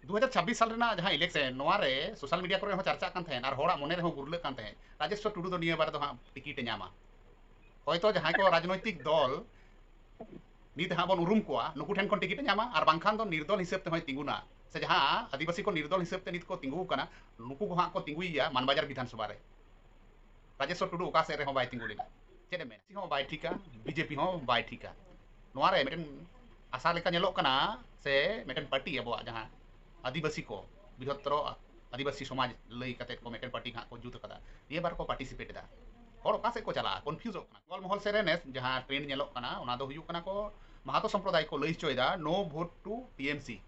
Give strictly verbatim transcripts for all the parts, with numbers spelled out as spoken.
ᱫᱩ ᱦᱟᱡᱟᱨ ᱪᱷᱟᱵᱵᱤᱥ ᱥᱟᱞ ᱨᱮᱱᱟᱜ ᱡᱟᱦᱟᱸ election, ᱱᱚᱣᱟ ᱨᱮ social media ᱠᱚᱨᱮ ᱦᱚᱸ ᱪᱟᱨᱪᱟᱜ ᱠᱟᱱ ᱛᱟᱦᱮᱸᱫ ᱟᱨ ᱦᱚᱲᱟᱜ ᱢᱚᱱᱮ ᱨᱮᱦᱚᱸ ᱜᱩᱨᱞᱟᱹᱜ ᱠᱟᱱ ᱛᱟᱦᱮᱸᱫ, ᱨᱟᱡᱮᱥᱣᱚᱨ ᱴᱩᱰᱩ ᱫᱚ ᱱᱤᱭᱟᱹ ᱵᱟᱨ ᱫᱚ ᱦᱟᱸᱜ ᱴᱤᱠᱤᱴ ᱮ ᱧᱟᱢᱟ᱾ ᱦᱚᱭᱛᱚ ᱡᱟᱦᱟᱸᱭ ᱠᱚ ᱨᱟᱡᱽᱱᱳᱭᱛᱤᱠ ᱫᱚᱞ ᱱᱤᱛ ᱦᱟᱸᱜ ᱵᱚᱱ ᱩᱨᱩᱢ ᱠᱚᱣᱟ, ᱱᱩᱠᱩ ᱴᱷᱮᱱ ᱠᱷᱚᱱ ᱴᱤᱠᱤᱴ ᱮ ᱧᱟᱢᱟ, ᱟᱨ ᱵᱟᱝᱠᱷᱟᱱ ᱫᱚ ᱱᱤᱨᱫᱚᱞ ᱦᱤᱥᱟᱹᱵ ᱛᱮᱦᱚᱸᱭ ᱛᱤᱸᱜᱩᱱᱟ, ᱥᱮ ᱡᱟᱦᱟᱸ ᱟᱹᱫᱤᱵᱟᱹᱥᱤ ᱠᱚ ᱱᱤᱨᱫᱚᱞ ᱦᱤᱥᱟᱹᱵ ᱛᱮ ᱱᱤᱛ ᱠᱚ ᱛᱤᱸᱜᱩ ᱟᱠᱟᱱᱟ, ᱱᱩᱠᱩ ᱠᱚ ᱦᱟᱸᱜ ᱠᱚ ᱛᱤᱸᱜᱩᱭᱮᱭᱟ ᱢᱟᱱᱵᱟᱡᱟᱨ ᱵᱤᱫᱷᱟᱱ ᱥᱚᱵᱷᱟ ᱨᱮ᱾ ᱨᱟᱡᱮᱥᱣᱚᱨ ᱴᱩᱰᱩ ᱚᱠᱟ ᱥᱮᱫ ᱨᱮᱦᱚᱸ ᱵᱟᱭ ᱛᱤᱸᱜᱩ ᱞᱮᱱᱟ᱾ ᱪᱮᱫ ᱮᱢ ᱢᱮᱱᱟ? ᱥᱤ ᱦᱚᱸ ᱵᱟᱭ ᱴᱷᱤᱠᱟ, ᱵᱤᱡᱮᱯᱤ ᱦᱚᱸ ᱵᱟᱭ ᱴᱷᱤᱠᱟ᱾ ᱱᱚᱣᱟ ᱨᱮ ᱢᱤᱫᱴᱮᱱ ᱟᱥᱟ ᱞᱮᱠᱟ ᱧᱮᱞᱚᱜ ᱠᱟᱱᱟ, ᱥᱮ ᱢᱤᱫᱴᱮᱱ ᱯᱟᱨᱴᱤ ᱟᱵᱚᱣᱟᱜ ᱡᱟᱦᱟᱸ ᱟᱹᱫᱤᱵᱟᱹᱥᱤ ᱠᱚ, ᱵᱨᱤᱦᱚᱛᱛᱚᱨᱚ ᱟᱹᱫᱤᱵᱟᱹᱥᱤ ᱥᱚᱢᱟᱡᱽ ᱞᱟᱹᱭ ᱠᱟᱛᱮᱫ ᱠᱚ ᱢᱤᱫᱴᱮᱱ ᱯᱟᱨᱴᱤ ᱦᱟᱸᱜ ᱠᱚ ᱡᱩᱛ ᱟᱠᱟᱫᱟ, ᱱᱤᱭᱟᱹ ᱵᱟᱨ ᱠᱚ ᱯᱟᱨᱴᱤᱥᱤᱯᱮᱴ ᱮᱫᱟ᱾ ᱦᱚᱲ ᱚᱠᱟ ᱥᱮᱫ ᱠᱚ ᱪᱟᱞᱟᱜᱼᱟ, ᱠᱚᱱᱯᱷᱤᱭᱩᱡᱚᱜ ᱠᱟᱱᱟ᱾ ᱡᱚᱝᱜᱚᱞ ᱢᱚᱦᱚᱞ ᱥᱮᱫ ᱨᱮ ᱱᱮᱥ ᱡᱟᱦᱟᱸ ᱴᱨᱮᱱᱰ ᱧᱮᱞᱚᱜ ᱠᱟᱱᱟ, ᱚᱱᱟ ᱫᱚ ᱦᱩᱭᱩᱜ ᱠᱟᱱᱟ ᱠᱚ ᱢᱟᱦᱟᱛᱚ ᱥᱚᱢᱯᱨᱚᱫᱟᱭ ᱠᱚ ᱞᱟᱹᱭ ᱦᱚᱪᱚᱭᱮᱫᱟ, "No vote to T M C",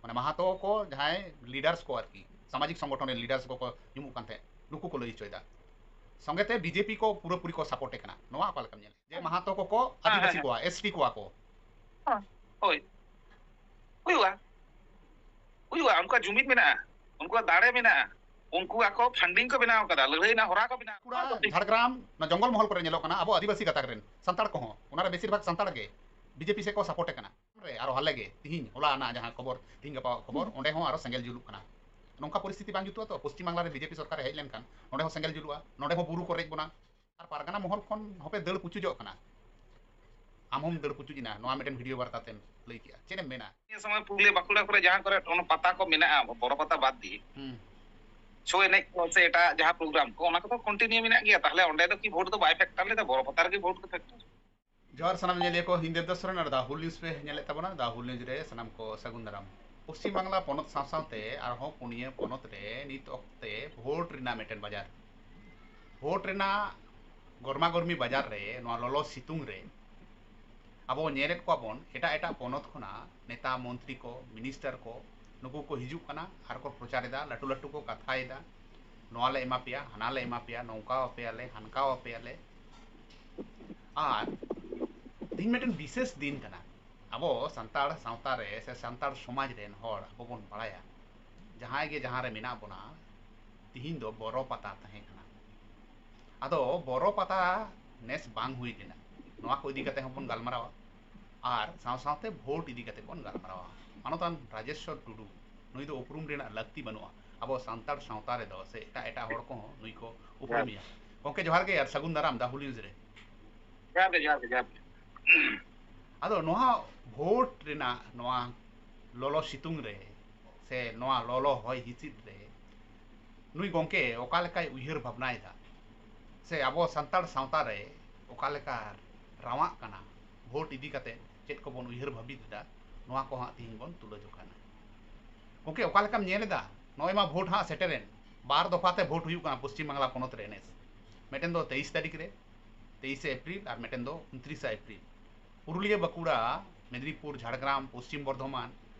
ᱢᱟᱱᱮ ᱢᱟᱦᱟᱛᱚ ᱠᱚ ᱡᱟᱦᱟᱸᱭ ᱞᱤᱰᱟᱨᱥ ᱠᱚ ᱟᱨᱠᱤ, ᱥᱟᱢᱟᱡᱤᱠ ᱥᱚᱝᱜᱚᱴᱷᱚᱱ ᱨᱮᱱ ᱞᱤᱰᱟᱨᱥ ᱠᱚᱠᱚ ᱧᱩᱢᱩᱜ ᱠᱟᱱ ᱛᱟᱦᱮᱸᱫ, ᱱᱩᱠᱩ ᱠᱚ ᱞᱟᱹᱭ ᱦᱚᱪᱚᱭᱮᱫᱟ᱾ ᱥᱚᱸᱜᱮ ᱛᱮ ᱵᱤᱡᱮᱯᱤ ᱠᱚ ᱯᱩᱨᱟᱹᱯᱩᱨᱤ ᱠᱚ ᱥᱟᱯᱳᱨᱴ ᱮ ᱠᱟᱱᱟ᱾ ᱱᱚᱣᱟ ᱚᱠᱟ ᱞᱮᱠᱟᱢ ᱧᱮᱞ? ᱡᱮ ᱢᱟᱦᱟᱛᱚ ᱠᱚᱠᱚ ᱦᱮᱸ, ᱦᱮᱸ, ᱟᱹᱫᱤᱵᱟᱹᱥᱤ ᱦᱮᱸ᱾ ᱠᱚᱣᱟ, ᱮᱥ ᱴᱤ ᱠᱚᱣᱟ ᱠᱚ᱾ ᱦᱮᱸ, ᱦᱳᱭ᱾ ᱦᱩᱭᱩᱜᱼᱟ᱾ ᱦᱩᱭᱩᱜᱼᱟ, ᱩᱱᱠᱩᱣᱟᱜ ᱡᱩᱢᱤᱫ ᱢᱮᱱᱟᱜᱼᱟ, ᱩᱱᱠᱩᱣᱟᱜ ᱫᱟᱲᱮ ᱢᱮᱱᱟᱜᱼᱟ, ᱩᱱᱠᱩ ᱟᱠᱚ ᱯᱷᱟᱱᱰᱤᱝ ᱠᱚ ᱵᱮᱱᱟᱣ ᱠᱟᱫᱟ, ᱞᱟᱹᱲᱦᱟᱹᱭ ᱨᱮᱱᱟᱜ ᱦᱚᱨᱟ ᱠᱚ ᱵᱮᱱᱟᱣ ᱵᱟᱸᱠᱩᱲᱟ, ᱠᱟᱫᱟ᱾ ᱡᱷᱟᱲᱜᱨᱟᱢ, ᱱᱚᱣᱟ ᱡᱚᱝᱜᱚᱞ ᱢᱚᱦᱚᱞ ᱠᱚᱨᱮ ᱧᱮᱞᱚᱜ ᱠᱟᱱᱟ, ᱟᱵᱚ ᱟᱹᱫᱤᱵᱟᱹᱥᱤ ᱜᱟᱛᱟᱠ ᱨᱮᱱ ᱥᱟᱱᱛᱟᱲ ᱠᱚᱦᱚᱸ, ᱚᱱᱟ ᱨᱮ ᱵᱮᱥᱤᱨ ᱵᱷᱟᱜᱽ ᱥᱟᱱᱛᱟᱲ ᱜᱮ ᱵᱤᱡᱮᱯᱤ ᱥᱮᱫ ᱠᱚ ᱥᱟᱯᱳᱨᱴ ᱮ ᱠᱟᱱᱟ᱾ ᱨᱮ ᱟᱨᱚ ᱦᱟᱞᱮ ᱜᱮ, ᱛᱤᱦᱤᱧ, ᱦᱚᱞᱟ ᱟᱱᱟᱜ ᱡᱟᱦᱟᱸ ᱠᱷᱚᱵᱚᱨ, ᱛᱤᱦᱤᱧ ᱜᱟᱯᱟ ᱠᱷᱚᱵᱚᱨ, ᱦᱩᱸ᱾ ᱚᱸᱰᱮ ᱦᱚᱸ ᱟᱨᱚ ᱥᱮᱸᱜᱮᱞ ᱡᱩᱞᱩᱜ ᱠᱟᱱᱟ᱾ ᱱᱚᱝᱠᱟ ᱯᱚᱨᱤᱥᱛᱷᱤᱛᱤ ᱵᱟᱝ ᱡᱩᱛᱩᱜᱼᱟ ᱛᱚ, ᱯᱚᱥᱪᱤᱢ ᱵᱟᱝᱞᱟ ᱨᱮ ᱵᱤᱡᱮᱯᱤ ᱥᱚᱨᱠᱟᱨ ᱮ ᱦᱮᱡ ᱞᱮᱱᱠᱷᱟᱱ ᱱᱚᱸᱰᱮ ᱦᱚᱸ ᱥᱮᱸᱜᱮᱞ ᱡᱩᱞᱩᱜᱼᱟ, ᱱᱚᱸᱰᱮ ᱦᱚᱸ ᱵᱩᱨᱩ ᱠᱚ ᱨᱮᱡ ᱵᱚᱱᱟ᱾ ᱟᱨ ᱯᱟᱨᱜᱟᱱᱟ ᱢᱚᱦᱚᱞ ᱠᱷᱚᱱ ᱦᱚᱸᱯᱮ ᱫᱟᱹᱲ ᱯᱩᱪᱩᱡᱚᱜ ᱠᱟᱱᱟ᱾ ᱟᱢ ᱦᱚᱸᱢ ᱫᱟᱹᱲ ᱯᱩᱪᱩᱡ ᱮᱱᱟ, ᱱᱚᱣᱟ ᱢᱤᱫᱴᱮᱱ ᱵᱷᱤᱰᱤᱭᱳ ᱵᱟᱨᱛᱟ ᱛᱮᱢ ᱞᱟᱹᱭ ᱠᱮᱜᱼᱟ᱾ ᱪᱮᱫ ᱮᱢ ᱢᱮᱱᱟ? ᱱᱤᱭᱟᱹ ᱥᱚᱢᱚᱭ ᱯᱩᱨᱩᱞᱤᱭᱟᱹ, ᱵᱟᱸᱠᱩᱲᱟ ᱠᱚᱨᱮ ᱡᱟᱦᱟᱸ ᱠᱚᱨᱮ ᱚᱱᱟ ᱯᱟᱛᱟ ᱠᱚ ᱢᱮᱱᱟᱜᱼᱟ, ᱵᱚᱨᱚ ᱯᱟᱛᱟ ᱵᱟᱫ ᱫᱤᱭᱮ, ᱦᱩᱸ᱾ ᱥᱳ ᱮᱱᱮᱡ ᱠᱚ ᱥᱮ ᱮᱴᱟᱜ ᱡᱟᱦᱟᱸ ᱯᱨᱳᱜᱨᱟᱢ ᱠᱚ, ᱚᱱᱟ ᱠᱚᱫᱚ ᱠᱚᱱᱴᱤᱱᱤᱭᱩ ᱢᱮᱱᱟᱜ ᱜᱮᱭᱟ᱾ ᱛᱟᱦᱞᱮ ᱚᱸᱰᱮ ᱫᱚ ᱠᱤ ᱵᱷᱳᱴ ᱫᱚ ᱵᱟᱭ ᱯᱷᱮᱠᱴᱟᱨ ᱞᱮᱫᱟ? ᱵᱚᱨᱚ ᱯᱟᱛᱟ ᱨᱮᱜᱮ ᱵᱷᱳᱴ ᱫᱚ ᱯᱷᱮᱠᱴᱟᱨ᱾ ᱡᱚᱦᱟᱨ ᱥᱟᱱᱟᱢ ᱧᱮᱧᱮᱞᱤᱭᱟᱹ ᱠᱚ, ᱤᱧ ᱫᱮᱵᱫᱟᱥ ᱥᱚᱨᱮᱱ ᱟᱨ The Whole News ᱯᱮ ᱧᱮᱞᱮᱫ ᱛᱟᱵᱚᱱᱟ᱾ The Whole News ᱨᱮ ᱥᱟᱱᱟᱢ ᱠᱚ ᱥᱟᱹᱜᱩᱱ ᱫᱟᱨᱟᱢ᱾ ᱯᱚᱥᱪᱤᱢ ᱵᱟᱝᱞᱟ ᱯᱚᱱᱚᱛ ᱥᱟᱶ ᱥᱟᱶᱛᱮ ᱟᱨᱦᱚᱸ ᱯᱩᱱᱭᱟᱹ ᱯᱚᱱᱚᱛ ᱨᱮ ᱱᱤᱛ ᱚᱠᱛᱮ ᱵᱷᱳᱴ ᱨᱮᱱᱟᱜ ᱢᱤᱫᱴᱮᱱ ᱵᱟᱡᱟᱨ, ᱵᱷᱳᱴ ᱨᱮᱱᱟᱜ ᱜᱚᱨᱢᱟ ᱜᱚᱨᱢᱤ ᱵᱟᱡᱟᱨ ᱨᱮ, ᱱᱚᱣᱟ ᱞᱚᱞᱚ ᱥᱤᱛᱩᱝ ᱨᱮ ᱟᱵᱚ ᱧᱮᱞᱮᱫ ᱠᱚᱣᱟ ᱵᱚᱱ ᱮᱴᱟᱜ ᱮᱴᱟᱜ ᱯᱚᱱᱚᱛ ᱠᱷᱚᱱᱟᱜ ᱱᱮᱛᱟ, ᱢᱚᱱᱛᱨᱤ ᱠᱚ, ᱢᱤᱱᱤᱥᱴᱟᱨ ᱠᱚ, ᱱᱩᱠᱩ ᱠᱚ ᱦᱤᱡᱩᱜ ᱠᱟᱱᱟ ᱟᱨ ᱠᱚ ᱯᱨᱚᱪᱟᱨ ᱮᱫᱟ, ᱞᱟᱹᱴᱩ ᱞᱟᱹᱴᱩ ᱠᱚ ᱠᱟᱛᱷᱟᱭᱮᱫᱟ, "ᱱᱚᱣᱟ ᱞᱮ ᱮᱢᱟ ᱯᱮᱭᱟ, ᱦᱟᱱᱟ ᱞᱮ ᱮᱢᱟ ᱯᱮᱭᱟ, ᱱᱚᱝᱠᱟ ᱟᱯᱮᱭᱟᱞᱮ, ᱦᱟᱱᱠᱟ ᱟᱯᱮᱭᱟᱞᱮ᱾" ᱟᱨ ᱛᱤᱦᱤᱧ ᱢᱤᱫᱴᱮᱱ ᱵᱤᱥᱮᱥ ᱫᱤᱱ ᱠᱟᱱᱟ᱾ ᱟᱵᱚ ᱥᱟᱱᱛᱟᱲ ᱥᱟᱶᱛᱟ ᱨᱮ ᱥᱮ ᱥᱟᱱᱛᱟᱲ ᱥᱚᱢᱟᱡᱽ ᱨᱮᱱ ᱦᱚᱲ ᱟᱵᱚ ᱵᱚᱱ ᱵᱟᱲᱟᱭᱟ, ᱡᱟᱦᱟᱸᱭ ᱜᱮ ᱡᱟᱦᱟᱸ ᱨᱮ ᱢᱮᱱᱟᱜ ᱵᱚᱱᱟ, ᱛᱤᱦᱤᱧ ᱫᱚ ᱵᱚᱨᱚ ᱯᱟᱛᱟ ᱛᱟᱦᱮᱸ ᱠᱟᱱᱟ᱾ ᱟᱫᱚ ᱵᱚᱨᱚ ᱯᱟᱛᱟ ᱱᱮᱥ ᱵᱟᱝ ᱦᱩᱭ ᱞᱮᱱᱟ, ᱱᱚᱣᱟ ᱠᱚ ᱤᱫᱤ ᱠᱟᱛᱮ ᱦᱚᱸᱵᱚᱱ ᱜᱟᱞᱢᱟᱨᱟᱣᱟ ᱟᱨ ᱥᱟᱶ ᱥᱟᱶᱛᱮ ᱵᱷᱳᱴ ᱤᱫᱤ ᱠᱟᱛᱮ ᱵᱚᱱ ᱜᱟᱞᱢᱟᱨᱟᱣᱟ᱾ ᱢᱟᱱᱚᱛᱟᱱ ᱨᱟᱡᱮᱥᱣᱚᱨ ᱴᱩᱰᱩ, ᱱᱩᱭ ᱫᱚ ᱩᱯᱨᱩᱢ ᱨᱮᱱᱟᱜ ᱞᱟᱹᱠᱛᱤ ᱵᱟᱹᱱᱩᱜᱼᱟ ᱟᱵᱚ ᱥᱟᱱᱛᱟᱲ ᱥᱟᱶᱛᱟ ᱨᱮᱫᱚ, ᱥᱮ ᱮᱴᱟᱜ ᱮᱴᱟᱜ ᱦᱚᱲ ᱠᱚᱦᱚᱸ ᱱᱩᱭ ᱠᱚ ᱩᱯᱨᱩᱢᱮᱭᱟ᱾ ᱜᱚᱢᱠᱮ ᱡᱚᱦᱟᱨ ᱜᱮ ᱟᱨ ᱥᱟᱹᱜᱩᱱ ᱫᱟᱨᱟᱢ ᱫᱟ ᱦᱩᱞ ᱱᱤᱭᱩᱡᱽ ᱨᱮ᱾ ᱡᱚᱦᱟᱨ ᱜᱮ, ᱡᱚᱦᱟᱨ ᱜᱮ, ᱡᱚᱦᱟᱨ ᱜᱮ᱾ ᱟᱫᱚ ᱱᱚᱣᱟ ᱵᱷᱳᱴ ᱨᱮᱱᱟᱜ ᱱᱚᱣᱟ ᱞᱚᱞᱚ ᱥᱤᱛᱩᱝ ᱨᱮ ᱥᱮ ᱱᱚᱣᱟ ᱞᱚᱞᱚ ᱦᱚᱭ ᱦᱤᱸᱥᱤᱫ ᱨᱮ ᱱᱩᱭ ᱜᱚᱢᱠᱮ ᱚᱠᱟ ᱞᱮᱠᱟᱭ ᱩᱭᱦᱟᱹᱨ ᱵᱷᱟᱵᱽᱱᱟᱭᱮᱫᱟ, ᱥᱮ ᱟᱵᱚ ᱥᱟᱱᱛᱟᱲ ᱥᱟᱶᱛᱟ ᱨᱮ ᱚᱠᱟ ᱞᱮᱠᱟ ᱨᱟᱣᱟᱜ ᱠᱟᱱᱟ, ᱵᱷᱳᱴ ᱤᱫᱤ ᱠᱟᱛᱮ ᱪᱮᱫ ᱠᱚᱵᱚᱱ ᱩᱭᱦᱟᱹᱨ ᱵᱷᱟᱹᱵᱤᱛ ᱮᱫᱟ, ᱱᱚᱣᱟ ᱠᱚ ᱦᱟᱸᱜ ᱛᱤᱦᱤᱧ ᱵᱚᱱ ᱛᱩᱞᱟᱹ ᱡᱚᱠᱷᱟᱭᱟ᱾ ᱜᱚᱢᱠᱮ ᱚᱠᱟ ᱞᱮᱠᱟᱢ ᱧᱮᱞ ᱮᱫᱟ? ᱱᱚᱜᱼᱚᱭ ᱢᱟ ᱵᱷᱳᱴ ᱦᱟᱸᱜ ᱥᱮᱴᱮᱨᱮᱱ, ᱵᱟᱨ ᱫᱚᱯᱷᱟ ᱛᱮ ᱵᱷᱳᱴ ᱦᱩᱭᱩᱜ ᱠᱟᱱᱟ ᱯᱚᱥᱪᱤᱢ ᱵᱟᱝᱞᱟ ᱯᱚᱱᱚᱛ ᱨᱮ ᱱᱮᱥ᱾ ᱢᱤᱫᱴᱮᱱ ᱫᱚ ᱛᱮᱭᱤᱥ ᱛᱟᱹᱨᱤᱠᱷ ᱨᱮ, ᱛᱮᱭᱤᱥᱮ ᱮᱯᱨᱤᱞ, ᱟᱨ ᱢᱤᱫᱴᱮᱱ ᱫᱚ ᱩᱱᱛᱨᱤᱥᱟ ᱮᱯᱨᱤᱞ᱾ ᱯᱩᱨᱩᱞᱤᱭᱟᱹ, ᱵᱟᱸᱠᱩᱲᱟ, ᱢᱮᱫᱽᱱᱤᱯᱩᱨ, ᱡᱷᱟᱲᱜᱨᱟᱢ, ᱯᱚᱥᱪᱤᱢ ᱵᱚᱨᱫᱷᱚᱢᱟᱱ,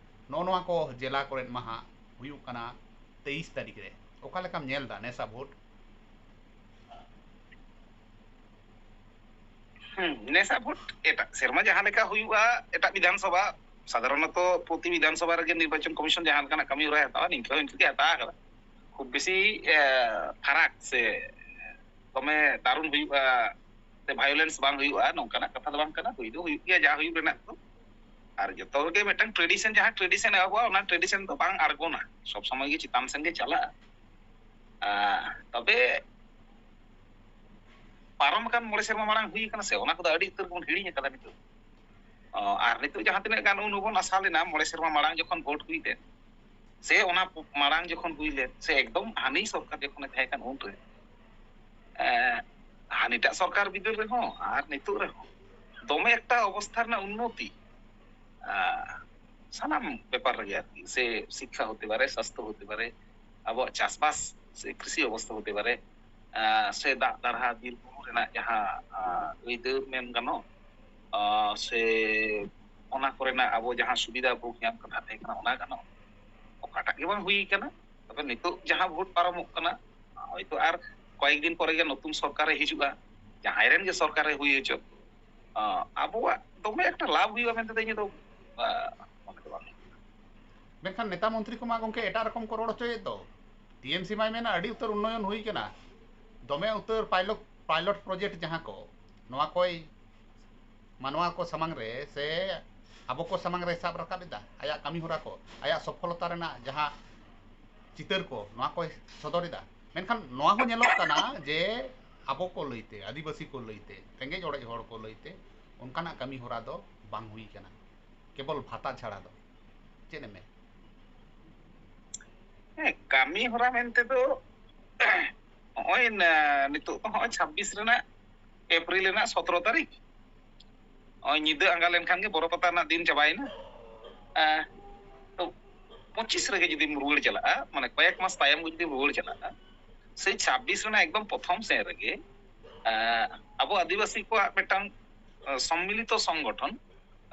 ᱱᱚᱜᱼᱚ ᱱᱚᱣᱟ ᱠᱚ ᱡᱮᱞᱟ ᱠᱚᱨᱮᱫ ᱢᱟ ᱦᱟᱸᱜ ᱦᱩᱭᱩᱜ ᱠᱟᱱᱟ ᱛᱮᱭᱤᱥ ᱛᱟᱹᱨᱤᱠᱷ ᱨᱮ᱾ ᱚᱠᱟ ᱞᱮᱠᱟᱢ ᱧᱮᱞ ᱮᱫᱟ ᱱᱮᱥᱟ ᱵᱷᱳᱴ? ᱦᱩᱸ, ᱱᱮᱥᱟ ᱵᱷᱳᱴ ᱮᱴᱟᱜ ᱥᱮᱨᱢᱟ ᱡᱟᱦᱟᱸ ᱞᱮᱠᱟ ᱦᱩᱭᱩᱜᱼᱟ, ᱮᱴᱟᱜ ᱵᱤᱫᱷᱟᱱ ᱥᱚᱵᱷᱟ, ᱥᱟᱫᱷᱟᱨᱚᱱᱚᱛᱚ ᱯᱨᱚᱛᱤ ᱵᱤᱫᱷᱟᱱ ᱥᱚᱵᱷᱟ ᱨᱮᱜᱮ ᱱᱤᱨᱵᱟᱪᱚᱱ ᱠᱚᱢᱤᱥᱚᱱ ᱡᱟᱦᱟᱸ ᱞᱮᱠᱟᱱᱟᱜ ᱠᱟᱹᱢᱤ ᱦᱚᱨᱟᱭ ᱦᱟᱛᱟᱣᱟ, ᱱᱤᱝᱠᱟᱹ ᱦᱚᱸ ᱤᱱᱠᱟᱹ ᱜᱮ ᱦᱟᱛᱟᱣ ᱟᱠᱟᱫᱟ᱾ ᱠᱷᱩᱵ ᱵᱮᱥᱤ, ᱮ, ᱯᱷᱟᱨᱟᱠ ᱥᱮ ᱫᱚᱢᱮ ᱫᱟᱨᱩᱱ ᱦᱩᱭᱩᱜᱼᱟ ᱥᱮ violence ᱵᱟᱝ ᱦᱩᱭᱩᱜᱼᱟ, ᱱᱚᱝᱠᱟᱱᱟᱜ ᱠᱟᱛᱷᱟ ᱫᱚ ᱵᱟᱝ ᱠᱟᱱᱟ᱾ ᱦᱩᱭ ᱫᱚ ᱦᱩᱭᱩᱜ ᱜᱮᱭᱟ ᱡᱟ ᱦᱩᱭᱩᱜ ᱨᱮᱱᱟᱜ ᱫᱚ᱾ ᱟᱨ ᱡᱚᱛᱚ ᱜᱮ ᱢᱤᱫᱴᱟᱝ tradition, ᱡᱟᱦᱟᱸ tradition ᱮᱦᱚᱵᱚᱜᱼᱟ, ᱚᱱᱟ tradition ᱫᱚ ᱵᱟᱝ ᱟᱬᱜᱚᱱᱟ, ᱥᱚᱵ ᱥᱚᱢᱚᱭ ᱜᱮ ᱪᱮᱛᱟᱱ ᱥᱮᱱ ᱜᱮ ᱪᱟᱞᱟᱜᱼᱟ᱾ ᱟᱨ ᱛᱚᱵᱮ ᱯᱟᱨᱚᱢ ᱟᱠᱟᱱ ᱢᱚᱬᱮ ᱥᱮᱨᱢᱟ ᱢᱟᱲᱟᱝ ᱦᱩᱭ ᱟᱠᱟᱱᱟ ᱥᱮ, ᱚᱱᱟ ᱠᱚᱫᱚ ᱟᱹᱰᱤ ᱩᱛᱟᱹᱨ ᱵᱚᱱ ᱦᱤᱲᱤᱧ ᱟᱠᱟᱫᱟ ᱱᱤᱛᱚᱜ᱾ ᱚ, ᱟᱨ ᱱᱤᱛᱚᱜ ᱡᱟᱦᱟᱸ ᱛᱤᱱᱟᱹᱜ ᱜᱟᱱ ᱩᱱ ᱦᱚᱸᱵᱚᱱ ᱟᱥᱟ ᱞᱮᱱᱟ, ᱢᱚᱬᱮ ᱥᱮᱨᱢᱟ ᱢᱟᱲᱟᱝ ᱡᱚᱠᱷᱚᱱ ᱵᱷᱳᱴ ᱦᱩᱭ ᱞᱮᱱ, ᱥᱮ ᱚᱱᱟ ᱯᱚ-, ᱢᱟᱲᱟᱝ ᱡᱚᱠᱷᱚᱱ ᱦᱩᱭ ᱞᱮᱱ, ᱥᱮ ᱮᱠᱫᱚᱢ ᱦᱟᱹᱱᱤ ᱥᱚᱨᱠᱟᱨ ᱡᱚᱠᱷᱚᱱᱮ ᱛᱟᱦᱮᱸ ᱠᱟᱱ ᱩᱱᱨᱮ, ᱮ, ᱦᱟᱹᱱᱤᱴᱟᱜ ᱥᱚᱨᱠᱟᱨ ᱵᱤᱫᱟᱹᱞ ᱨᱮᱦᱚᱸ ᱟᱨ ᱱᱤᱛᱚᱜ ᱨᱮᱦᱚᱸ ᱫᱚᱢᱮ ᱮᱠᱴᱟ ᱚᱵᱚᱥᱛᱷᱟ ᱨᱮᱱᱟᱜ ᱩᱱᱱᱚᱛᱤ, ᱟ, ᱥᱟᱱᱟᱢ ᱵᱮᱯᱟᱨ ᱨᱮᱜᱮ ᱟᱨᱠᱤ, ᱥᱮ ᱥᱤᱠᱠᱷᱟ ᱦᱚᱛᱮ ᱯᱟᱨᱮ, ᱥᱟᱥᱛᱷᱚ ᱦᱚᱛᱮ ᱯᱟᱨᱮ, ᱟᱵᱚᱣᱟᱜ ᱪᱟᱥᱵᱟᱥ ᱥᱮ ᱠᱨᱤᱥᱤ ᱚᱵᱚᱥᱛᱷᱟ ᱦᱚᱛᱮ ᱯᱟᱨᱮ, ᱟ, ᱥᱮ ᱫᱟᱜ ᱫᱟᱨᱦᱟ ᱵᱤᱨ ᱵᱩᱨᱩ ᱨᱮᱱᱟᱜ ᱡᱟᱦᱟᱸ, ᱟ, ᱟᱹᱭᱫᱟᱹᱨ ᱢᱮᱱ ᱜᱟᱱᱚᱜ, ᱟ, ᱥᱮ ᱚᱱᱟ ᱠᱚᱨᱮᱱᱟᱜ ᱟᱵᱚ ᱡᱟᱦᱟᱸ ᱥᱩᱵᱤᱫᱷᱟ ᱵᱷᱳᱜᱽ ᱧᱟᱢ ᱠᱟᱛᱷᱟ ᱛᱟᱦᱮᱸ ᱠᱟᱱᱟ, ᱚᱱᱟ ᱜᱟᱱᱚᱜ, ᱚᱠᱟᱴᱟᱜ ᱜᱮ ᱵᱟᱝ ᱦᱩᱭ ᱠᱟᱱᱟ᱾ ᱛᱚᱵᱮ ᱱᱤᱛᱚᱜ ᱡᱟᱦᱟᱸ ᱵᱷᱳᱴ ᱯᱟᱨᱚᱢᱚᱜ ᱠᱟᱱᱟ, ᱦᱚᱭᱛᱳ ᱟᱨ ᱠᱚᱭᱮᱠ ᱫᱤᱱ ᱯᱚᱨᱮ ᱜᱮ ᱱᱚᱛᱩᱱ ᱥᱚᱨᱠᱟᱨᱮ ᱦᱤᱡᱩᱜᱼᱟ, ᱡᱟᱦᱟᱸᱭ ᱨᱮᱱ ᱜᱮ ᱥᱚᱨᱠᱟᱨᱮ ᱦᱩᱭ ᱦᱚᱪᱚᱜ, ᱟ, ᱟᱵᱚᱣᱟᱜ ᱫᱚᱢᱮ ᱮᱠᱴᱟ ᱞᱟᱵᱷ ᱦᱩᱭᱩᱜᱼᱟ ᱢᱮᱱᱛᱮ ᱫᱚ ᱤᱧ ᱫᱚ, ᱟ, ᱢᱚᱱᱮ ᱫᱚ ᱵᱟᱝ ᱦᱩᱭᱩᱜ ᱠᱟᱱᱟ᱾ ᱢᱮᱱᱠᱷᱟᱱ ᱱᱮᱛᱟ ᱢᱚᱱᱛᱨᱤ ᱠᱚᱢᱟ ᱜᱚᱢᱠᱮ ᱮᱴᱟᱜ ᱨᱚᱠᱚᱢ ᱠᱚ ᱨᱚᱲ ᱦᱚᱪᱚᱭᱮᱫ ᱫᱚ᱾ ᱴᱤ ᱮᱢ ᱥᱤ ᱢᱟᱭ ᱢᱮᱱᱟ ᱟᱹᱰᱤ ᱩᱛᱟᱹᱨ ᱩᱱᱱᱚᱭᱚᱱ ᱦᱩᱭ ᱠᱟᱱᱟ, ᱫᱚᱢᱮ ᱩᱛᱟᱹᱨ pilot, pilot project ᱡᱟᱦᱟᱸ ᱠᱚ, ᱱᱚᱣᱟ ᱠᱚᱭ ᱢᱟᱱᱣᱟ ᱠᱚ ᱥᱟᱢᱟᱝ ᱨᱮ ᱥᱮ ᱟᱵᱚ ᱠᱚ ᱥᱟᱢᱟᱝ ᱨᱮ ᱥᱟᱵ ᱨᱟᱠᱟᱵ ᱮᱫᱟ, ᱟᱭᱟᱜ ᱠᱟᱹᱢᱤ ᱦᱚᱨᱟ ᱠᱚ, ᱟᱭᱟᱜ ᱥᱚᱯᱷᱚᱞᱚᱛᱟ ᱨᱮᱱᱟᱜ ᱡᱟᱦᱟᱸ ᱪᱤᱛᱟᱹᱨ ᱠᱚ, ᱱᱚᱣᱟ ᱠᱚᱭ ᱥᱚᱫᱚᱨ ᱮᱫᱟ᱾ ᱢᱮᱱᱠᱷᱟᱱ ᱱᱚᱣᱟ ᱦᱚᱸ ᱧᱮᱞᱚᱜ ᱠᱟᱱᱟ ᱡᱮ ᱟᱵᱚ ᱠᱚ ᱞᱟᱹᱭᱛᱮ, ᱟᱹᱫᱤᱵᱟᱹᱥᱤ ᱠᱚ ᱞᱟᱹᱭᱛᱮ, ᱨᱮᱸᱜᱮᱡ ᱚᱨᱮᱡ ᱦᱚᱲ ᱠᱚ ᱞᱟᱹᱭᱛᱮ ᱚᱱᱠᱟᱱᱟᱜ ᱠᱟᱹᱢᱤ ᱦᱚᱨᱟ ᱫᱚ ᱵᱟᱝ ᱦᱩᱭ ᱠᱟᱱᱟ, ᱠᱮᱵᱚᱞ ᱵᱷᱟᱛᱟ ᱪᱷᱟᱲᱟ ᱫᱚ᱾ ᱪᱮᱫ ᱮᱢ ᱢᱮᱱ? ᱦᱮᱸ, ᱠᱟᱹᱢᱤ ᱦᱚᱨᱟ ᱢᱮᱱᱛᱮ ᱫᱚ ᱱᱚᱜᱼᱚᱭ ᱱᱟ-, ᱱᱤᱛᱚᱜ ᱫᱚ ᱱᱚᱜᱼᱚᱭ ᱪᱷᱟᱵᱵᱤᱥ ᱨᱮᱱᱟᱜ ᱮᱯᱨᱤᱞ ᱨᱮᱱᱟᱜ ᱥᱚᱛᱨᱚ ᱛᱟᱹᱨᱤᱠᱷ, ᱱᱚᱜᱼᱚᱭ ᱧᱤᱫᱟᱹ ᱟᱸᱜᱟ ᱞᱮᱱᱠᱷᱟᱱ ᱜᱮ ᱵᱚᱨᱚ ᱯᱟᱛᱟ ᱨᱮᱱᱟᱜ ᱫᱤᱱ ᱪᱟᱵᱟᱭᱮᱱᱟ᱾ ᱟᱸ, ᱛᱚ ᱯᱚᱸᱪᱤᱥ ᱨᱮᱜᱮ ᱡᱩᱫᱤᱢ ᱨᱩᱣᱟᱹᱲ ᱪᱟᱞᱟᱜᱼᱟ, ᱢᱟᱱᱮ ᱠᱚᱭᱮᱠ ᱢᱟᱥ ᱛᱟᱭᱚᱢ ᱜᱮ ᱡᱩᱫᱤᱢ ᱨᱩᱣᱟᱹᱲ ᱪᱟᱞᱟᱜᱼᱟ, ᱥᱮᱭ ᱪᱷᱟᱵᱵᱤᱥ ᱨᱮᱱᱟᱜ ᱮᱠᱫᱚᱢ ᱯᱨᱚᱛᱷᱚᱢ ᱥᱮᱫ ᱨᱮᱜᱮ, ᱟᱸ, ᱟᱵᱚ ᱟᱹᱫᱤᱵᱟᱹᱥᱤ ᱠᱚᱣᱟᱜ ᱢᱤᱫᱴᱟᱝ, ᱟᱸ, ᱥᱚᱢᱢᱤᱞᱤᱛᱚ ᱥᱚᱝᱜᱚᱴᱷᱚᱱ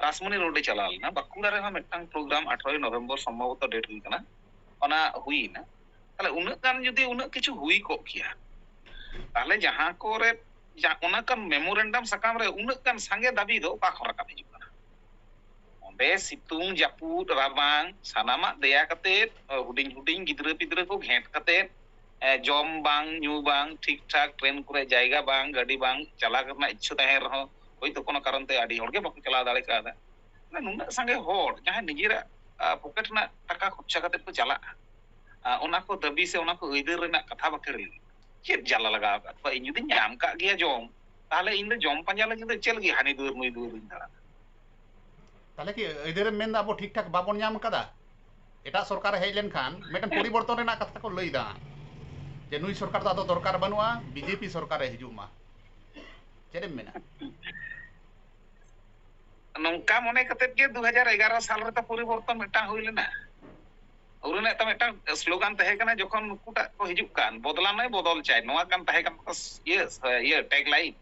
ᱨᱟᱥᱢᱚᱱᱤ ᱨᱳᱰ ᱮ ᱪᱟᱞᱟᱣ ᱞᱮᱱᱟ᱾ ᱵᱟᱸᱠᱩᱲᱟ ᱨᱮᱦᱚᱸ ᱢᱤᱫᱴᱟᱝ ᱯᱨᱳᱜᱨᱟᱢ ᱟᱴᱷᱨᱚᱭ ᱱᱚᱵᱷᱮᱢᱵᱚᱨ ᱥᱚᱢᱵᱷᱚᱵᱚᱛᱚ ᱰᱮᱴ ᱦᱩᱭ ᱠᱟᱱᱟ, ᱚᱱᱟ ᱦᱩᱭᱱᱟ᱾ ᱛᱟᱦᱞᱮ ᱩᱱᱟᱹᱜ ᱜᱟᱱ ᱡᱩᱫᱤ ᱩᱱᱟᱹᱜ ᱠᱤᱪᱷᱩ ᱦᱩᱭ ᱠᱚᱜ ᱠᱮᱭᱟ, ᱛᱟᱦᱞᱮ ᱡᱟᱦᱟᱸ ᱠᱚᱨᱮ ᱡᱟ-, ᱚᱱᱟ ᱠᱟᱱ ᱢᱮᱢᱳᱨᱮᱱᱰᱟᱢ ᱥᱟᱠᱟᱢ ᱨᱮ ᱩᱱᱟᱹᱜ ᱜᱟᱱ ᱥᱟᱸᱜᱮ ᱫᱟᱹᱵᱤ ᱫᱚ ᱚᱠᱟ ᱠᱷᱚᱱ ᱨᱟᱠᱟᱵ ᱦᱤᱡᱩᱜ ᱠᱟᱱᱟ? ᱚᱸᱰᱮ ᱥᱤᱛᱩᱝ, ᱡᱟᱹᱯᱩᱫ, ᱨᱟᱵᱟᱝ ᱥᱟᱱᱟᱢᱟᱜ ᱫᱮᱭᱟ ᱠᱟᱛᱮᱫ, ᱦᱩᱰᱤᱧ ᱦᱩᱰᱤᱧ ᱜᱤᱫᱽᱨᱟᱹ ᱯᱤᱫᱽᱨᱟᱹ ᱠᱚ ᱜᱷᱮᱸᱴ ᱠᱟᱛᱮᱫ, ᱮ, ᱡᱚᱢ ᱵᱟᱝ, ᱧᱩ ᱵᱟᱝ, ᱴᱷᱤᱠ ᱴᱷᱟᱠ ᱴᱨᱮᱱ ᱠᱚᱨᱮ ᱡᱟᱭᱜᱟ ᱵᱟᱝ, ᱜᱟᱹᱰᱤ ᱵᱟᱝ, ᱪᱟᱞᱟᱜ ᱨᱮᱱᱟᱜ ᱤᱪᱪᱷᱟᱹ ᱛᱟᱦᱮᱸ ᱨᱮᱦᱚᱸ ᱦᱳᱭᱛᱳ ᱠᱳᱱᱳ ᱠᱟᱨᱚᱱ ᱛᱮ ᱟᱹᱰᱤ ᱦᱚᱲᱜᱮ ᱵᱟᱠᱚ ᱪᱟᱞᱟᱣ ᱫᱟᱲᱮ ᱠᱟᱣᱫᱟ᱾ ᱢᱟᱱᱮ ᱱᱩᱱᱟᱹᱜ ᱥᱟᱸᱜᱮ ᱦᱚᱲ ᱡᱟᱦᱟᱸᱭ ᱱᱤᱡᱮᱨᱟᱜ, ᱟ, ᱯᱚᱠᱮᱴ ᱨᱮᱱᱟᱜ ᱴᱟᱠᱟ ᱠᱷᱚᱨᱪᱟ ᱠᱟᱛᱮᱫ ᱠᱚ ᱪᱟᱞᱟᱜᱼᱟ, ᱟ, ᱚᱱᱟ ᱠᱚ ᱫᱟᱹᱵᱤ ᱥᱮ ᱚᱱᱟ ᱠᱚ ᱟᱹᱭᱫᱟᱹᱨ ᱨᱮᱱᱟᱜ ᱠᱟᱛᱷᱟ ᱵᱟᱠᱷᱮᱲ ᱞᱟᱹᱜᱤᱫ ᱪᱮᱫ ᱡᱟᱞᱟ ᱞᱟᱜᱟᱣ ᱟᱠᱟᱫ ᱠᱚᱣᱟ? ᱤᱧ ᱡᱩᱫᱤᱧ ᱧᱟᱢ ᱠᱟᱜ ᱜᱮᱭᱟ ᱡᱚᱢ, ᱛᱟᱦᱞᱮ ᱤᱧ ᱫᱚ ᱡᱚᱢ ᱯᱟᱸᱡᱟ ᱞᱟᱹᱜᱤᱫ ᱫᱚ ᱪᱮᱫ ᱞᱟᱹᱜᱤᱫ ᱦᱟᱹᱱᱤ ᱫᱩᱣᱟᱹᱨ ᱱᱩᱭ ᱫᱩᱣᱟᱹᱨᱤᱧ ᱫᱟᱬᱟᱱᱟ? ᱛᱟᱦᱞᱮ ᱠᱤ ᱟᱹᱭᱫᱟᱹᱨᱮᱢ ᱢᱮᱱᱫᱟ ᱟᱵᱚ ᱴᱷᱤᱠ ᱴᱷᱟᱠ ᱵᱟᱵᱚᱱ ᱧᱟᱢ ᱠᱟᱫᱟ? ᱮᱴᱟᱜ ᱥᱚᱨᱠᱟᱨᱮ ᱦᱮᱡ ᱞᱮᱱᱠᱷᱟᱱ ᱢᱤᱫᱴᱟᱝ ᱯᱚᱨᱤᱵᱚᱨᱛᱚᱱ ᱨᱮᱱᱟᱜ ᱠᱟᱛᱷᱟ ᱠᱚ ᱞᱟᱹᱭᱫᱟ, ᱡᱮ ᱱᱩᱭ ᱥᱚᱨᱠᱟᱨ ᱫᱚ ᱟᱫᱚ ᱫᱚᱨᱠᱟᱨ ᱵᱟᱹᱱᱩᱜᱼᱟ, ᱵᱤᱡᱮᱯᱤ ᱥᱚᱨᱠᱟᱨᱮ ᱦᱤᱡᱩᱜ ᱢᱟ᱾ ᱪᱮᱫ ᱮᱢ ᱢᱮᱱᱟ? ᱱᱚᱝᱠᱟ ᱢᱚᱱᱮ ᱠᱟᱛᱮᱫ ᱜᱮ ᱫᱩ ᱦᱟᱡᱟᱨ ᱮᱜᱟᱨᱚ ᱥᱟᱞ ᱨᱮᱫᱚ ᱯᱚᱨᱤᱵᱚᱨᱛᱚᱱ ᱢᱤᱫᱴᱟᱝ ᱦᱩᱭ ᱞᱮᱱᱟ᱾ ᱩᱱ ᱨᱮᱱᱟᱜ ᱛᱚ ᱢᱤᱫᱴᱟᱝ ᱥᱞᱳᱜᱟᱱ ᱛᱟᱦᱮᱸ ᱠᱟᱱᱟ, ᱡᱚᱠᱷᱚᱱ ᱱᱩᱠᱩᱴᱟᱜ ᱠᱚ ᱦᱤᱡᱩᱜ ᱠᱟᱱ, "ᱵᱚᱫᱞᱟᱱᱟ ᱦᱤ ᱵᱚᱫᱚᱞ ᱪᱟᱭ", ᱱᱚᱣᱟ ᱠᱟᱱ ᱛᱟᱦᱮᱸ ᱠᱟᱱᱟ ᱛᱟᱠᱚ ᱤᱭᱟᱹ, ᱤᱭᱟᱹ ᱴᱮᱜᱽ ᱞᱟᱭᱤᱱ᱾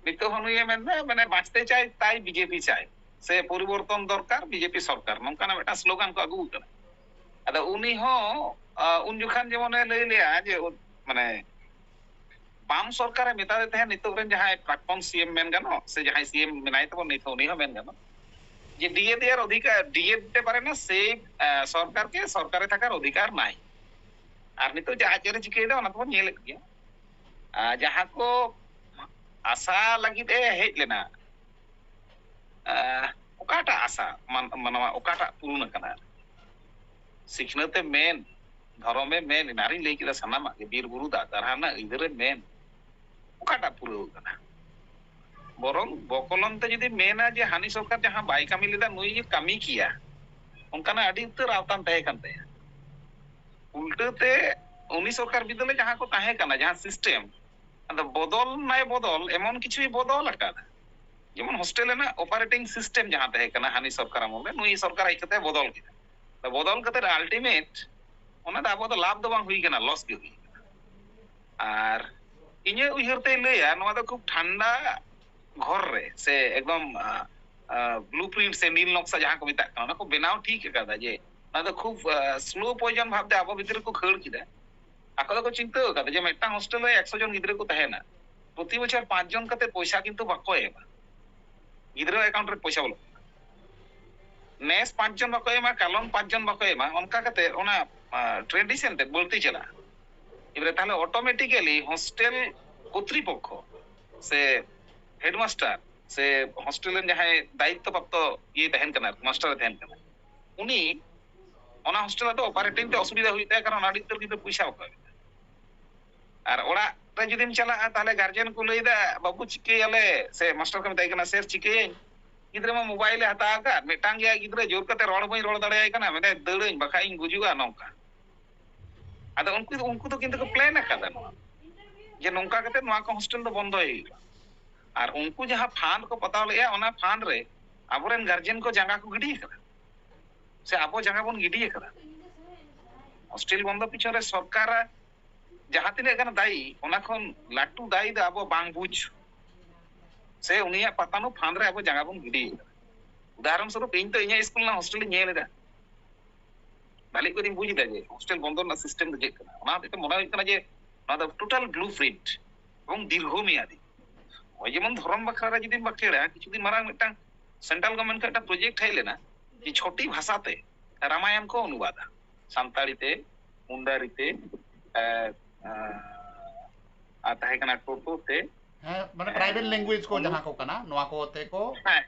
ᱱᱤᱛᱚᱜ ᱦᱚᱸ ᱱᱩᱭᱮ ᱢᱮᱱᱫᱟ, ᱢᱟᱱᱮ, "ᱵᱟᱸᱪᱛᱮ ᱪᱟᱭ ᱛᱟᱭ ᱵᱤᱡᱮᱯᱤ ᱪᱟᱭ", ᱥᱮ "ᱯᱚᱨᱤᱵᱚᱨᱛᱚᱱ ᱫᱚᱨᱠᱟᱨ, ᱵᱤᱡᱮᱯᱤ ᱥᱚᱨᱠᱟᱨ", ᱱᱚᱝᱠᱟᱱᱟᱜ ᱢᱤᱫᱴᱟᱝ ᱥᱞᱳᱜᱟᱱ ᱠᱚ ᱟᱹᱜᱩ ᱟᱠᱟᱫᱟ᱾ ᱟᱫᱚ ᱩᱱᱤ ᱦᱚᱸ, ᱟ, ᱩᱱ ᱡᱚᱠᱷᱟᱱ ᱡᱮᱢᱚᱱᱮ ᱞᱟᱹᱭ ᱞᱮᱜᱼᱟ ᱡᱮ, ᱩᱱ-, ᱢᱟᱱᱮ, ᱵᱟᱢ ᱥᱚᱨᱠᱟᱨᱮ ᱢᱮᱛᱟᱫᱮ ᱛᱟᱦᱮᱸᱫ, ᱱᱤᱛᱚᱜ ᱨᱮᱱ ᱡᱟᱦᱟᱸᱭ ᱯᱨᱟᱠᱛᱚᱱ ᱥᱤ ᱮᱢ ᱢᱮᱱ ᱜᱟᱱᱚᱜ, ᱥᱮ ᱡᱟᱦᱟᱸᱭ ᱥᱤ ᱮᱢ ᱢᱮᱱᱟᱭ ᱛᱟᱵᱚᱱ ᱱᱤᱛ ᱦᱚᱸ, ᱩᱱᱤ ᱦᱚᱸ ᱢᱮᱱ ᱜᱟᱱᱚᱜ, ᱡᱮ ᱰᱤ ᱮ ᱫᱮᱭᱟᱨ ᱚᱫᱷᱤᱠᱟᱨ, ᱰᱤ ᱮ ᱫᱮ ᱯᱟᱨᱮ ᱱᱟ ᱥᱮ, ᱟ, ᱥᱚᱨᱠᱟᱨ ᱠᱮ ᱥᱚᱨᱠᱟᱨᱮ ᱛᱷᱟᱠᱟᱨ ᱚᱫᱷᱤᱠᱟᱨ ᱱᱟᱭ᱾ ᱟᱨ ᱱᱤᱛᱚᱜ ᱡᱟᱦᱟᱸ ᱪᱮᱫ ᱮ ᱪᱤᱠᱟᱹᱭᱮᱫᱟ, ᱚᱱᱟ ᱛᱚᱵᱚᱱ ᱧᱮᱞᱮᱫ ᱜᱮᱭᱟ᱾ ᱟᱨ ᱡᱟᱦᱟᱸ ᱠᱚ ᱟᱥᱟ ᱞᱟᱹᱜᱤᱫ ᱮ ᱦᱮᱡ ᱞᱮᱱᱟ, ᱟ, ᱚᱠᱟᱴᱟᱜ ᱟᱥᱟ ᱢᱟᱱ-, ᱢᱟᱱᱣᱟ ᱚᱠᱟᱴᱟᱜ ᱯᱩᱨᱩᱱ ᱟᱠᱟᱱᱟ? ᱥᱤᱠᱷᱱᱟᱹᱛ ᱮ ᱢᱮᱱ, ᱫᱷᱚᱨᱚᱢ ᱮ ᱢᱮᱱ, ᱮᱱᱟᱝ ᱨᱤᱧ ᱞᱟᱹᱭ ᱠᱮᱫᱟ ᱥᱟᱱᱟᱢᱟᱜ ᱜᱮ, ᱵᱤᱨ ᱵᱩᱨᱩ ᱫᱟᱜ ᱫᱟᱨᱦᱟ ᱨᱮᱱᱟᱜ ᱟᱹᱭᱫᱟᱹᱨ ᱮ ᱢᱮᱱ, ᱚᱠᱟᱴᱟᱜ ᱯᱩᱨᱟᱹᱣ ᱟᱠᱟᱱᱟ? ᱵᱚᱨᱚᱝ ᱵᱚᱠᱚᱞᱚᱱ ᱛᱮ ᱡᱩᱫᱤ ᱢᱮᱱᱟ ᱡᱮ ᱦᱟᱹᱱᱤ ᱥᱚᱨᱠᱟᱨ ᱡᱟᱦᱟᱸ ᱵᱟᱭ ᱠᱟᱹᱢᱤ ᱞᱮᱫᱟ ᱱᱩᱭ ᱜᱮ ᱠᱟᱹᱢᱤ ᱠᱮᱭᱟ, ᱚᱱᱠᱟᱱᱟᱜ ᱟᱹᱰᱤ ᱩᱛᱟᱹᱨ ᱟᱣᱛᱟᱱ ᱛᱟᱦᱮᱸ ᱠᱟᱱ ᱛᱟᱭᱟ᱾ ᱩᱞᱴᱟᱹ ᱛᱮ ᱩᱱᱤ ᱥᱚᱨᱠᱟᱨ ᱵᱤᱫᱟᱹᱞ ᱨᱮ ᱡᱟᱦᱟᱸ ᱠᱚ ᱛᱟᱦᱮᱸ ᱠᱟᱱᱟ, ᱡᱟᱦᱟᱸ ᱥᱤᱥᱴᱮᱢ, ᱟᱫᱚ ᱵᱚᱫᱚᱞ ᱱᱟᱭ ᱵᱚᱫᱚᱞ, ᱮᱢᱚᱱ ᱠᱤᱪᱷᱩᱭ ᱵᱚᱫᱚᱞ ᱟᱠᱟᱫᱟ᱾ ᱡᱮᱢᱚᱱ ᱦᱳᱥᱴᱮᱞ ᱨᱮᱱᱟᱜ ᱚᱯᱟᱨᱮᱴᱤᱝ ᱥᱤᱥᱴᱮᱢ ᱡᱟᱦᱟᱸ ᱛᱟᱦᱮᱸ ᱠᱟᱱᱟ ᱦᱟᱹᱱᱤ ᱥᱚᱨᱠᱟᱨ ᱟᱢᱚᱞ ᱨᱮ, ᱱᱩᱭ ᱥᱚᱨᱠᱟᱨ ᱦᱮᱡ ᱠᱟᱛᱮ ᱵᱚᱫᱚᱞ ᱠᱮᱫᱟ᱾ ᱟᱫᱚ ᱵᱚᱫᱚᱞ ᱠᱟᱛᱮ ᱟᱞᱴᱤᱢᱮᱴ ᱚᱱᱟ ᱫᱚ ᱟᱵᱚ ᱫᱚ ᱞᱟᱵᱷ ᱫᱚ ᱵᱟᱝ ᱦᱩᱭ ᱠᱟᱱᱟ, ᱞᱚᱥ ᱜᱮ ᱦᱩᱭ ᱠᱟᱱᱟ᱾ ᱟᱨ ᱤᱧᱟᱹᱜ ᱩᱭᱦᱟᱹᱨ ᱛᱮᱭ ᱞᱟᱹᱭᱟ, ᱱᱚᱣᱟ ᱫᱚ ᱠᱷᱩᱵ ᱴᱷᱟᱱᱰᱟ ᱜᱷᱚᱨ ᱨᱮ ᱥᱮ ᱮᱠᱫᱚᱢ ᱵᱞᱩ ᱯᱨᱤᱱᱴ ᱥᱮ ᱱᱤᱞ ᱱᱚᱠᱥᱟ ᱡᱟᱦᱟᱸ ᱠᱚ ᱢᱮᱛᱟᱜ ᱠᱟᱱᱟ, ᱚᱱᱟ ᱠᱚ ᱵᱮᱱᱟᱣ ᱴᱷᱤᱠ ᱟᱠᱟᱫᱟ ᱡᱮ ᱱᱚᱣᱟ ᱫᱚ ᱠᱷᱩᱵ ᱥᱞᱳ ᱯᱚᱭᱡᱚᱱ ᱵᱷᱟᱵᱛᱮ ᱟᱵᱚ ᱵᱷᱤᱛᱨᱤ ᱨᱮᱠᱚ ᱠᱷᱟᱹᱲ ᱠᱮᱫᱟ᱾ ᱟᱠᱚ ᱫᱚᱠᱚ ᱪᱤᱱᱛᱟᱹ ᱟᱠᱟᱫᱟ ᱡᱮ ᱢᱤᱫᱴᱟᱝ ᱦᱳᱥᱴᱮᱞ ᱨᱮ ᱮᱠᱥᱚ ᱡᱚᱱ ᱜᱤᱫᱽᱨᱟᱹ ᱠᱚ ᱛᱟᱦᱮᱱᱟ, ᱯᱨᱚᱛᱤ ᱵᱚᱪᱷᱚᱨ ᱯᱟᱸᱪ ᱡᱚᱱ ᱠᱟᱛᱮ ᱯᱚᱭᱥᱟ ᱠᱤᱱᱛᱩ ᱵᱟᱠᱚ ᱮᱢᱟ, ᱜᱤᱫᱽᱨᱟᱹ ᱮᱠᱟᱣᱩᱱᱴ ᱨᱮ ᱯᱚᱭᱥᱟ ᱵᱚᱞᱚᱜ ᱠᱟᱱᱟ᱾ ᱱᱮᱥ ᱯᱟᱸᱪ ᱡᱚᱱ ᱵᱟᱠᱚ ᱮᱢᱟ, ᱠᱟᱞᱚᱢ ᱯᱟᱸᱪ ᱡᱚᱱ ᱵᱟᱠᱚ ᱮᱢᱟ, ᱚᱱᱠᱟ ᱠᱟᱛᱮ ᱚᱱᱟ ᱴᱨᱮᱰᱤᱥᱚᱱ ᱛᱮ ᱵᱟᱹᱲᱛᱤ ᱪᱟᱞᱟᱜᱼᱟ᱾ ᱮᱵᱟᱨᱮ ᱛᱟᱦᱞᱮ ᱚᱴᱳᱢᱮᱴᱤᱠᱟᱞᱤ ᱦᱳᱥᱴᱮᱞ ᱠᱚᱨᱛᱨᱤᱯᱚᱠᱠᱷᱚ ᱥᱮ ᱦᱮᱰᱢᱟᱥᱴᱟᱨ ᱥᱮ ᱦᱳᱥᱴᱮᱞ ᱨᱮᱱ ᱡᱟᱦᱟᱸᱭ ᱫᱟᱭᱤᱛᱛᱚ ᱯᱨᱟᱯᱛᱚ ᱤᱭᱟᱹ ᱛᱟᱦᱮᱱ ᱠᱟᱱᱟ, ᱢᱟᱥᱴᱟᱨ ᱮ ᱛᱟᱦᱮᱱ ᱠᱟᱱᱟ, ᱩᱱᱤ ᱚᱱᱟ ᱦᱳᱥᱴᱮᱞ ᱨᱮᱫᱚ ᱚᱯᱟᱨᱮᱴᱤᱝ ᱛᱮ ᱚᱥᱩᱵᱤᱫᱷᱟ ᱦᱩᱭᱩᱜ ᱛᱟᱭᱟ, ᱠᱟᱨᱚᱱ ᱟᱹᱰᱤ ᱩᱛᱟᱹᱨ ᱜᱤᱫᱽᱨᱟᱹ ᱯᱚᱭᱥᱟ ᱵᱟᱠᱚ ᱮᱢ ᱮᱫᱟ᱾ ᱟᱨ ᱚᱲᱟᱜ ᱨᱮ ᱡᱩᱫᱤᱢ ᱪᱟᱞᱟᱜᱼᱟ, ᱛᱟᱦᱞᱮ ᱜᱟᱨᱡᱮᱱ ᱠᱚ ᱞᱟᱹᱭ ᱮᱫᱟ, "ᱵᱟᱹᱵᱩ ᱪᱤᱠᱟᱹᱭᱟᱞᱮ?" ᱥᱮ ᱢᱟᱥᱴᱟᱨ ᱠᱚ ᱢᱮᱛᱟᱭ ᱠᱟᱱᱟ, "ᱥᱮᱨ ᱪᱤᱠᱟᱹᱭᱟᱹᱧ?" ᱜᱤᱫᱽᱨᱟᱹ ᱢᱟ ᱢᱳᱵᱟᱭᱤᱞ ᱮ ᱦᱟᱛᱟᱣ ᱟᱠᱟᱫ, ᱢᱤᱫᱴᱟᱝ ᱜᱮᱭᱟ ᱜᱤᱫᱽᱨᱟᱹ, ᱡᱳᱨ ᱠᱟᱛᱮ ᱨᱚᱲ ᱵᱟᱹᱧ ᱨᱚᱲ ᱫᱟᱲᱮᱭᱟᱭ ᱠᱟᱱᱟ, ᱢᱮᱱᱫᱟᱭ, "ᱫᱟᱹᱲᱟᱹᱧ ᱵᱟᱠᱷᱟᱡ ᱤᱧ ᱜᱩᱡᱩᱜᱼᱟ", ᱱᱚᱝᱠᱟ᱾ ᱟᱫᱚ ᱩᱱᱠᱩ ᱫᱚ, ᱩᱱᱠᱩ ᱫᱚ ᱠᱤᱱᱛᱩ ᱠᱚ ᱯᱞᱮᱱ ᱟᱠᱟᱫᱟ ᱱᱚᱣᱟ, ᱡᱮ ᱱᱚᱝᱠᱟ ᱠᱟᱛᱮ ᱱᱚᱣᱟ ᱠᱚ ᱦᱳᱥᱴᱮᱞ ᱫᱚ ᱵᱚᱱᱫᱚᱭ ᱦᱩᱭᱩᱜᱼᱟ᱾ ᱟᱨ ᱩᱱᱠᱩ ᱡᱟᱦᱟᱸ ᱯᱷᱟᱱᱰ ᱠᱚ ᱯᱟᱛᱟᱣ ᱞᱮᱜᱼᱟ, ᱚᱱᱟ ᱯᱷᱟᱱᱰ ᱨᱮ ᱟᱵᱚᱨᱮᱱ ᱜᱟᱨᱡᱮᱱ ᱠᱚ ᱡᱟᱸᱜᱟ ᱠᱚ ᱜᱤᱰᱤ ᱟᱠᱟᱫᱟ, ᱥᱮ ᱟᱵᱚ ᱡᱟᱸᱜᱟ ᱵᱚᱱ ᱜᱤᱰᱤ ᱟᱠᱟᱫᱟ᱾ ᱦᱳᱥᱴᱮᱞ ᱵᱚᱱᱫᱚ ᱯᱤᱪᱷᱚᱱ ᱨᱮ ᱥᱚᱨᱠᱟᱨ ᱡᱟᱦᱟᱸ ᱛᱤᱱᱟᱹᱜ ᱜᱟᱱ ᱫᱟᱭᱤ, ᱚᱱᱟ ᱠᱷᱚᱱ ᱞᱟᱹᱴᱩ ᱫᱟᱭᱤ ᱫᱚ ᱟᱵᱚ ᱵᱟᱝ ᱵᱩᱡᱽ, ᱥᱮ ᱩᱱᱤᱭᱟᱜ ᱯᱟᱛᱟᱱᱩ ᱯᱷᱟᱱᱰ ᱨᱮ ᱟᱵᱚ ᱡᱟᱸᱜᱟ ᱵᱚᱱ ᱜᱤᱰᱤ ᱟᱠᱟᱫᱟ᱾ ᱩᱫᱟᱦᱚᱨᱚᱱ ᱥᱚᱨᱩᱯ, ᱤᱧ ᱛᱚ ᱤᱧᱟᱹᱜ ᱥᱠᱩᱞ ᱨᱮᱱᱟᱜ ᱦᱳᱥᱴᱮᱞ ᱤᱧ ᱧᱮᱞ ᱮᱫᱟ, ᱵᱷᱟᱞᱤ ᱠᱚᱨᱮᱧ ᱵᱩᱡᱽ ᱮᱫᱟ ᱡᱮ ᱦᱳᱥᱴᱮᱞ ᱵᱚᱱᱫᱚ ᱨᱮᱱᱟᱜ ᱥᱤᱥᱴᱮᱢ ᱫᱚ ᱪᱮᱫ ᱠᱟᱱᱟ᱾ ᱚᱱᱟ ᱦᱚᱛᱮᱡ ᱛᱮ ᱢᱚᱱᱮ ᱦᱩᱭᱩᱜ ᱠᱟᱱᱟ ᱡᱮ ᱱᱚᱣᱟ ᱫᱚ ᱴᱳᱴᱟᱞ ᱵᱞᱩ ᱯᱨᱤᱱᱴ ᱮᱵᱚᱝ ᱫᱤᱨᱜᱷᱚ ᱢᱮᱭᱟᱫᱤ᱾ ᱱᱚᱜᱼᱚᱭ ᱡᱮᱢᱚᱱ ᱫᱷᱚᱨᱚᱢ ᱵᱟᱠᱷᱨᱟ ᱨᱮ ᱡᱩᱫᱤᱢ ᱵᱟᱠᱷᱮᱲᱟ, ᱠᱤᱪᱷᱩ ᱫᱤᱱ ᱢᱟᱲᱟᱝ ᱢᱤᱫᱴᱟᱝ ᱥᱮᱱᱴᱨᱟᱞ ᱜᱚᱵᱷᱢᱮᱱᱴ ᱠᱷᱚᱱ ᱢᱤᱫᱴᱟᱝ ᱯᱨᱚᱡᱮᱠᱴ ᱦᱮᱡ ᱞᱮᱱᱟ ᱡᱮ ᱪᱷᱚᱴᱤ ᱵᱷᱟᱥᱟᱛᱮ ᱨᱟᱢᱟᱭᱚᱱ ᱠᱚ ᱚᱱᱩᱵᱟᱫᱟ, ᱥᱟᱱᱛᱟᱲᱤ ᱛᱮ, ᱢᱩᱱᱰᱟᱨᱤ ᱛᱮ, ᱮ, ᱮ, ᱟᱨ ᱛᱟᱦᱮᱸ ᱠᱟᱱᱟ ᱴᱳᱴᱳ ᱛᱮ᱾ ᱦᱮᱸ, ᱢᱟᱱᱮ ᱴᱨᱟᱭᱵᱮᱞ ᱞᱮᱝᱜᱩᱭᱮᱡᱽ ᱠᱚ ᱡᱟᱦᱟᱸ ᱠᱚ ᱠᱟᱱᱟ, ᱱᱚᱣᱟ ᱠᱚ ᱛᱮ ᱠᱚ ᱦᱮᱸ,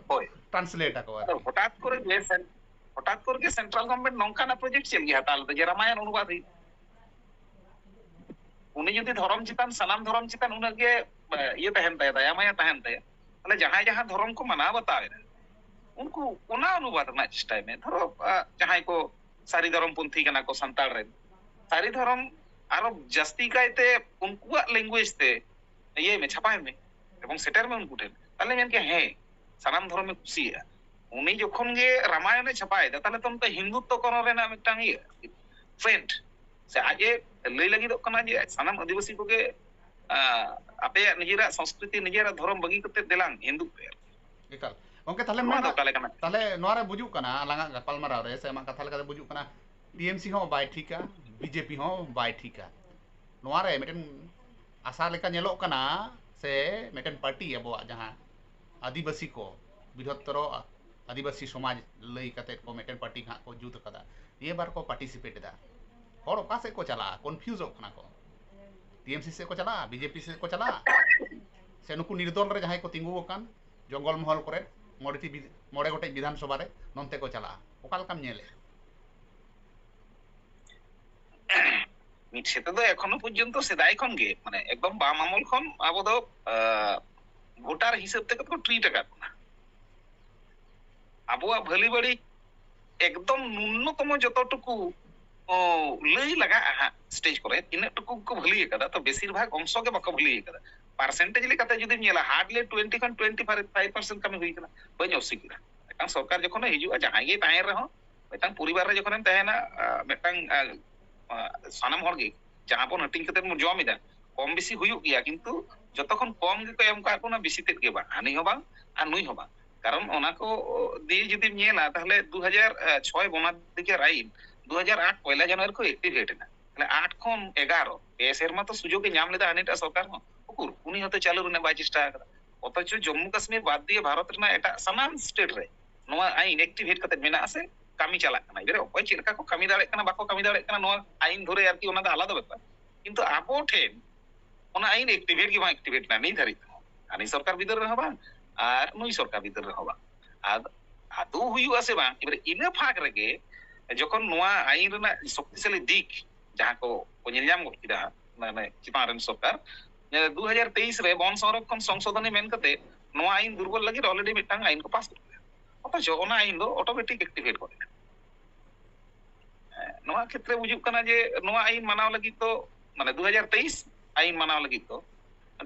ᱦᱳᱭ᱾ ᱴᱨᱟᱱᱥᱞᱮᱴ ᱟᱠᱚ ᱟᱨᱠᱤ᱾ ᱦᱚᱴᱟᱛ ᱠᱚᱨᱮ ᱜᱮ ᱥᱮᱱ- ᱦᱚᱴᱟᱛ ᱠᱚᱨᱮ ᱜᱮ ᱥᱮᱱᱴᱨᱟᱞ ᱜᱚᱵᱷᱢᱮᱱᱴ ᱱᱚᱝᱠᱟᱱᱟᱜ ᱯᱨᱚᱡᱮᱠᱴ ᱪᱮᱫ ᱞᱟᱹᱜᱤᱫ ᱦᱟᱛᱟᱣ ᱞᱮᱫᱟ ᱡᱮ ᱨᱟᱢᱟᱭᱚᱱ ᱚᱱᱩᱵᱟᱫ ᱦᱩᱭᱩᱜ? ᱩᱱᱤ ᱡᱩᱫᱤ ᱫᱷᱚᱨᱚᱢ ᱪᱮᱛᱟᱱ, ᱥᱟᱱᱟᱢ ᱫᱷᱚᱨᱚᱢ ᱪᱮᱛᱟᱱ ᱩᱱᱟᱹᱜ ᱜᱮ ᱤᱭᱟᱹ ᱛᱟᱦᱮᱱ ᱛᱟᱭᱟ, ᱫᱟᱭᱟ ᱢᱟᱭᱟ ᱛᱟᱦᱮᱱ ᱛᱟᱭᱟ, ᱛᱟᱦᱞᱮ ᱡᱟᱦᱟᱸᱭ ᱡᱟᱦᱟᱸ ᱫᱷᱚᱨᱚᱢ ᱠᱚ ᱢᱟᱱᱟᱣ ᱵᱟᱛᱟᱣ ᱮᱫᱟ, ᱩᱱᱠᱩ ᱚᱱᱟ ᱚᱱᱩᱵᱟᱫ ᱨᱮᱱᱟᱜ ᱪᱮᱥᱴᱟᱭ ᱢᱮ᱾ ᱫᱷᱚᱨᱚ ᱡᱟᱦᱟᱸᱭ ᱠᱚ ᱥᱟᱹᱨᱤ ᱫᱷᱚᱨᱚᱢ ᱯᱚᱱᱛᱷᱤ ᱠᱟᱱᱟ ᱠᱚ ᱥᱟᱱᱛᱟᱲ ᱨᱮᱱ, ᱥᱟᱹᱨᱤ ᱫᱷᱚᱨᱚᱢ ᱟᱨᱚ ᱡᱟᱹᱥᱛᱤ ᱠᱟᱭᱛᱮ ᱩᱱᱠᱩᱣᱟᱜ ᱞᱮᱝᱜᱩᱭᱮᱡᱽ ᱛᱮ ᱤᱭᱟᱹᱭ ᱢᱮ, ᱪᱷᱟᱯᱟᱭ ᱢᱮ ᱮᱵᱚᱝ ᱥᱮᱴᱮᱨ ᱢᱮ ᱩᱱᱠᱩ ᱴᱷᱮᱱ᱾ ᱛᱟᱦᱞᱮ ᱢᱮᱱ ᱠᱮᱭᱟ, ᱦᱮᱸ, ᱥᱟᱱᱟᱢ ᱫᱷᱚᱨᱚᱢᱮ ᱠᱩᱥᱤᱭᱟᱜᱼᱟ᱾ ᱩᱱᱤ ᱡᱚᱠᱷᱚᱱ ᱜᱮ ᱨᱟᱢᱟᱭᱚᱱᱮ ᱪᱷᱟᱯᱟᱭᱮᱫᱟ, ᱛᱟᱦᱞᱮ ᱛᱚ ᱚᱱᱠᱟ ᱦᱤᱱᱫᱩᱛᱛᱚ ᱠᱚᱨᱚᱱ ᱨᱮᱱᱟᱜ ᱢᱤᱫᱴᱟᱝ ᱤᱭᱟᱹ, ᱴᱨᱮᱱᱰ᱾ ᱥᱮ ᱟᱡ ᱮ ᱞᱟᱹᱭ ᱞᱟᱹᱜᱤᱫᱚᱜ ᱠᱟᱱᱟ ᱡᱮ ᱥᱟᱱᱟᱢ ᱟᱹᱫᱤᱵᱟᱹᱥᱤ ᱠᱚᱜᱮ, ᱟᱸ, ᱟᱯᱮᱭᱟᱜ ᱱᱤᱡᱮᱨᱟᱜ ᱥᱚᱝᱥᱠᱨᱤᱛᱤ, ᱱᱤᱡᱮᱨᱟᱜ ᱫᱷᱚᱨᱚᱢ ᱵᱟᱹᱜᱤ ᱠᱟᱛᱮ ᱫᱮᱞᱟᱝ ᱦᱤᱱᱫᱩᱜ ᱯᱮ᱾ ᱮᱠᱟᱞ᱾ ᱜᱚᱝᱠᱮ, ᱛᱟᱦᱞᱮ ᱱᱚᱣᱟ ᱫᱚ ᱢᱮᱱᱫᱚ, ᱚᱠᱟ ᱞᱮᱠᱟᱱᱟᱜ? ᱛᱟᱦᱞᱮ ᱱᱚᱣᱟ ᱨᱮ ᱵᱩᱡᱩᱜ ᱠᱟᱱᱟ, ᱟᱞᱟᱝᱟᱜ ᱜᱟᱯᱟᱞᱢᱟᱨᱟᱣ ᱨᱮ ᱥᱮ ᱟᱢᱟᱜ ᱠᱟᱛᱷᱟ ᱞᱮᱠᱟᱛᱮ ᱵᱩᱡᱩᱜ ᱠᱟᱱᱟ, ᱴᱤ ᱮᱢ ᱥᱤ ᱦᱚᱸ ᱵᱟᱭ ᱴᱷᱤᱠᱟ, ᱵᱤ ᱡᱮ ᱯᱤ ᱦᱚᱸ ᱵᱟᱭ ᱴᱷᱤᱠᱟ᱾ ᱱᱚᱣᱟ ᱨᱮ ᱢᱤᱫᱴᱮᱱ ᱟᱥᱟ ᱞᱮᱠᱟ ᱧᱮᱞᱚᱜ ᱠᱟᱱᱟ, ᱥᱮ ᱢᱤᱫᱴᱮᱱ ᱯᱟᱨᱴᱤ ᱟᱵᱚᱣᱟᱜ ᱡᱟᱦᱟᱸ ᱟᱹᱫᱤᱵᱟᱹᱥᱤ ᱠᱚ, ᱵᱨᱤᱦᱚᱛᱛᱚᱨᱚ ᱟᱹᱫᱤᱵᱟᱹᱥᱤ ᱥᱚᱢᱟᱡᱽ ᱞᱟᱹᱭ ᱠᱟᱛᱮ ᱠᱚ ᱢᱤᱫᱴᱮᱱ ᱯᱟᱨᱴᱤ ᱦᱟᱸᱜ ᱠᱚ ᱡᱩᱛ ᱟᱠᱟᱫᱟ, ᱱᱤᱭᱟᱹ ᱵᱟᱨ ᱠᱚ ᱯᱟᱨᱴᱤᱥᱤᱯᱮᱴ ᱮᱫᱟ᱾ ᱦᱚᱲ ᱚᱠᱟ ᱥᱮᱫ ᱠᱚ ᱪᱟᱞᱟᱜᱼᱟ? ᱠᱚᱱᱯᱷᱤᱭᱩᱡᱚᱜ ᱠᱟᱱᱟ ᱠᱚ᱾ ᱴᱤ ᱮᱢ ᱥᱤ ᱥᱮᱫ ᱠᱚ ᱪᱟᱞᱟᱜᱼᱟ, ᱵᱤ ᱡᱮ ᱯᱤ ᱥᱮᱫ ᱠᱚ ᱪᱟᱞᱟᱜᱼᱟ, ᱥᱮ ᱱᱩᱠᱩ ᱱᱤᱨᱫᱚᱞ ᱨᱮ ᱡᱟᱦᱟᱸᱭ ᱠᱚ ᱛᱤᱸᱜᱩ ᱟᱠᱟᱱ ᱡᱚᱝᱜᱚᱞ ᱢᱚᱦᱚᱞ ᱠᱚᱨᱮ, ᱢᱚᱬᱮ ᱴᱤ ᱵᱤ-, ᱢᱚᱬᱮ ᱜᱚᱴᱮᱡ ᱵᱤᱫᱷᱟᱱ ᱥᱚᱵᱷᱟ ᱨᱮ ᱱᱚᱱᱛᱮ ᱠᱚ ᱪᱟᱞᱟᱜᱼᱟ? ᱚᱠᱟ ᱞᱮᱠᱟᱢ ᱧᱮᱞᱮᱫᱼᱟ? ᱢᱤᱫ ᱥᱮᱫ ᱛᱮᱫᱚ ᱮᱠᱷᱚᱱᱳ ᱯᱚᱨᱡᱚᱱᱛᱚ ᱥᱮᱫᱟᱭ ᱠᱷᱚᱱ ᱜᱮ, ᱢᱟᱱᱮ, ᱮᱠᱫᱚᱢ ᱵᱟᱢ ᱟᱢᱚᱞ ᱠᱷᱚᱱ ᱟᱵᱚ ᱫᱚ, ᱟᱸ, ᱵᱷᱳᱴᱟᱨ ᱦᱤᱥᱟᱹᱵ ᱛᱮᱜᱮ ᱠᱚ ᱴᱨᱤᱴ ᱟᱠᱟᱫ ᱵᱚᱱᱟ᱾ ᱟᱵᱚᱣᱟᱜ ᱵᱷᱟᱹᱞᱤ ᱵᱟᱹᱲᱤᱡ ᱮᱠᱫᱚᱢ ᱱᱩᱱᱱᱚᱛᱚᱢᱚ ᱡᱚᱛᱚ ᱴᱩᱠᱩ, ᱚ, ᱞᱟᱹᱭ ᱞᱟᱜᱟᱜᱼᱟ ᱦᱟᱸᱜ ᱥᱴᱮᱡᱽ ᱠᱚᱨᱮ, ᱛᱤᱱᱟᱹᱜ ᱴᱩᱠᱩ ᱠᱚ ᱵᱷᱟᱹᱞᱤ ᱟᱠᱟᱫᱟ, ᱛᱚ ᱵᱮᱥᱤᱨ ᱵᱷᱟᱜᱽ ᱚᱝᱥᱚ ᱜᱮ ᱵᱟᱠᱚ ᱵᱷᱟᱹᱞᱤ ᱟᱠᱟᱫᱟ᱾ ᱯᱟᱨᱥᱮᱱᱴᱮᱡᱽ ᱞᱮᱠᱟᱛᱮ ᱡᱩᱫᱤᱢ ᱧᱮᱞᱟ, ᱦᱟᱨᱰᱞᱤ ᱴᱩᱭᱮᱱᱴᱤ ᱠᱷᱚᱱ ᱴᱩᱭᱮᱱᱴᱤ ᱯᱷᱟᱭᱤᱵᱷ ᱯᱟᱨᱥᱮᱱᱴ ᱠᱟᱹᱢᱤ ᱦᱩᱭ ᱟᱠᱟᱱᱟ, ᱵᱟᱹᱧ ᱚᱥᱤᱠᱟᱹᱨᱟ᱾ ᱢᱤᱫᱴᱟᱝ ᱥᱚᱨᱠᱟᱨ ᱡᱚᱠᱷᱚᱱᱮ ᱦᱤᱡᱩᱜᱼᱟ, ᱡᱟᱦᱟᱸᱭ ᱜᱮ ᱛᱟᱦᱮᱱ ᱨᱮᱦᱚᱸ, ᱢᱤᱫᱴᱟᱝ ᱯᱚᱨᱤᱵᱟᱨ ᱨᱮ ᱡᱚᱠᱷᱚᱱᱮᱢ ᱛᱟᱦᱮᱱᱟ, ᱟ, ᱢᱤᱫᱴᱟᱝ, ᱟ, ᱟ, ᱥᱟᱱᱟᱢ ᱦᱚᱲ ᱜᱮ ᱡᱟᱦᱟᱸ ᱵᱚᱱ ᱦᱟᱹᱴᱤᱧ ᱠᱟᱛᱮ ᱵᱚᱱ ᱡᱚᱢ ᱮᱫᱟ, ᱠᱚᱢ ᱵᱮᱥᱤ ᱦᱩᱭᱩᱜ ᱜᱮᱭᱟ, ᱠᱤᱱᱛᱩ ᱡᱚᱛᱚ ᱠᱷᱚᱱ ᱠᱚᱢ ᱜᱮᱠᱚ ᱮᱢ ᱠᱟᱜ ᱵᱚᱱᱟ, ᱵᱮᱥᱤ ᱛᱮᱫ ᱜᱮ ᱵᱟᱝ, ᱦᱟᱹᱱᱤ ᱦᱚᱸ ᱵᱟᱝ ᱟᱨ ᱱᱩᱭ ᱦᱚᱸ ᱵᱟᱝ᱾ ᱠᱟᱨᱚᱱ ᱚᱱᱟ ᱠᱚ ᱫᱤᱭᱮ ᱡᱩᱫᱤᱢ ᱧᱮᱞᱟ, ᱛᱟᱦᱞᱮ ᱫᱩ ᱦᱟᱡᱟᱨ ᱪᱷᱚᱭ ᱵᱚᱱᱟᱫᱷᱤᱠᱟᱨ ᱟᱭᱤᱱ ᱫᱩ ᱦᱟᱡᱟᱨ ᱟᱴ ᱯᱚᱭᱞᱟ ᱡᱟᱱᱩᱣᱟᱨᱤ ᱠᱷᱚᱱ ᱮᱠᱴᱤᱵᱷᱮᱴ ᱮᱱᱟ᱾ ᱛᱟᱦᱞᱮ ᱟᱴ ᱠᱷᱚᱱ ᱮᱜᱟᱨᱚ, ᱯᱮ ᱥᱮᱨᱢᱟ ᱛᱚ ᱥᱩᱡᱳᱜᱽ ᱮ ᱧᱟᱢ ᱞᱮᱫᱟ ᱦᱟᱹᱱᱤᱴᱟᱜ ᱥᱚᱨᱠᱟᱨ ᱦᱚᱸ, ᱩᱠᱩᱨ, ᱩᱱᱤ ᱦᱚᱸᱛᱚ ᱪᱟᱹᱞᱩ ᱨᱮᱱᱟᱜ ᱵᱟᱭ ᱪᱮᱥᱴᱟ ᱟᱠᱟᱫᱟ᱾ ᱚᱛᱷᱚᱪᱚ ᱡᱚᱢᱢᱩ ᱠᱟᱥᱢᱤᱨ ᱵᱟᱫ ᱫᱤᱭᱮ ᱵᱷᱟᱨᱚᱛ ᱨᱮᱱᱟᱜ ᱮᱴᱟᱜ ᱥᱟᱱᱟᱢ ᱥᱴᱮᱴ ᱨᱮ ᱱᱚᱣᱟ ᱟᱭᱤᱱ ᱮᱠᱴᱤᱵᱷᱮᱴ ᱠᱟᱛᱮ ᱢᱮᱱᱟᱜ ᱟᱥᱮ ᱠᱟᱹᱢᱤ ᱪᱟᱞᱟᱜ ᱠᱟᱱᱟ᱾ ᱮᱵᱟᱨᱮ ᱚᱠᱚᱭ ᱪᱮᱫ ᱞᱮᱠᱟ ᱠᱚ ᱠᱟᱹᱢᱤ ᱫᱟᱲᱮᱭᱟᱜ ᱠᱟᱱᱟ, ᱵᱟᱠᱚ ᱠᱟᱹᱢᱤ ᱫᱟᱲᱮᱭᱟᱜ ᱠᱟᱱᱟ, ᱱᱚᱣᱟ ᱟᱭᱤᱱ ᱫᱷᱚᱨᱮ ᱟᱨᱠᱤ, ᱚᱱᱟ ᱫᱚ ᱟᱞᱟᱫᱟ ᱵᱮᱯᱟᱨ᱾ ᱠᱤᱱᱛᱩ ᱟᱵᱚ ᱴᱷᱮᱱ ᱚᱱᱟ ᱟᱭᱤᱱ ᱮᱠᱴᱤᱵᱷᱮᱴ ᱜᱮ ᱵᱟᱝ ᱮᱠᱴᱤᱵᱷᱮᱴ ᱮᱱᱟ ᱱᱤᱛ ᱫᱷᱟᱹᱨᱤᱡ ᱛᱮᱦᱚᱸ᱾ ᱦᱟᱹᱱᱤ ᱥᱚᱨᱠᱟᱨ ᱵᱤᱫᱟᱹᱞ ᱨᱮᱦᱚᱸ ᱵᱟᱝ, ᱟᱨ ᱱᱩᱭ ᱥᱚᱨᱠᱟᱨ ᱵᱤᱫᱟᱹᱞ ᱨᱮᱦᱚᱸ ᱵᱟᱝ᱾ ᱟᱨ ᱟᱫᱚ ᱦᱩᱭᱩᱜᱼᱟ ᱥᱮ ᱵᱟᱝ, ᱮᱵᱟᱨᱮ ᱤᱱᱟᱹ ᱯᱷᱟᱸᱠ ᱨᱮᱜᱮ ᱡᱚᱠᱷᱚᱱ ᱱᱚᱣᱟ ᱟᱭᱤᱱ ᱨᱮᱱᱟᱜ ᱥᱚᱠᱛᱤᱥᱟᱞᱤ ᱫᱤᱠ ᱡᱟᱦᱟᱸ ᱠᱚ ᱠᱚ ᱧᱮᱞ ᱧᱟᱢ ᱜᱚᱫ ᱠᱮᱫᱟ, ᱢᱟᱱᱮ ᱪᱮᱛᱟᱱ ᱨᱮᱱ ᱥᱚᱨᱠᱟᱨ, ᱫᱩ ᱦᱟᱡᱟᱨ ᱛᱮᱭᱤᱥ ᱨᱮ ᱵᱚᱱ ᱥᱚᱝᱨᱚᱠᱷᱚᱱ ᱥᱚᱝᱥᱳᱫᱷᱚᱱᱤ ᱢᱮᱱ ᱠᱟᱛᱮ ᱱᱚᱣᱟ ᱟᱭᱤᱱ ᱫᱩᱨᱵᱚᱞ ᱞᱟᱹᱜᱤᱫ already ᱢᱤᱫᱴᱟᱝ ᱟᱭᱤᱱ ᱠᱚ ᱯᱟᱥ ᱜᱚᱫ ᱠᱮᱫᱟ᱾ ᱚᱛᱷᱚᱪᱚ ᱚᱱᱟ ᱟᱭᱤᱱ ᱫᱚ automatic activate ᱜᱚᱫ ᱮᱱᱟ᱾ ᱱᱚᱣᱟ ᱠᱷᱮᱛᱨᱮ ᱵᱩᱡᱩᱜ ᱠᱟᱱᱟ ᱡᱮ ᱱᱚᱣᱟ ᱟᱭᱤᱱ ᱢᱟᱱᱟᱣ ᱞᱟᱹᱜᱤᱫ ᱫᱚ, ᱢᱟᱱᱮ ᱫᱩ ᱦᱟᱡᱟᱨ ᱛᱮᱭᱤᱥ ᱟᱭᱤᱱ ᱢᱟᱱᱟᱣ ᱞᱟᱹᱜᱤᱫ ᱫᱚ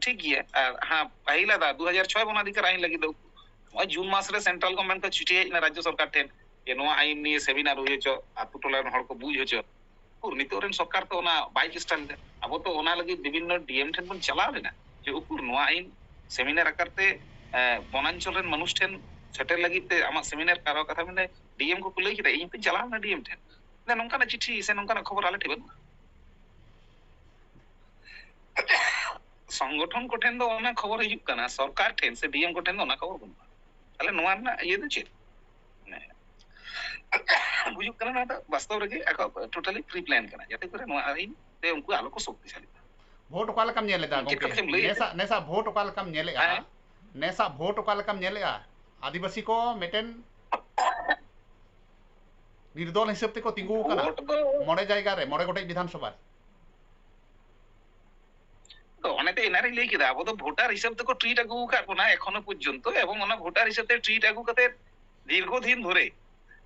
ᱴᱷᱤᱠ ᱜᱮᱭᱟ᱾ ᱟᱨ ᱦᱟᱸ, ᱯᱟᱹᱦᱤᱞ ᱟᱫᱟ ᱫᱩ ᱦᱟᱡᱟᱨ ᱪᱷᱚᱭ ᱵᱚᱱ ᱚᱫᱷᱤᱠᱟᱨ ᱟᱭᱤᱱ ᱞᱟᱹᱜᱤᱫ ᱫᱚ ᱱᱚᱜᱼᱚᱭ ᱡᱩᱱ ᱢᱟᱥ ᱨᱮ central government ᱠᱷᱚᱱ ᱪᱤᱴᱷᱤ ᱦᱮᱡ ᱮᱱᱟ ᱨᱟᱡᱽᱡᱚ ᱥᱚᱨᱠᱟᱨ ᱴᱷᱮᱱ ᱡᱮ ᱱᱚᱣᱟ ᱟᱭᱤᱱ ᱱᱤᱭᱮ seminar ᱦᱩᱭ ᱦᱚᱪᱚ, ᱟᱛᱳ ᱴᱚᱞᱟ ᱨᱮᱱ ᱦᱚᱲ ᱠᱚ ᱵᱩᱡᱽ ᱦᱚᱪᱚ᱾ ᱩᱠᱩᱨ ᱱᱤᱛᱚᱜ ᱨᱮᱱ ᱥᱚᱨᱠᱟᱨ ᱛᱚ ᱚᱱᱟ ᱵᱟᱭ ᱪᱮᱥᱴᱟ ᱞᱮᱫᱟ᱾ ᱟᱵᱚ ᱛᱚ ᱚᱱᱟ ᱞᱟᱹᱜᱤᱫ ᱵᱤᱵᱷᱤᱱᱱᱚ ᱰᱤ ᱮᱢ ᱴᱷᱮᱱ ᱵᱚᱱ ᱪᱟᱞᱟᱣ ᱞᱮᱱᱟ ᱡᱮ ᱩᱠᱩᱨ ᱱᱚᱣᱟ ᱟᱭᱤᱱ seminar ᱟᱠᱟᱨ ᱛᱮ, ᱮ, ᱵᱚᱱᱟᱧᱪᱚᱞ ᱨᱮᱱ ᱢᱟᱱᱩᱥ ᱴᱷᱮᱱ ᱥᱮᱴᱮᱨ ᱞᱟᱹᱜᱤᱫ ᱛᱮ ᱟᱢᱟᱜ seminar ᱠᱟᱨᱣᱟ ᱠᱟᱛᱷᱟ ᱢᱮᱱᱫᱟ, ᱰᱤ ᱮᱢ ᱠᱚᱠᱚ ᱞᱟᱹᱭ ᱠᱮᱫᱟ, ᱤᱧ ᱛᱚᱧ ᱪᱟᱞᱟᱣ ᱞᱮᱱᱟ ᱰᱤ ᱮᱢ ᱴᱷᱮᱱ᱾ ᱢᱮᱱᱫᱟ, ᱱᱚᱝᱠᱟᱱᱟᱜ ᱪᱤᱴᱷᱤ ᱥᱮ ᱱᱚᱝᱠᱟᱱᱟᱜ ᱠᱷᱚᱵᱚᱨ ᱟᱞᱮ ᱴᱷᱮᱱ ᱵᱟᱹᱱᱩᱜᱼᱟ᱾ ᱥᱚᱝᱜᱚᱴᱷᱚᱱ ᱠᱚᱴᱷᱮᱱ ᱫᱚ ᱚᱱᱟ ᱠᱷᱚᱵᱚᱨ ᱦᱤᱡᱩᱜ ᱠᱟᱱᱟ, ᱥᱚᱨᱠᱟᱨ ᱴᱷᱮᱱ ᱥᱮ ᱰᱤ ᱮᱢ ᱠᱚᱴᱷᱮᱱ ᱫᱚ ᱚᱱᱟ ᱠᱷᱚᱵᱚᱨ ᱵᱟᱹᱱᱩᱜᱼᱟ᱾ ᱛᱟᱦᱞᱮ ᱱᱚᱣᱟ ᱨᱮᱱᱟᱜ ᱤᱭᱟᱹ ᱫᱚ ᱪᱮᱫ? ᱢᱟᱱᱮ, ᱵᱩᱡᱩᱜ ᱠᱟᱱᱟ ᱱᱚᱣᱟ ᱫᱚ ᱵᱟᱥᱛᱚᱵ ᱨᱮᱜᱮ ᱟᱠᱚ totally pre plan ᱠᱟᱱᱟ, ᱡᱟᱛᱮ ᱠᱚᱨᱮ ᱱᱚᱣᱟ ᱟᱭᱤᱱ ᱛᱮ ᱩᱱᱠᱩ ᱟᱞᱚ ᱠᱚ ᱥᱚᱠᱛᱤᱥᱟᱞᱤᱜ ᱢᱟ᱾ ᱵᱷᱳᱴ ᱚᱠᱟ ᱞᱮᱠᱟᱢ ᱧᱮᱞ ᱮᱫᱟ ᱪᱮᱫ ᱜᱚᱝᱠᱮ? ᱠᱟᱛᱷᱟᱢ ᱞᱟᱹᱭ ᱮᱫᱟ? ᱱᱮᱥᱟᱜ ᱱᱮᱥᱟᱜ ᱵᱷᱳᱴ ᱚᱠᱟ ᱞᱮᱠᱟᱢ ᱧᱮᱞᱮᱫᱼᱟ? ᱦᱮᱸ? ᱱᱮᱥᱟᱜ ᱵᱷᱳᱴ ᱚᱠᱟ ᱞᱮᱠᱟᱢ ᱧᱮᱞᱮᱫᱼᱟ? ᱟᱹᱫᱤᱵᱟᱹᱥᱤ ᱠᱚ ᱢᱤᱫᱴᱮᱱ ᱱᱤᱨᱫᱚᱞ ᱦᱤᱥᱟᱹᱵ ᱛᱮᱠᱚ ᱛᱤᱸᱜᱩ ᱟᱠᱟᱱᱟ ᱵᱷᱳᱴ ᱫᱚ ᱢᱚᱬᱮ ᱡᱟᱭᱜᱟ ᱨᱮ, ᱢᱚᱬᱮ ᱜᱚᱴᱮᱡ ᱵᱤᱫᱷᱟᱱ ᱥᱚᱵᱷᱟ ᱨᱮ᱾ ᱛᱚ ᱚᱱᱮ ᱛᱚ ᱮᱱᱟᱨᱤᱧ ᱞᱟᱹᱭ ᱠᱮᱫᱟ, ᱟᱵᱚ ᱫᱚ ᱵᱷᱳᱴᱟᱨ ᱦᱤᱥᱟᱹᱵ ᱛᱮᱠᱚ treat ᱟᱹᱜᱩ ᱟᱠᱟᱫ ᱵᱚᱱᱟ ᱮᱠᱷᱚᱱᱳ ᱯᱚᱨᱡᱚᱱᱛᱚ, ᱮᱵᱚᱝ ᱚᱱᱟ ᱵᱷᱳᱴᱟᱨ ᱦᱤᱥᱟᱹᱵ ᱛᱮ treat ᱟᱹᱜᱩ ᱠᱟᱛᱮ ᱫᱤᱨᱜᱷᱚ ᱫᱤᱱ ᱫᱷᱚᱨᱮ,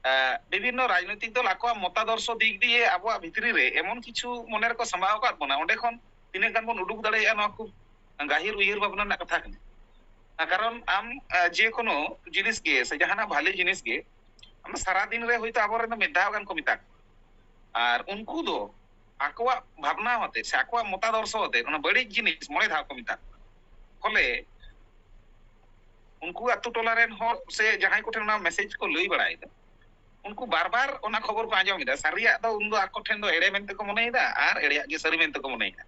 ᱟᱸ, ᱵᱤᱵᱷᱤᱱᱱᱚ ᱨᱟᱡᱽᱱᱳᱭᱛᱤᱠ ᱫᱚᱞ ᱟᱠᱚᱣᱟᱜ ᱢᱚᱛᱟᱫᱚᱨᱥᱚ ᱫᱤᱠ ᱫᱤᱭᱮ ᱟᱵᱚᱣᱟᱜ ᱵᱷᱤᱛᱨᱤ ᱨᱮ ᱮᱢᱚᱱ ᱠᱤᱪᱷᱩ ᱢᱚᱱᱮ ᱨᱮᱠᱚ ᱥᱟᱢᱵᱟᱣ ᱟᱠᱟᱫ ᱵᱚᱱᱟ, ᱚᱸᱰᱮ ᱠᱷᱚᱱ ᱛᱤᱱᱟᱹᱜ ᱜᱟᱱ ᱵᱚᱱ ᱩᱰᱩᱠ ᱫᱟᱲᱮᱭᱟᱜᱼᱟ, ᱱᱚᱣᱟ ᱠᱷᱩᱵ ᱜᱟᱹᱦᱤᱨ ᱩᱭᱦᱟᱹᱨ ᱵᱷᱟᱵᱽᱱᱟ ᱨᱮᱱᱟᱜ ᱠᱟᱛᱷᱟ ᱠᱟᱱᱟ᱾ ᱟᱸ, ᱠᱟᱨᱚᱱ ᱟᱢ, ᱟᱸ, ᱡᱮ ᱠᱳᱱᱳ ᱡᱤᱱᱤᱥ ᱜᱮ ᱥᱮ ᱡᱟᱦᱟᱱᱟᱜ ᱵᱷᱟᱞᱮ ᱡᱤᱱᱤᱥ ᱜᱮ ᱟᱢ ᱥᱟᱨᱟ ᱫᱤᱱ ᱨᱮ ᱦᱚᱭᱛᱳ ᱟᱵᱚᱨᱮᱱ ᱫᱚ ᱢᱤᱫ ᱫᱷᱟᱣ ᱜᱟᱱ ᱠᱚ ᱢᱮᱛᱟ ᱠᱚᱣᱟ, ᱟᱨ ᱩᱱᱠᱩ ᱫᱚ ᱟᱠᱚᱣᱟᱜ ᱵᱷᱟᱵᱽᱱᱟ ᱟᱛᱮ ᱥᱮ ᱟᱠᱚᱣᱟᱜ ᱢᱚᱛᱟᱫᱚᱨᱥᱚ ᱟᱛᱮ ᱚᱱᱟ ᱵᱟᱹᱲᱤᱡ ᱡᱤᱱᱤᱥ ᱢᱚᱬᱮ ᱫᱷᱟᱣ ᱠᱚ ᱢᱮᱛᱟ ᱠᱚᱣᱟ᱾ ᱯᱷᱚᱞᱮ ᱩᱱᱠᱩ ᱟᱛᱳ ᱴᱚᱞᱟ ᱨᱮᱱ ᱦᱚᱲ ᱥᱮ ᱡᱟᱦᱟᱸᱭ ᱠᱚᱴᱷᱮᱱ ᱚᱱᱟ message ᱠᱚ ᱞᱟᱹᱭ ᱵᱟᱲᱟᱭᱮᱫᱟ, ᱩᱱᱠᱩ ᱵᱟᱨ ᱵᱟᱨ ᱚᱱᱟ ᱠᱷᱚᱵᱚᱨ ᱠᱚ ᱟᱸᱡᱚᱢ ᱮᱫᱟ᱾ ᱥᱟᱹᱨᱤᱭᱟᱜ ᱫᱚ ᱩᱱᱫᱚ ᱟᱠᱚ ᱴᱷᱮᱱ ᱫᱚ ᱮᱲᱮ ᱢᱮᱱᱛᱮ ᱠᱚ ᱢᱚᱱᱮᱭᱮᱫᱟ ᱟᱨ ᱮᱲᱮᱭᱟᱜ ᱜᱮ ᱥᱟᱹᱨᱤ ᱢᱮᱱᱛᱮ ᱠᱚ ᱢᱚᱱᱮᱭᱮᱫᱟ᱾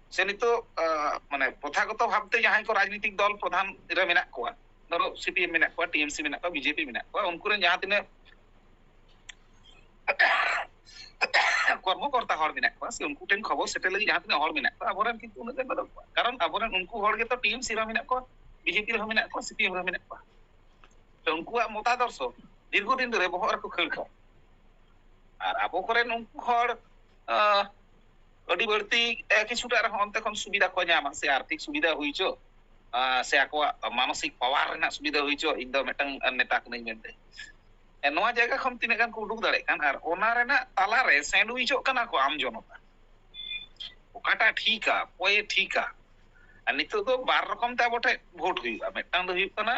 ᱥᱮ ᱱᱤᱛᱚᱜ, ᱟᱸ, ᱢᱟᱱᱮ ᱯᱨᱚᱛᱷᱟᱜᱚᱛᱚ ᱵᱷᱟᱵᱽᱛᱮ ᱡᱟᱦᱟᱸᱭ ᱠᱚ ᱨᱟᱡᱽᱱᱤᱛᱤᱠ ᱫᱚᱞ ᱯᱨᱚᱫᱷᱟᱱ ᱨᱮ ᱢᱮᱱᱟᱜ ᱠᱚᱣᱟ, ᱫᱷᱚᱨᱚ ᱥᱤ ᱯᱤ ᱮᱢ ᱢᱮᱱᱟᱜ ᱠᱚᱣᱟ, ᱴᱤ ᱮᱢ ᱥᱤ ᱢᱮᱱᱟᱜ ᱠᱚᱣᱟ, ᱵᱤ ᱡᱮ ᱯᱤ ᱢᱮᱱᱟᱜ ᱠᱚᱣᱟ, ᱩᱱᱠᱩ ᱨᱮᱱ ᱡᱟᱦᱟᱸ ᱛᱤᱱᱟᱹᱜ ᱠᱚᱨᱢᱚᱠᱚᱨᱛᱟ ᱦᱚᱲ ᱢᱮᱱᱟᱜ ᱠᱚᱣᱟ ᱥᱮ ᱩᱱᱠᱩ ᱴᱷᱮᱱ ᱠᱷᱚᱵᱚᱨ ᱥᱮᱴᱮᱨ ᱞᱟᱹᱜᱤᱫ ᱡᱟᱦᱟᱸ ᱛᱤᱱᱟᱹᱜ ᱦᱚᱲ ᱢᱮᱱᱟᱜ ᱠᱚᱣᱟ, ᱟᱵᱚᱨᱮᱱ ᱠᱤᱱᱛᱩ ᱩᱱᱟᱹᱜ ᱜᱟᱱ ᱵᱟᱹᱱᱩᱜ ᱠᱚᱣᱟ᱾ ᱠᱟᱨᱚᱱ ᱟᱵᱚᱨᱮᱱ ᱩᱱᱠᱩ ᱦᱚᱲ ᱜᱮᱛᱚ ᱴᱤ ᱮᱢ ᱥᱤ ᱨᱮ ᱢᱮᱱᱟᱜ ᱠᱚᱣᱟ, ᱵᱤᱡᱮᱯᱤ ᱨᱮᱦᱚᱸ ᱢᱮᱱᱟᱜ ᱠᱚᱣᱟ, ᱥᱤᱯᱤᱮᱢ ᱨᱮᱦᱚᱸ ᱢᱮᱱᱟᱜ ᱠᱚᱣᱟ᱾ ᱛᱚ ᱩᱱᱠᱩᱣᱟᱜ ᱢᱚᱛᱟᱫᱚᱨᱥᱚ ᱫᱤᱨᱜᱷᱚ ᱫᱤᱱ ᱫᱷᱚᱨᱮ ᱵᱚᱦᱚᱜ ᱨᱮᱠᱚ ᱠᱷᱟᱹᱲ ᱠᱟᱜᱼᱟ᱾ ᱟᱨ ᱟᱵᱚ ᱠᱚᱨᱮᱱ ᱩᱱᱠᱩ ᱦᱚᱲ, ᱟᱸ, ᱟᱹᱰᱤ ᱵᱟᱹᱲᱛᱤ, ᱮ, ᱠᱤᱪᱷᱩᱴᱟ ᱨᱮᱦᱚᱸ ᱚᱱᱛᱮ ᱠᱷᱚᱱ ᱥᱩᱵᱤᱫᱷᱟ ᱠᱚ ᱧᱟᱢᱟ, ᱥᱮ ᱟᱨᱛᱷᱤᱠ ᱥᱩᱵᱤᱫᱷᱟ ᱦᱩᱭ ᱦᱚᱪᱚ, ᱟᱸ, ᱥᱮ ᱟᱠᱚᱣᱟᱜ ᱢᱟᱱᱚᱥᱤᱠ ᱯᱟᱣᱟᱨ ᱨᱮᱱᱟᱜ ᱥᱩᱵᱤᱫᱷᱟ ᱦᱩᱭ ᱦᱚᱪᱚ, ᱤᱧ ᱫᱚ ᱢᱤᱫᱴᱟᱝ ᱱᱮᱛᱟ ᱠᱟᱹᱱᱟᱹᱧ ᱢᱮᱱᱛᱮ᱾ ᱮ, ᱱᱚᱣᱟ ᱡᱟᱭᱜᱟ ᱠᱷᱚᱱ ᱛᱤᱱᱟᱹᱜ ᱜᱟᱱ ᱠᱚ ᱩᱰᱩᱠ ᱫᱟᱲᱮᱭᱟᱜ ᱠᱟᱱ, ᱟᱨ ᱚᱱᱟ ᱨᱮᱱᱟᱜ ᱛᱟᱞᱟᱨᱮ ᱥᱮᱱᱰᱣᱤᱪᱚᱜ ᱠᱟᱱᱟ ᱠᱚ ᱟᱢ ᱡᱚᱱᱚᱛᱟ᱾ ᱚᱠᱟᱴᱟᱜ ᱴᱷᱤᱠᱟ, ᱚᱠᱚᱭᱮ ᱴᱷᱤᱠᱟ? ᱟᱨ ᱱᱤᱛᱚᱜ ᱫᱚ ᱵᱟᱨ ᱨᱚᱠᱚᱢ ᱛᱮ ᱟᱵᱚ ᱴᱷᱮᱱ ᱵᱷᱳᱴ ᱦᱩᱭᱩᱜᱼᱟ᱾ ᱢᱤᱫᱴᱟᱝ ᱫᱚ ᱦᱩᱭᱩᱜ ᱠᱟᱱᱟ,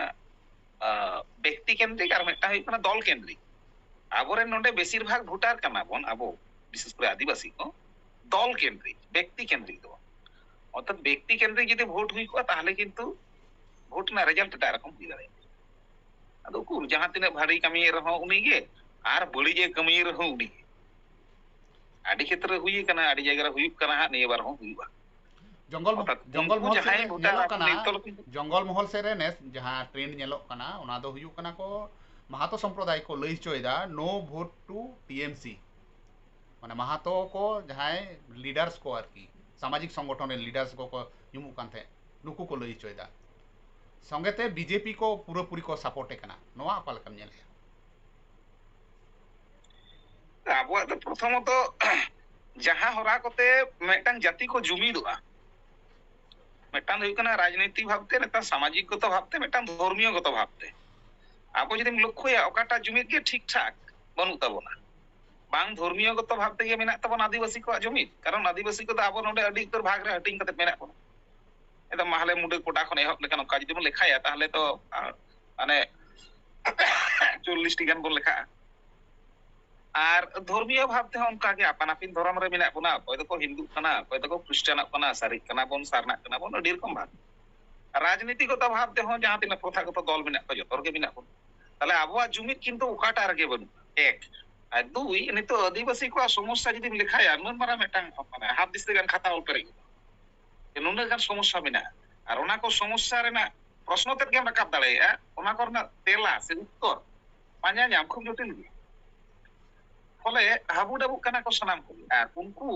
ᱟᱸ, ᱵᱮᱠᱛᱤ ᱠᱮᱱᱫᱨᱤᱠ, ᱟᱨ ᱢᱤᱫᱴᱟᱝ ᱦᱩᱭᱩᱜ ᱠᱟᱱᱟ ᱫᱚᱞ ᱠᱮᱱᱫᱨᱤᱠ᱾ ᱟᱵᱚᱨᱮᱱ ᱱᱚᱰᱮ ᱵᱮᱥᱤᱨ ᱵᱷᱟᱜᱽ ᱵᱷᱳᱴᱟᱨ ᱠᱟᱱᱟ ᱵᱚᱱ ᱟᱵᱚ, ᱵᱤᱥᱮᱥ ᱠᱚᱨᱮ ᱟᱹᱫᱤᱵᱟᱹᱥᱤ ᱠᱚ, ᱫᱚᱞ ᱠᱮᱱᱫᱨᱤᱠ, ᱵᱮᱠᱛᱤ ᱠᱮᱱᱫᱨᱤᱠ ᱫᱚ ᱵᱟᱝ᱾ ᱚᱨᱛᱷᱟᱛ ᱵᱮᱠᱛᱤ ᱠᱮᱱᱫᱨᱤᱠ ᱡᱩᱫᱤ ᱵᱷᱳᱴ ᱦᱩᱭ ᱠᱚᱜᱼᱟ, ᱛᱟᱦᱚᱞᱮ ᱠᱤᱱᱛᱩ ᱵᱷᱳᱴ ᱨᱮᱱᱟᱜ ᱨᱮᱡᱟᱞᱴ ᱮᱴᱟᱜ ᱨᱚᱠᱚᱢ ᱦᱩᱭ ᱫᱟᱲᱮᱭᱟᱜᱼᱟ᱾ ᱟᱫᱚ ᱩᱠᱩᱨ, ᱡᱟᱦᱟᱸ ᱛᱤᱱᱟᱹᱜ ᱵᱷᱟᱹᱨᱤ ᱠᱟᱹᱢᱤᱭᱮᱫ ᱨᱮᱦᱚᱸ ᱩᱱᱤᱜᱮ, ᱟᱨ ᱵᱟᱹᱲᱤᱡ ᱮ ᱠᱟᱹᱢᱤᱭᱮᱫ ᱨᱮᱦᱚᱸ ᱩᱱᱤᱜᱮ᱾ ᱟᱹᱰᱤ ᱠᱷᱮᱛᱨᱮ ᱦᱩᱭ ᱟᱠᱟᱱᱟ, ᱟᱹᱰᱤ ᱡᱟᱭᱜᱟ ᱨᱮ ᱦᱩᱭᱩᱜ ᱠᱟᱱᱟ, ᱦᱟᱸᱜ ᱱᱤᱭᱟᱹ ᱵᱟᱨ ᱦᱚᱸ ᱦᱩᱭᱩᱜᱼᱟ᱾ ᱡᱚᱝᱜᱚᱞ ᱢᱚ-, ᱚᱨᱛᱷᱟᱛ ᱡᱚᱝᱜᱚᱞ ᱩᱱᱠᱩ ᱢᱚᱦᱚᱞ ᱥᱮᱫ ᱡᱟᱦᱟᱸᱭ ᱨᱮ ᱵᱷᱳᱴᱟᱨ ᱧᱮᱞᱚᱜ ᱟᱠᱚ ᱠᱟᱱᱟ, ᱱᱤᱛᱚᱜ ᱞᱮᱠᱟ ᱡᱚᱝᱜᱚᱞ ᱢᱚᱦᱚᱞ ᱥᱮᱫ ᱨᱮ ᱱᱮᱥ ᱡᱟᱦᱟᱸ ᱴᱨᱮᱱᱰ ᱧᱮᱞᱚᱜ ᱠᱟᱱᱟ, ᱚᱱᱟ ᱫᱚ ᱦᱩᱭᱩᱜ ᱠᱟᱱᱟ ᱠᱚ ᱢᱟᱦᱟᱛᱚ ᱥᱚᱢᱯᱨᱚᱫᱟᱭ ᱠᱚ ᱞᱟᱹᱭ ᱦᱚᱪᱚᱭᱮᱫᱟ, "No vote to T M C", ᱢᱟᱱᱮ ᱢᱟᱦᱟᱛᱚ ᱠᱚ ᱡᱟᱦᱟᱸᱭ ᱞᱤᱰᱟᱨᱥ ᱠᱚ ᱟᱨᱠᱤ, ᱥᱟᱢᱟᱡᱤᱠ ᱥᱚᱝᱜᱚᱴᱷᱚᱱ ᱨᱮᱱ ᱞᱤᱰᱟᱨᱥ ᱠᱚᱠᱚ ᱧᱩᱢᱩᱜ ᱠᱟᱱ ᱛᱟᱦᱮᱸᱫ, ᱱᱩᱠᱩ ᱠᱚ ᱞᱟᱹᱭ ᱦᱚᱪᱚᱭᱮᱫᱟ᱾ ᱥᱚᱸᱜᱮᱛᱮ ᱵᱤᱡᱮᱯᱤ ᱠᱚ ᱯᱩᱨᱟᱹᱯᱩᱨᱤ ᱠᱚ ᱥᱟᱯᱳᱨᱴ ᱮ ᱠᱟᱱᱟ᱾ ᱱᱚᱣᱟ ᱚᱠᱟ ᱞᱮᱠᱟᱢ ᱧᱮᱞᱮᱫᱼᱟ? ᱟᱵᱚᱣᱟᱜ ᱫᱚ ᱯᱨᱚᱛᱷᱚᱢᱚᱛᱚ ᱡᱟᱦᱟᱸ ᱦᱚᱨᱟ ᱠᱚᱛᱮ ᱢᱤᱫᱴᱟᱝ ᱡᱟᱹᱛᱤ ᱠᱚ ᱡᱩᱢᱤᱫᱚᱜᱼᱟ, ᱢᱤᱫᱴᱟᱝ ᱫᱚ ᱦᱩᱭᱩᱜ ᱠᱟᱱᱟ ᱨᱟᱡᱽᱱᱳᱭᱛᱤᱠ ᱵᱷᱟᱵᱛᱮ, ᱢᱤᱫᱴᱟᱝ ᱥᱟᱢᱟᱡᱤᱠ ᱜᱚᱛᱚ ᱵᱷᱟᱵᱛᱮ, ᱢᱤᱫᱴᱟᱝ ᱫᱷᱚᱨᱢᱤᱭᱚ ᱜᱚᱛᱚ ᱵᱷᱟᱵᱛᱮ᱾ ᱟᱵᱚ ᱡᱩᱫᱤᱢ ᱞᱚᱠᱠᱷᱚᱭᱟ, ᱚᱠᱟᱴᱟᱜ ᱡᱩᱢᱤᱫ ᱜᱮ ᱴᱷᱤᱠ ᱴᱷᱟᱠ ᱵᱟᱹᱱᱩᱜ ᱛᱟᱵᱚᱱᱟ᱾ ᱵᱟᱝ ᱫᱷᱚᱨᱢᱤᱭᱚ ᱜᱚᱛᱚ ᱵᱷᱟᱵ ᱛᱮᱜᱮ ᱢᱮᱱᱟᱜ ᱛᱟᱵᱚᱱᱟ ᱟᱹᱫᱤᱵᱟᱹᱥᱤ ᱠᱚᱣᱟᱜ ᱡᱩᱢᱤᱫ, ᱠᱟᱨᱚᱱ ᱟᱹᱫᱤᱵᱟᱹᱥᱤ ᱠᱚᱫᱚ ᱟᱵᱚ ᱱᱚᱰᱮ ᱟᱹᱰᱤ ᱩᱛᱟᱹᱨ ᱵᱷᱟᱜᱽ ᱨᱮ ᱦᱟᱹᱴᱤᱧ ᱠᱟᱛᱮ ᱢᱮᱱᱟᱜ ᱵᱚᱱᱟ᱾ ᱮᱠᱫᱚᱢ ᱢᱟᱦᱞᱮ ᱢᱩᱰᱟᱹ ᱠᱚᱰᱟ ᱠᱷᱚᱱ ᱮᱦᱚᱵ ᱞᱮᱠᱷᱟᱱ ᱚᱱᱠᱟ ᱡᱩᱫᱤ ᱵᱚᱱ ᱞᱮᱠᱷᱟᱭᱟ, ᱛᱟᱦᱚᱞᱮ ᱛᱚ, ᱟ, ᱢᱟᱱᱮ ᱪᱚᱞᱞᱤᱥ ᱴᱤ ᱜᱟᱱ ᱵᱚᱱ ᱞᱮᱠᱷᱟᱜᱼᱟ᱾ ᱟᱨ ᱫᱷᱚᱨᱢᱤᱭᱚ ᱵᱷᱟᱵ ᱛᱮᱦᱚᱸ ᱚᱱᱠᱟ ᱜᱮ ᱟᱯᱟᱱ ᱟᱹᱯᱤᱱ ᱫᱷᱚᱨᱚᱢ ᱨᱮ ᱢᱮᱱᱟᱜ ᱵᱚᱱᱟ, ᱚᱠᱚᱭ ᱫᱚᱠᱚ ᱦᱤᱱᱫᱩᱜ ᱠᱟᱱᱟ, ᱚᱠᱚᱭ ᱫᱚᱠᱚ ᱠᱷᱨᱤᱥᱴᱟᱱᱚᱜ ᱠᱟᱱᱟ, ᱥᱟᱹᱨᱤᱜ ᱠᱟᱱᱟ ᱵᱚᱱ, ᱥᱟᱨᱱᱟᱜ ᱠᱟᱱᱟ ᱵᱚᱱ, ᱟᱹᱰᱤ ᱨᱚᱠᱚᱢ ᱵᱷᱟᱵ᱾ ᱨᱟᱡᱽᱱᱤᱛᱤᱜᱚᱛᱚ ᱵᱷᱟᱵ ᱛᱮᱦᱚᱸ ᱡᱟᱦᱟᱸ ᱛᱤᱱᱟᱹᱜ ᱯᱨᱚᱛᱷᱟᱜᱚᱛᱚ ᱫᱚᱞ ᱢᱮᱱᱟᱜ ᱠᱚᱣᱟ, ᱡᱚᱛᱚ ᱨᱮᱜᱮ ᱢᱮᱱᱟᱜ ᱵᱚᱱᱟ᱾ ᱛᱟᱦᱞᱮ ᱟᱵᱚᱣᱟᱜ ᱡᱩᱢᱤᱫ ᱠᱤᱱᱛᱩ ᱚᱠᱟᱴᱟᱜ ᱨᱮᱜᱮ ᱵᱟᱹᱱᱩᱜᱼᱟ, ᱮᱠ᱾ ᱟᱨ ᱫᱩᱭ, ᱱᱤᱛᱚᱜ ᱟᱹᱫᱤᱵᱟᱹᱥᱤ ᱠᱚᱣᱟᱜ ᱥᱚᱢᱚᱥᱥᱟ ᱡᱩᱫᱤᱢ ᱞᱮᱠᱷᱟᱭᱟ, ᱱᱩᱱ ᱢᱟᱨᱟᱝ ᱢᱤᱫᱴᱟᱝ, ᱢᱟᱱᱮ, ᱦᱟᱯ ᱫᱤᱥᱛᱟᱹ ᱜᱟᱱ ᱠᱷᱟᱛᱟ ᱚᱞ ᱯᱮᱨᱮᱡ ᱠᱚᱜᱼᱟ᱾ ᱡᱮ ᱱᱩᱱᱟᱹᱜ ᱜᱟᱱ ᱥᱚᱢᱚᱥᱥᱟ ᱢᱮᱱᱟᱜᱼᱟ, ᱟᱨ ᱚᱱᱟ ᱠᱚ ᱥᱚᱢᱚᱥᱥᱟ ᱨᱮᱱᱟᱜ ᱯᱨᱚᱥᱱᱚ ᱛᱮᱫ ᱜᱮᱢ ᱨᱟᱠᱟᱵ ᱫᱟᱲᱮᱭᱟᱜᱼᱟ, ᱚᱱᱟ ᱠᱚᱨᱮᱱᱟᱜ ᱛᱮᱞᱟ ᱥᱮ ᱩᱛᱛᱚᱨ ᱯᱟᱸᱡᱟ ᱧᱟᱢ ᱠᱷᱩᱵ ᱡᱚᱴᱤᱞ ᱜᱮᱭᱟ᱾ ᱯᱷᱚᱞᱮ ᱦᱟᱹᱵᱩᱰᱟᱹᱵᱩᱜ ᱠᱟᱱᱟ ᱠᱚ ᱥᱟᱱᱟᱢ ᱠᱚᱜᱮ, ᱟᱨ ᱩᱱᱠᱩ,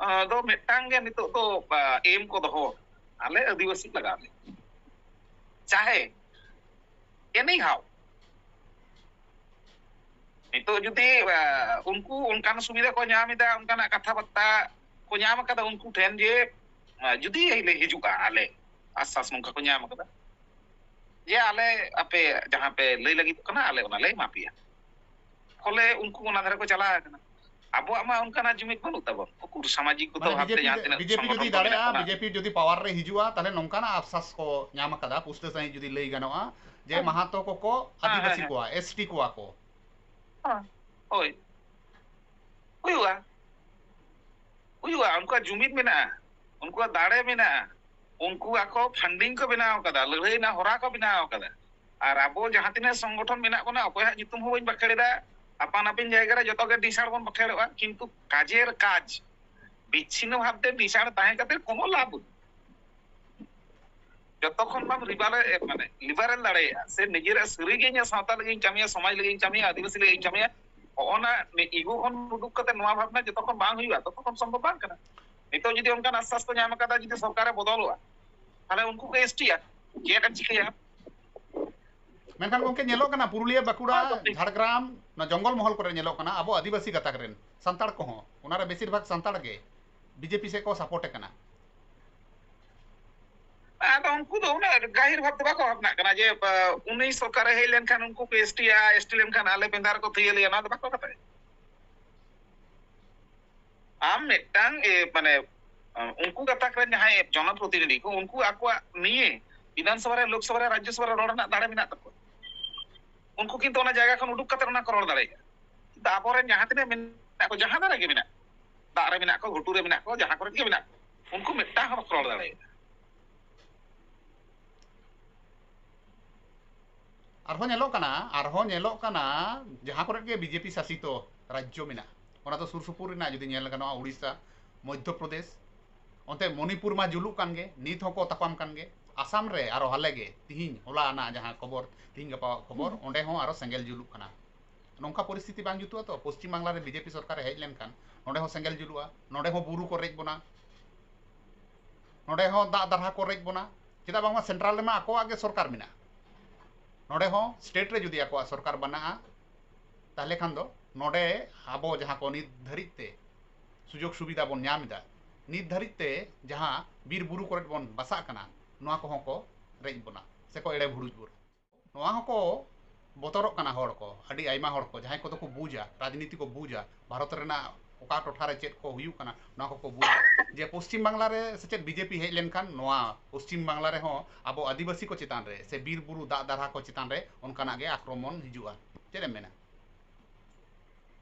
ᱟᱸ, ᱫᱚ ᱢᱤᱫᱴᱟᱝ ᱜᱮ ᱱᱤᱛᱚᱜ ᱫᱚ, ᱟ, ᱮᱢ ᱠᱚ ᱫᱚᱦᱚ ᱟᱠᱟᱫᱟ, ᱟᱞᱮ ᱟᱹᱫᱤᱵᱟᱹᱥᱤ ᱞᱟᱜᱟᱣ ᱞᱮ᱾ ᱪᱟᱦᱮ ᱮᱱᱤ ᱦᱟᱣ ᱱᱤᱛᱚᱜ ᱡᱩᱫᱤ ᱩᱱᱠᱩ ᱚᱱᱠᱟᱱ ᱥᱩᱵᱤᱫᱷᱟ ᱠᱚ ᱧᱟᱢ ᱮᱫᱟ, ᱚᱱᱠᱟᱱᱟᱜ ᱠᱟᱛᱷᱟ ᱵᱟᱨᱛᱟ ᱠᱚ ᱧᱟᱢ ᱟᱠᱟᱫᱟ ᱩᱱᱠᱩ ᱴᱷᱮᱱ ᱡᱮ ᱡᱩᱫᱤ ᱞᱮ ᱦᱤᱡᱩᱜᱼᱟ, ᱟᱞᱮ ᱟᱥᱥᱟᱥ ᱱᱚᱝᱠᱟ ᱠᱚ ᱧᱟᱢ ᱟᱠᱟᱫᱟ ᱡᱮ ᱟᱞᱮ ᱟᱯᱮ ᱡᱟᱦᱟᱸ ᱯᱮ ᱞᱟᱹᱭ ᱞᱟᱹᱜᱤᱫᱚᱜ ᱠᱟᱱᱟ ᱟᱞᱮ ᱚᱱᱟ ᱞᱮ ᱮᱢᱟ ᱯᱮᱭᱟ, ᱯᱷᱚᱞᱮ ᱩᱱᱠᱩ ᱚᱱᱟ ᱫᱷᱟᱨᱮ ᱠᱚ ᱪᱟᱞᱟᱣ ᱟᱠᱟᱱᱟ᱾ ᱟᱵᱚᱣᱟᱜ ᱢᱟ ᱚᱱᱠᱟᱱᱟᱜ ᱡᱩᱢᱤᱫ ᱵᱟᱹᱱᱩᱜ ᱛᱟᱵᱚᱱ᱾ ᱩᱠᱩᱨ ᱥᱟᱢᱟᱡᱤᱠ ᱠᱚ ᱢᱟᱱᱮ ᱛᱚ ᱦᱟᱱᱛᱮ ᱵᱤᱡᱮᱯᱤ ᱡᱟᱦᱟᱸ ᱛᱤᱱᱟᱹᱜ ᱵᱤᱡᱮᱯᱤ ᱥᱚᱝᱜᱚᱴᱷᱚᱱ ᱡᱩᱫᱤ ᱠᱚ ᱢᱮᱱᱟᱜ ᱫᱟᱲᱮᱭᱟᱜᱼᱟ, ᱵᱚᱱᱟ᱾ ᱵᱤᱡᱮᱯᱤ ᱡᱩᱫᱤ ᱯᱟᱣᱟᱨ ᱨᱮ ᱦᱤᱡᱩᱜᱼᱟ, ᱛᱟᱦᱞᱮ ᱱᱚᱝᱠᱟᱱᱟᱜ ᱟᱥᱥᱟᱥ ᱠᱚ ᱧᱟᱢ ᱟᱠᱟᱫᱟ, ᱯᱩᱥᱴᱟᱹ ᱥᱟᱺᱦᱤᱡ ᱡᱩᱫᱤ ᱞᱟᱹᱭ ᱜᱟᱱᱚᱜᱼᱟ ᱡᱮ ᱦᱮᱸ᱾ ᱢᱟᱦᱟᱛᱚ ᱠᱚᱠᱚ ᱦᱮᱸ, ᱦᱮᱸ, ᱟᱹᱫᱤᱵᱟᱹᱥᱤ ᱦᱮᱸ᱾ ᱠᱚᱣᱟ, ᱮᱥᱴᱤ ᱠᱚᱣᱟ ᱠᱚ᱾ ᱦᱮᱸ, ᱦᱳᱭ᱾ ᱦᱩᱭᱩᱜᱼᱟ᱾ ᱦᱩᱭᱩᱜᱼᱟ, ᱩᱱᱠᱩᱣᱟᱜ ᱡᱩᱢᱤᱫ ᱢᱮᱱᱟᱜᱼᱟ, ᱩᱱᱠᱩᱣᱟᱜ ᱫᱟᱲᱮ ᱢᱮᱱᱟᱜᱼᱟ, ᱩᱱᱠᱩ ᱟᱠᱚ ᱯᱷᱟᱱᱰᱤᱝ ᱠᱚ ᱵᱮᱱᱟᱣ ᱟᱠᱟᱫᱟ, ᱞᱟᱹᱲᱦᱟᱹᱭ ᱨᱮᱱᱟᱜ ᱦᱚᱨᱟ ᱠᱚ ᱵᱮᱱᱟᱣ ᱟᱠᱟᱫᱟ᱾ ᱟᱨ ᱟᱵᱚ ᱡᱟᱦᱟᱸ ᱛᱤᱱᱟᱹᱜ ᱥᱚᱝᱜᱚᱴᱷᱚᱱ ᱢᱮᱱᱟᱜ ᱵᱚᱱᱟ, ᱚᱠᱚᱭᱟᱜ ᱧᱩᱛᱩᱢ ᱦᱚᱸ ᱵᱟᱹᱧ ᱵᱟᱠᱷᱮᱲ ᱮᱫᱟ, ᱟᱯᱟᱱ ᱟᱹᱯᱤᱱ ᱡᱟᱭᱜᱟ ᱨᱮ ᱡᱚᱛᱚ ᱜᱮ ᱰᱤᱥᱟᱲ ᱵᱚᱱ ᱵᱟᱠᱷᱮᱲᱚᱜᱼᱟ, ᱠᱤᱱᱛᱩ ᱠᱟᱡᱮᱨ ᱠᱟᱡᱽ ᱵᱤᱪᱷᱤᱱᱱᱚ ᱵᱷᱟᱵᱽ ᱛᱮ ᱰᱤᱥᱟᱲ ᱛᱟᱦᱮᱸ ᱠᱟᱛᱮ ᱠᱳᱱᱳ ᱞᱟᱵᱷ ᱵᱟᱹᱱᱩᱜ᱾ ᱡᱚᱛᱚ ᱠᱷᱚᱱ ᱵᱟᱢ ᱨᱤᱵᱟᱞᱮ-, ᱢᱟᱱᱮ, ᱞᱤᱵᱟᱨᱮᱞ ᱫᱟᱲᱮᱭᱟᱜᱼᱟ, ᱥᱮ ᱱᱤᱡᱮᱨᱟᱜ ᱥᱟᱹᱨᱤᱜᱮ ᱤᱧᱟᱹᱜ ᱥᱟᱶᱛᱟ ᱞᱟᱹᱜᱤᱫ ᱤᱧ ᱠᱟᱹᱢᱤᱭᱟ, ᱥᱚᱢᱟᱡᱽ ᱞᱟᱹᱜᱤᱫ ᱤᱧ ᱠᱟᱹᱢᱤᱭᱟ, ᱟᱹᱫᱤᱵᱟᱹᱥᱤ ᱞᱟᱹᱜᱤᱫ ᱤᱧ ᱠᱟᱹᱢᱤᱭᱟ, ᱦᱚᱸᱜᱼᱚ ᱱᱟ ᱤᱜᱳ ᱠᱷᱚᱱ ᱩᱰᱩᱠ ᱠᱟᱛᱮ ᱱᱚᱣᱟ ᱵᱷᱟᱵᱽᱱᱟ ᱡᱚᱛᱚ ᱠᱷᱚᱱ ᱵᱟᱝ ᱦᱩᱭᱩᱜᱼᱟ, ᱛᱚᱛᱚ ᱠᱷᱚᱱ ᱥᱚᱢᱵᱷᱚᱵ ᱵᱟᱝ ᱠᱟᱱᱟ᱾ ᱱᱤᱛᱚᱜ ᱡᱩᱫᱤ ᱚᱱᱠᱟᱱ ᱟᱥᱥᱟᱥ ᱠᱚ ᱧᱟᱢ ᱟᱠᱟᱫᱟ, ᱡᱩᱫᱤ ᱥᱚᱨᱠᱟᱨᱮ ᱵᱚᱫᱚᱞᱚᱜᱼᱟ, ᱛᱟᱦᱞᱮ ᱩᱱᱠᱩ ᱠᱚ ᱮᱥᱴᱤᱭᱟ, ᱪᱮᱫ ᱮᱢ ᱪᱤᱠᱟᱹᱭᱟ? ᱢᱮᱱᱠᱷᱟᱱ ᱜᱚᱢᱠᱮ, ᱧᱮᱞᱚᱜ ᱠᱟᱱᱟ ᱯᱩᱨᱩᱞᱤᱭᱟᱹ, ᱵᱟᱸᱠᱩᱲᱟ, ᱦᱳᱭ ᱜᱚᱢᱠᱮ᱾ ᱡᱷᱟᱲᱜᱨᱟᱢ, ᱱᱚᱣᱟ ᱡᱚᱝᱜᱚᱞ ᱢᱚᱦᱚᱞ ᱠᱚᱨᱮ ᱧᱮᱞᱚᱜ ᱠᱟᱱᱟ, ᱟᱵᱚ ᱟᱹᱫᱤᱵᱟᱹᱥᱤ ᱜᱟᱛᱟᱠ ᱨᱮᱱ ᱥᱟᱱᱛᱟᱲ ᱠᱚᱦᱚᱸ, ᱚᱱᱟᱨᱮ ᱵᱮᱥᱤᱨ ᱵᱷᱟᱜᱽ ᱥᱟᱱᱛᱟᱲ ᱜᱮ ᱵᱤᱡᱮᱯᱤ ᱥᱮᱫ ᱠᱚ ᱥᱟᱯᱳᱨᱴ ᱠᱟᱱᱟ᱾ ᱟᱫᱚ ᱩᱱᱠᱩ ᱫᱚ ᱩᱱᱟᱹᱜ ᱜᱟᱹᱦᱤᱨ ᱵᱷᱟᱵᱽ ᱫᱚ ᱵᱟᱠᱚ ᱵᱷᱟᱵᱽᱱᱟᱜ ᱠᱟᱱᱟ ᱡᱮ, ᱟ, ᱩᱱᱤ ᱥᱚᱨᱠᱟᱨᱮ ᱦᱮᱡ ᱞᱮᱱᱠᱷᱟᱱ ᱩᱱᱠᱩ ᱠᱚ ᱮᱥᱴᱤᱭᱟ, ᱮᱥᱴᱤ ᱞᱮᱱᱠᱷᱟᱱ ᱟᱞᱮ ᱵᱮᱸᱫᱷᱟ ᱨᱮᱠᱚ ᱛᱷᱤᱭᱟᱹ ᱞᱮᱭᱟ, ᱱᱚᱣᱟ ᱫᱚ ᱵᱟᱠᱚ ᱠᱟᱛᱷᱟᱭᱟ᱾ ᱟᱢ ᱢᱤᱫᱴᱟᱝ, ᱮ, ᱢᱟᱱᱮ, ᱟ, ᱩᱱᱠᱩ ᱜᱟᱛᱟᱠ ᱨᱮᱱ ᱡᱟᱦᱟᱸᱭ ᱡᱚᱱᱚᱯᱨᱚᱛᱤᱱᱤᱫᱷᱤ ᱠᱚ, ᱩᱱᱠᱩ ᱟᱠᱚᱣᱟᱜ ᱱᱤᱭᱮ ᱵᱤᱫᱷᱟᱱ ᱥᱚᱵᱷᱟ ᱨᱮ, ᱞᱳᱠ ᱥᱚᱵᱷᱟ ᱨᱮ, ᱨᱟᱡᱽᱡᱚ ᱥᱚᱵᱷᱟ ᱨᱮ ᱨᱚᱲ ᱨᱮᱱᱟᱜ ᱫᱟᱲᱮ ᱢᱮᱱᱟᱜ ᱛᱟᱠᱚᱣᱟ᱾ ᱩᱱᱠᱩ ᱠᱤᱱᱛᱩ ᱚᱱᱟ ᱡᱟᱭᱜᱟ ᱠᱷᱚᱱ ᱩᱰᱩᱠ ᱠᱟᱛᱮ ᱚᱱᱟ ᱠᱚ ᱨᱚᱲ ᱫᱟᱲᱮᱭᱟᱜᱼᱟ᱾ ᱠᱤᱱᱛᱩ ᱟᱵᱚᱨᱮᱱ ᱡᱟᱦᱟᱸ ᱛᱤᱱᱟᱹᱜ ᱢᱮᱱᱟᱜ ᱠᱚ, ᱡᱟᱦᱟᱸ ᱫᱷᱟᱨᱮ ᱜᱮ ᱢᱮᱱᱟᱜ ᱠᱚ, ᱫᱟᱜ ᱨᱮ ᱢᱮᱱᱟᱜ ᱠᱚ, ᱜᱷᱩᱴᱩ ᱨᱮ ᱢᱮᱱᱟᱜ ᱠᱚ, ᱡᱟᱦᱟᱸ ᱠᱚᱨᱮ ᱜᱮ ᱢᱮᱱᱟᱜ ᱠᱚ, ᱩᱱᱠᱩ ᱢᱤᱫᱴᱟᱝ ᱦᱚᱸ ᱵᱟᱠᱚ ᱨᱚᱲ ᱫᱟᱲᱮᱭᱟᱜᱼᱟ᱾ ᱟᱨᱦᱚᱸ ᱧᱮᱞᱚᱜ ᱠᱟᱱᱟ, ᱟᱨᱦᱚᱸ ᱧᱮᱞᱚᱜ ᱠᱟᱱᱟ, ᱡᱟᱦᱟᱸ ᱠᱚᱨᱮ ᱜᱮ ᱵᱤᱡᱮᱯᱤ ᱥᱟᱥᱤᱛᱚ ᱨᱟᱡᱽᱡᱚ ᱢᱮᱱᱟᱜᱼᱟ, ᱚᱱᱟ ᱫᱚ ᱥᱩᱨ ᱥᱩᱯᱩᱨ ᱨᱮᱱᱟᱜ ᱡᱩᱫᱤ ᱧᱮᱞ ᱜᱟᱱᱚᱜᱼᱟ, ᱩᱲᱤᱥᱥᱟ, ᱢᱚᱫᱽᱫᱷᱚ ᱯᱨᱚᱫᱮᱥ, ᱚᱱᱛᱮ ᱢᱚᱱᱤᱯᱩᱨ ᱢᱟ ᱡᱩᱞᱩᱜ ᱠᱟᱱ ᱜᱮ, ᱱᱤᱛ ᱦᱚᱸᱠᱚ ᱛᱟᱯᱟᱢ ᱠᱟᱱ ᱜᱮ᱾ ᱟᱥᱟᱢ ᱨᱮ ᱟᱨᱚ ᱦᱟᱞᱮ ᱜᱮ, ᱛᱤᱦᱤᱧ ᱦᱚᱞᱟ ᱟᱱᱟᱜ ᱡᱟᱦᱟᱸ ᱠᱷᱚᱵᱚᱨ, ᱛᱤᱦᱤᱧ ᱜᱟᱯᱟ ᱠᱷᱚᱵᱚᱨ, ᱦᱩᱸ᱾ ᱚᱸᱰᱮ ᱦᱚᱸ ᱟᱨᱚ ᱥᱮᱸᱜᱮᱞ ᱡᱩᱞᱩᱜ ᱠᱟᱱᱟ᱾ ᱱᱚᱝᱠᱟ ᱯᱚᱨᱤᱥᱛᱷᱤᱛᱤ ᱵᱟᱝ ᱡᱩᱛᱩᱜᱼᱟ ᱛᱚ? ᱯᱚᱥᱪᱤᱢ ᱵᱟᱝᱞᱟ ᱨᱮ ᱵᱤᱡᱮᱯᱤ ᱥᱚᱨᱠᱟᱨᱮ ᱦᱮᱡ ᱞᱮᱱᱠᱷᱟᱱ ᱱᱚᱸᱰᱮ ᱦᱚᱸ ᱥᱮᱸᱜᱮᱞ ᱡᱩᱞᱩᱜᱼᱟ, ᱱᱚᱸᱰᱮ ᱦᱚᱸ ᱵᱩᱨᱩ ᱠᱚ ᱨᱮᱡ ᱵᱚᱱᱟ, ᱱᱚᱸᱰᱮ ᱦᱚᱸ ᱫᱟᱜ ᱫᱟᱨᱦᱟ ᱠᱚ ᱨᱮᱡ ᱵᱚᱱᱟ᱾ ᱪᱮᱫᱟᱜ ᱵᱟᱝᱢᱟ ᱥᱮᱱᱴᱨᱟᱞ ᱨᱮᱢᱟ ᱟᱠᱚᱣᱟᱜ ᱜᱮ ᱥᱚᱨᱠᱟᱨ ᱢᱮᱱᱟᱜᱼᱟ᱾ ᱱᱚᱰᱮ ᱦᱚᱸ ᱥᱴᱮᱴ ᱨᱮ ᱡᱩᱫᱤ ᱟᱠᱚᱣᱟᱜ ᱥᱚᱨᱠᱟᱨ ᱵᱮᱱᱟᱜᱼᱟ, ᱛᱟᱦᱚᱞᱮ ᱠᱷᱟᱱ ᱫᱚ ᱱᱚᱰᱮ ᱟᱵᱚ ᱡᱟᱦᱟᱸ ᱠᱚ ᱱᱤᱛ ᱫᱷᱟᱹᱨᱤᱡ ᱛᱮ ᱥᱩᱡᱳᱜᱽ ᱥᱩᱵᱤᱫᱷᱟ ᱵᱚᱱ ᱧᱟᱢ ᱮᱫᱟ, ᱱᱤᱛ ᱫᱷᱟᱹᱨᱤᱡ ᱛᱮ ᱡᱟᱦᱟᱸ ᱵᱤᱨ ᱵᱩᱨᱩ ᱠᱚᱨᱮ ᱵᱚᱱ ᱵᱟᱥᱟᱜ ᱠᱟᱱᱟ, ᱱᱚᱣᱟ ᱠᱚᱦᱚᱸ ᱠᱚ ᱨᱮᱡ ᱵᱚᱱᱟ ᱥᱮᱠᱚ ᱮᱲᱮ ᱵᱷᱩᱲᱩᱡ ᱵᱚᱱᱟ᱾ ᱱᱚᱣᱟ ᱦᱚᱸᱠᱚ ᱵᱚᱛᱚᱨᱚᱜ ᱠᱟᱱᱟ ᱦᱚᱲ ᱠᱚ, ᱟᱹᱰᱤ ᱟᱭᱢᱟ ᱦᱚᱲ ᱠᱚ, ᱡᱟᱦᱟᱸᱭ ᱠᱚᱫᱚ ᱠᱚ ᱵᱩᱡᱟ, ᱨᱟᱡᱽᱱᱤᱛᱤ ᱠᱚ ᱵᱩᱡᱟ, ᱵᱷᱟᱨᱚᱛ ᱨᱮᱱᱟᱜ ᱚᱠᱟ ᱴᱚᱴᱷᱟ ᱨᱮ ᱪᱮᱫ ᱠᱚ ᱦᱩᱭᱩᱜ ᱠᱟᱱᱟ, ᱱᱚᱣᱟ ᱠᱚᱠᱚ ᱵᱩᱡᱟ᱾ ᱡᱮ ᱯᱚᱥᱪᱤᱢ ᱵᱟᱝᱞᱟ ᱨᱮ ᱥᱮ ᱪᱮᱫ ᱵᱤᱡᱮᱯᱤ ᱦᱮᱡ ᱞᱮᱱᱠᱷᱟᱱ ᱱᱚᱣᱟ ᱯᱚᱥᱪᱤᱢ ᱵᱟᱝᱞᱟ ᱨᱮᱦᱚᱸ ᱟᱵᱚ ᱟᱹᱫᱤᱵᱟᱹᱥᱤ ᱠᱚ ᱪᱮᱛᱟᱱ ᱨᱮ ᱥᱮ ᱵᱤᱨ ᱵᱩᱨᱩ ᱫᱟᱜ ᱫᱟᱨᱦᱟ ᱠᱚ ᱪᱮᱛᱟᱱ ᱨᱮ ᱚᱱᱠᱟᱱᱟᱜ ᱜᱮ ᱟᱠᱨᱚᱢᱚᱱ ᱦᱤᱡᱩᱜᱼᱟ᱾ ᱪᱮᱫ ᱮᱢ ᱢᱮᱱᱟ?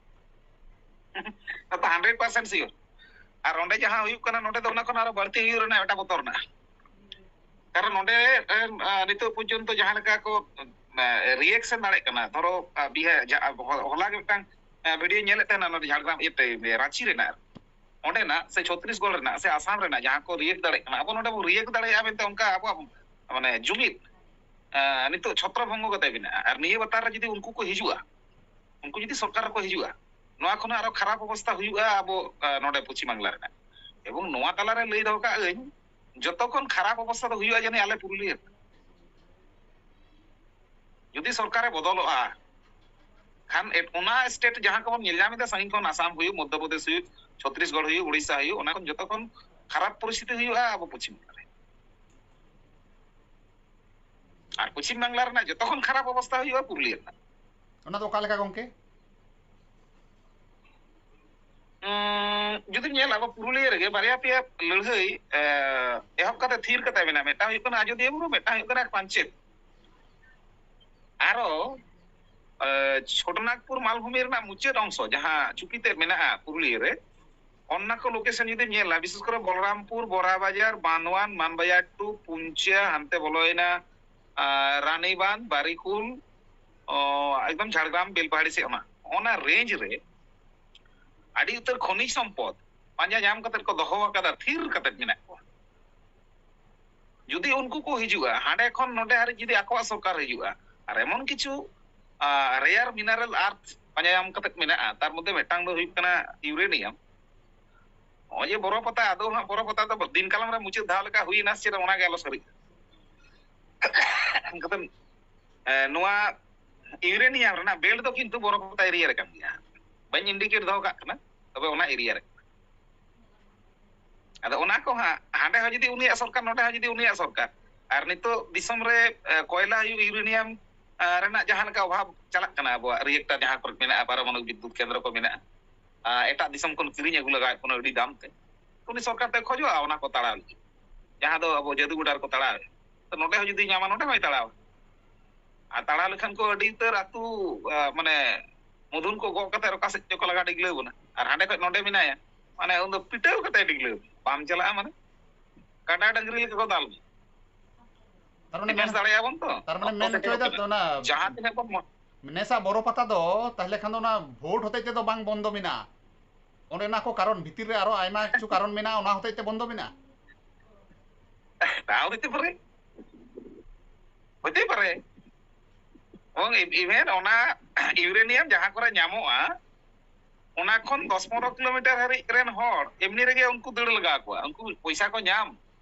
ᱱᱚᱣᱟ ᱫᱚ hundred percent sure᱾ ᱟᱨ ᱚᱸᱰᱮ ᱡᱟᱦᱟᱸ ᱦᱩᱭᱩᱜ ᱠᱟᱱᱟ, ᱱᱚᱰᱮ ᱫᱚ ᱚᱱᱟ ᱠᱷᱚᱱ ᱟᱨᱚ ᱵᱟᱹᱲᱛᱤ ᱦᱩᱭᱩᱜ ᱨᱮᱱᱟᱜ ᱢᱤᱫᱴᱟᱝ ᱵᱚᱛᱚᱨ ᱢᱮᱱᱟᱜᱼᱟ᱾ ᱠᱟᱨᱚᱱ ᱱᱚᱰᱮ ᱮᱢ, ᱟ, ᱱᱤᱛᱚᱜ ᱯᱚᱨᱡᱚᱱᱛᱚ ᱡᱟᱦᱟᱸ ᱞᱮᱠᱟ ᱠᱚ ᱨᱤᱭᱮᱠᱥᱚᱱ ᱫᱟᱲᱮᱭᱟᱜ ᱠᱟᱱᱟ, ᱫᱷᱚᱨᱚ, ᱟ, ᱵᱤᱦᱟᱨ, ᱡᱟ-, ᱟ, ᱦᱚ-, ᱦᱚᱞᱟ ᱜᱮ ᱢᱤᱫᱴᱟᱝ, ᱟ, ᱵᱷᱤᱰᱤᱭᱳ ᱧᱮᱞᱮᱫ ᱛᱟᱦᱮᱱᱟ, ᱱᱚᱰᱮ ᱡᱷᱟᱲᱜᱨᱟᱢ, ᱤᱭᱟᱹᱛᱮ, ᱨᱟᱸᱪᱤ ᱨᱮᱱᱟᱜ, ᱚᱸᱰᱮᱱᱟᱜ ᱥᱮ ᱪᱷᱚᱛᱨᱤᱥᱜᱚᱲ ᱨᱮᱱᱟᱜ ᱥᱮ ᱟᱥᱟᱢ ᱨᱮᱱᱟᱜ ᱡᱟᱦᱟᱸ ᱠᱚ ᱨᱤᱭᱮᱠᱴ ᱫᱟᱲᱮᱭᱟᱜ ᱠᱟᱱᱟ, ᱟᱵᱚ ᱱᱚᱰᱮ ᱵᱚᱱ ᱨᱤᱭᱮᱠᱴ ᱫᱟᱲᱮᱭᱟᱜᱼᱟ ᱢᱮᱱᱛᱮ ᱚᱱᱠᱟ ᱟᱵᱚᱣᱟᱜ ᱢᱟᱱᱮ ᱡᱩᱢᱤᱫ, ᱟ, ᱱᱤᱛᱚᱜ ᱪᱷᱚᱛᱨᱚ ᱵᱷᱚᱝᱜᱚ ᱠᱟᱛᱮ ᱢᱮᱱᱟᱜᱼᱟ᱾ ᱟᱨ ᱱᱤᱭᱟᱹ ᱵᱟᱛᱟᱨ ᱨᱮ ᱡᱩᱫᱤ ᱩᱱᱠᱩ ᱠᱚ ᱦᱤᱡᱩᱜᱼᱟ, ᱩᱱᱠᱩ ᱡᱩᱫᱤ ᱥᱚᱨᱠᱟᱨ ᱨᱮᱠᱚ ᱦᱤᱡᱩᱜᱼᱟ, ᱱᱚᱣᱟ ᱠᱷᱚᱱᱟᱜ ᱟᱨᱚ ᱠᱷᱟᱨᱟᱯ ᱚᱵᱚᱥᱛᱟ ᱦᱩᱭᱩᱜᱼᱟ ᱟᱵᱚ, ᱟ, ᱱᱚᱰᱮ ᱯᱚᱪᱷᱤᱢ ᱵᱟᱝᱞᱟ ᱨᱮᱱᱟᱜ᱾ ᱮᱵᱚᱝ ᱱᱚᱣᱟ ᱛᱟᱞᱟᱨᱮ ᱞᱟᱹᱭ ᱫᱚᱦᱚ ᱠᱟᱜ ᱟᱹᱧ, ᱡᱚᱛᱚ ᱠᱷᱚᱱ ᱠᱷᱟᱨᱟᱯ ᱚᱵᱚᱥᱛᱟ ᱫᱚ ᱦᱩᱭᱩᱜᱼᱟ ᱡᱟᱹᱱᱤᱡ ᱟᱞᱮ ᱯᱩᱨᱩᱞᱤᱭᱟᱹ ᱨᱮ᱾ ᱡᱩᱫᱤ ᱥᱚᱨᱠᱟᱨᱮ ᱵᱚᱫᱚᱞᱚᱜᱼᱟ, ᱠᱷᱟᱱ ᱮᱴ-, ᱚᱱᱟ ᱥᱴᱮᱴ ᱡᱟᱦᱟᱸ ᱠᱚᱵᱚᱱ ᱧᱮᱞ ᱧᱟᱢ ᱮᱫᱟ ᱥᱟᱺᱜᱤᱧ ᱠᱷᱚᱱ, ᱟᱥᱟᱢ ᱦᱩᱭᱩᱜ, ᱢᱚᱫᱽᱫᱷᱚ ᱯᱨᱚᱫᱮᱥ ᱦᱩᱭᱩᱜ, ᱪᱷᱚᱛᱨᱤᱥᱜᱚᱲ ᱦᱩᱭᱩᱜ, ᱩᱲᱤᱥᱥᱟ ᱦᱩᱭᱩᱜ, ᱚᱱᱟ ᱠᱷᱚᱱ ᱡᱚᱛᱚ ᱠᱷᱚᱱ ᱠᱷᱟᱨᱟᱯ ᱯᱚᱨᱤᱥᱛᱷᱤᱛᱤ ᱦᱩᱭᱩᱜᱼᱟ ᱟᱵᱚ ᱯᱚᱪᱷᱤᱢ ᱵᱟᱝᱞᱟ ᱨᱮ᱾ ᱟᱨ ᱯᱚᱪᱷᱤᱢ ᱵᱟᱝᱞᱟ ᱨᱮᱱᱟᱜ ᱡᱚᱛᱚ ᱠᱷᱚᱱ ᱠᱷᱟᱨᱟᱯ ᱚᱵᱚᱥᱛᱟ ᱦᱩᱭᱩᱜᱼᱟ ᱯᱩᱨᱩᱞᱤᱭᱟᱹ ᱨᱮᱱᱟᱜ᱾ ᱚᱱᱟ ᱫᱚ ᱚᱠᱟ ᱞᱮᱠᱟ ᱜᱚᱝᱠᱮ? ᱩᱸ, ᱡᱩᱫᱤᱢ ᱧᱮᱞᱟ, ᱟᱵᱚ ᱯᱩᱨᱩᱞᱤᱭᱟᱹ ᱨᱮᱜᱮ ᱵᱟᱨᱭᱟ ᱯᱮᱭᱟ ᱞᱟᱹᱲᱦᱟᱹᱭ, ᱮ, ᱮᱦᱚᱵ ᱠᱟᱛᱮ ᱛᱷᱤᱨ ᱠᱟᱛᱮ ᱢᱮᱱᱟᱜᱼᱟ᱾ ᱢᱤᱫᱴᱟᱝ ᱦᱩᱭᱩᱜ ᱠᱟᱱᱟ ᱟᱡᱚᱫᱤᱭᱟᱹ ᱵᱩᱨᱩ, ᱢᱤᱫᱴᱟᱝ ᱦᱩᱭᱩᱜ ᱠᱟᱱᱟ ᱯᱟᱧᱪᱮᱛ᱾ ᱟᱨᱚ, ᱮ, ᱪᱷᱳᱴᱚᱱᱟᱜᱽᱯᱩᱨ ᱢᱟᱞᱵᱷᱩᱢᱤ ᱨᱮᱱᱟᱜ ᱢᱩᱪᱟᱹᱫ ᱚᱝᱥᱚ ᱡᱟᱦᱟᱸ ᱪᱩᱯᱤ ᱛᱮ ᱢᱮᱱᱟᱜᱼᱟ ᱯᱩᱨᱩᱞᱤᱭᱟᱹ ᱨᱮ, ᱚᱱᱟ ᱠᱚ ᱞᱳᱠᱮᱥᱚᱱ ᱡᱩᱫᱤᱢ ᱧᱮᱞᱟ, ᱵᱤᱥᱮᱥ ᱠᱚᱨᱮ ᱵᱚᱞᱨᱟᱢᱯᱩᱨ, ᱵᱚᱨᱟᱵᱟᱡᱟᱨ, ᱵᱟᱱᱣᱟᱱ, ᱢᱟᱱᱵᱟᱡᱟᱨ ᱴᱩ, ᱯᱩᱧᱪᱟ, ᱦᱟᱱᱛᱮ ᱵᱚᱞᱚᱭᱮᱱᱟ, ᱟ, ᱨᱟᱱᱤᱵᱟᱸᱫᱷ, ᱵᱟᱨᱤᱠᱩᱞ, ᱚ, ᱮᱠᱫᱚᱢ ᱡᱷᱟᱲᱜᱨᱟᱢ, ᱵᱮᱞᱯᱟᱦᱟᱲᱤ ᱥᱮᱫ, ᱚᱱᱟ, ᱚᱱᱟ ᱨᱮᱧᱡᱽ ᱨᱮ ᱟᱹᱰᱤ ᱩᱛᱟᱹᱨ ᱠᱷᱚᱱᱤᱡᱽ ᱥᱚᱢᱯᱚᱫ ᱯᱟᱸᱡᱟ ᱧᱟᱢ ᱠᱟᱛᱮ ᱠᱚ ᱫᱚᱦᱚ ᱟᱠᱟᱫᱟ, ᱛᱷᱤᱨ ᱠᱟᱛᱮ ᱢᱮᱱᱟᱜ ᱠᱚᱣᱟ᱾ ᱡᱩᱫᱤ ᱩᱱᱠᱩ ᱠᱚ ᱦᱤᱡᱩᱜᱼᱟ, ᱦᱟᱸᱰᱮ ᱠᱷᱚᱱ ᱱᱚᱰᱮ ᱦᱟᱹᱨᱤᱡ ᱡᱩᱫᱤ ᱟᱠᱚᱣᱟᱜ ᱥᱚᱨᱠᱟᱨ ᱦᱤᱡᱩᱜᱼᱟ, ᱟᱨ ᱮᱢᱚᱱ ᱠᱤᱪᱷᱩ, ᱟ, rare mineral earth ᱯᱟᱸᱡᱟ ᱧᱟᱢ ᱠᱟᱛᱮ ᱢᱮᱱᱟᱜᱼᱟ, ᱛᱟᱨ ᱢᱚᱫᱽᱫᱷᱮ ᱢᱤᱫᱴᱟᱝ ᱫᱚ ᱦᱩᱭᱩᱜ ᱠᱟᱱᱟ ᱤᱭᱩᱨᱮᱱᱤᱭᱟᱢ᱾ ᱱᱚᱜᱼᱚᱭ ᱡᱮ ᱵᱚᱨᱚ ᱯᱟᱛᱟ, ᱟᱫᱚ ᱦᱟᱸᱜ ᱵᱚᱨᱚ ᱯᱟᱛᱟ ᱫᱚ ᱫᱤᱱ ᱠᱟᱞᱚᱢ ᱨᱮ ᱢᱩᱪᱟᱹᱫ ᱫᱷᱟᱣ ᱞᱮᱠᱟ ᱦᱩᱭᱮᱱᱟ ᱥᱮ ᱪᱮᱫ, ᱚᱱᱟ ᱜᱮ ᱟᱞᱚ ᱥᱟᱹᱨᱤᱜᱼᱟ᱾ ᱠᱟᱛᱮ, ᱮ, ᱱᱚᱣᱟ ᱤᱭᱩᱨᱮᱱᱤᱭᱟᱢ ᱨᱮᱱᱟᱜ ᱵᱮᱞᱴ ᱫᱚ ᱠᱤᱱᱛᱩ ᱵᱚᱨᱚᱯᱟᱛᱟ ᱮᱨᱤᱭᱟ ᱨᱮ ᱠᱟᱱ ᱜᱮᱭᱟ᱾ ᱵᱟᱹᱧ ᱤᱱᱰᱤᱠᱮᱴ ᱫᱚᱦᱚ ᱠᱟᱜ ᱠᱟᱱᱟ, ᱛᱚᱵᱮ ᱚᱱᱟ ᱮᱨᱤᱭᱟ ᱨᱮ᱾ ᱟᱫᱚ ᱚᱱᱟ ᱠᱚ ᱦᱟᱸᱜ ᱦᱟᱸᱰᱮ ᱦᱚᱸ ᱡᱩᱫᱤ ᱩᱱᱤᱭᱟᱜ ᱥᱚᱨᱠᱟᱨ, ᱱᱚᱰᱮ ᱦᱚᱸ ᱡᱩᱫᱤ ᱩᱱᱤᱭᱟᱜ ᱥᱚᱨᱠᱟᱨ, ᱟᱨ ᱱᱤᱛᱚᱜ ᱫᱤᱥᱚᱢ ᱨᱮ, ᱮ, ᱠᱚᱭᱞᱟ ᱦᱩᱭᱩᱜ, ᱤᱭᱩᱨᱮᱱᱤᱭᱟᱢ, ᱮ, ᱨᱮᱱᱟᱜ ᱡᱟᱦᱟᱸ ᱞᱮᱠᱟ ᱚᱵᱷᱟᱵᱽ ᱪᱟᱞᱟᱜ ᱠᱟᱱᱟ, ᱟᱵᱚᱣᱟᱜ ᱨᱤᱭᱮᱠᱴᱟᱨ ᱡᱟᱦᱟᱸ ᱠᱚᱨᱮ ᱢᱮᱱᱟᱜᱼᱟ, ᱯᱟᱨᱚᱢᱟᱱᱚᱵᱤᱠ ᱵᱤᱫᱽᱭᱩᱛ ᱠᱮᱱᱫᱨᱚ ᱠᱚ ᱢᱮᱱᱟᱜᱼᱟ, ᱟ, ᱮᱴᱟᱜ ᱫᱤᱥᱚᱢ ᱠᱷᱚᱱ ᱠᱤᱨᱤᱧ ᱟᱹᱜᱩ ᱞᱟᱜᱟᱣᱮᱫ ᱵᱚᱱᱟ ᱟᱹᱰᱤ ᱫᱟᱢ ᱛᱮ, ᱩᱱᱤ ᱥᱚᱨᱠᱟᱨ ᱫᱚᱭ ᱠᱷᱚᱡᱚᱜᱼᱟ ᱚᱱᱟ ᱠᱚ ᱛᱟᱲᱟᱣ ᱞᱟᱹᱜᱤᱫ, ᱡᱟᱦᱟᱸ ᱫᱚ ᱟᱵᱚ ᱡᱟᱹᱫᱩ ᱜᱚᱰᱟ ᱨᱮᱠᱚ ᱛᱟᱲᱟᱣᱮᱫ᱾ ᱛᱚ ᱱᱚᱰᱮ ᱦᱚᱸ ᱡᱩᱫᱤ ᱧᱟᱢᱟ, ᱱᱚᱰᱮ ᱦᱚᱸᱭ ᱛᱟᱲᱟᱣᱟ᱾ ᱟᱨ ᱛᱟᱲᱟᱣ ᱞᱮᱠᱷᱟᱱ ᱠᱚ ᱟᱹᱰᱤ ᱩᱛᱟᱹᱨ ᱟᱹᱛᱩ, ᱟ, ᱢᱟᱱᱮ ᱢᱩᱫᱷᱩᱱ ᱠᱚ ᱜᱚᱜ ᱠᱟᱛᱮ ᱚᱠᱟ ᱥᱮᱫ ᱪᱚᱠᱚ ᱞᱟᱜᱟ ᱰᱤᱜᱽᱞᱟᱹᱣ ᱵᱚᱱᱟ, ᱟᱨ ᱦᱟᱸᱰᱮ ᱠᱷᱚᱡ ᱱᱚᱰᱮ ᱢᱮᱱᱟᱭᱟ, ᱢᱟᱱᱮ ᱩᱱᱫᱚ ᱯᱤᱴᱟᱹᱣ ᱠᱟᱛᱮ ᱰᱤᱜᱽᱞᱟᱹᱣ ᱵᱟᱢ ᱪᱟᱞᱟᱜᱼᱟ, ᱢᱟᱱᱮ ᱠᱟᱰᱟ ᱰᱟᱹᱝᱨᱤ ᱞᱮᱠᱟ ᱠᱚ ᱫᱟᱞ ᱢᱮ᱾ ᱛᱟᱨ ᱢᱟᱱᱮ ᱰᱤᱯᱷᱮᱱᱥ ᱢᱮᱱ-, ᱫᱟᱲᱮᱭᱟᱵᱚᱱ ᱛᱚ? ᱛᱟᱨ ᱢᱟᱱᱮ ᱚᱠᱛᱚ ᱢᱮᱱ ᱥᱮᱴᱮᱨᱚᱜ ᱦᱚᱪᱚᱭᱮᱫᱟ ᱠᱟᱱᱟ᱾ ᱛᱚ ᱚᱱᱟ ᱡᱟᱦᱟᱸ ᱛᱤᱱᱟᱹᱜ ᱵᱚᱱ ᱢᱚ- ᱱᱮᱥᱟ ᱵᱚᱨᱚ ᱯᱟᱛᱟ ᱫᱚ ᱛᱟᱦᱞᱮ ᱠᱷᱟᱱ ᱫᱚ ᱚᱱᱟ ᱵᱷᱳᱴ ᱦᱚᱛᱮᱡ ᱛᱮᱫᱚ ᱵᱟᱝ ᱵᱚᱱᱫᱚ ᱢᱮᱱᱟᱜᱼᱟ᱾ ᱚᱱᱮ ᱚᱱᱟ ᱠᱚ ᱠᱟᱨᱚᱱ ᱵᱷᱤᱛᱤᱨ ᱨᱮ ᱟᱨᱚ ᱟᱭᱢᱟ ᱠᱤᱪᱷᱩ ᱠᱟᱨᱚᱱ ᱢᱮᱱᱟᱜᱼᱟ, ᱚᱱᱟ ᱦᱚᱛᱮᱡ ᱛᱮ ᱵᱚᱱᱫᱚ ᱢᱮᱱᱟᱜᱼᱟ᱾ ᱛᱟᱣ ᱦᱚᱛᱮᱡ ᱛᱮ ᱯᱟᱨᱮ, ᱦᱚᱛᱮᱡ ᱯᱟᱨᱮ᱾ ᱮᱵᱚᱝ ᱤ-, ᱤᱵᱷᱮᱱ ᱚᱱᱟ ᱤᱭᱩᱨᱮᱱᱤᱭᱟᱢ ᱡᱟᱦᱟᱸ ᱠᱚᱨᱮ ᱧᱟᱢᱚᱜᱼᱟ, ᱚᱱᱟ ᱠᱷᱚᱱ ᱫᱚᱥ ᱯᱚᱱᱨᱚ ᱠᱤᱞᱳᱢᱤᱴᱟᱨ ᱦᱟᱹᱨᱤᱡ ᱨᱮᱱ ᱦᱚᱲ ᱮᱢᱱᱤ ᱨᱮᱜᱮ ᱩᱱᱠᱩ ᱫᱟᱹᱲ ᱞᱟᱜᱟᱣ ᱠᱚᱣᱟ, ᱩᱱᱠᱩ ᱯᱚᱭᱥᱟ ᱠᱚ ᱧᱟᱢ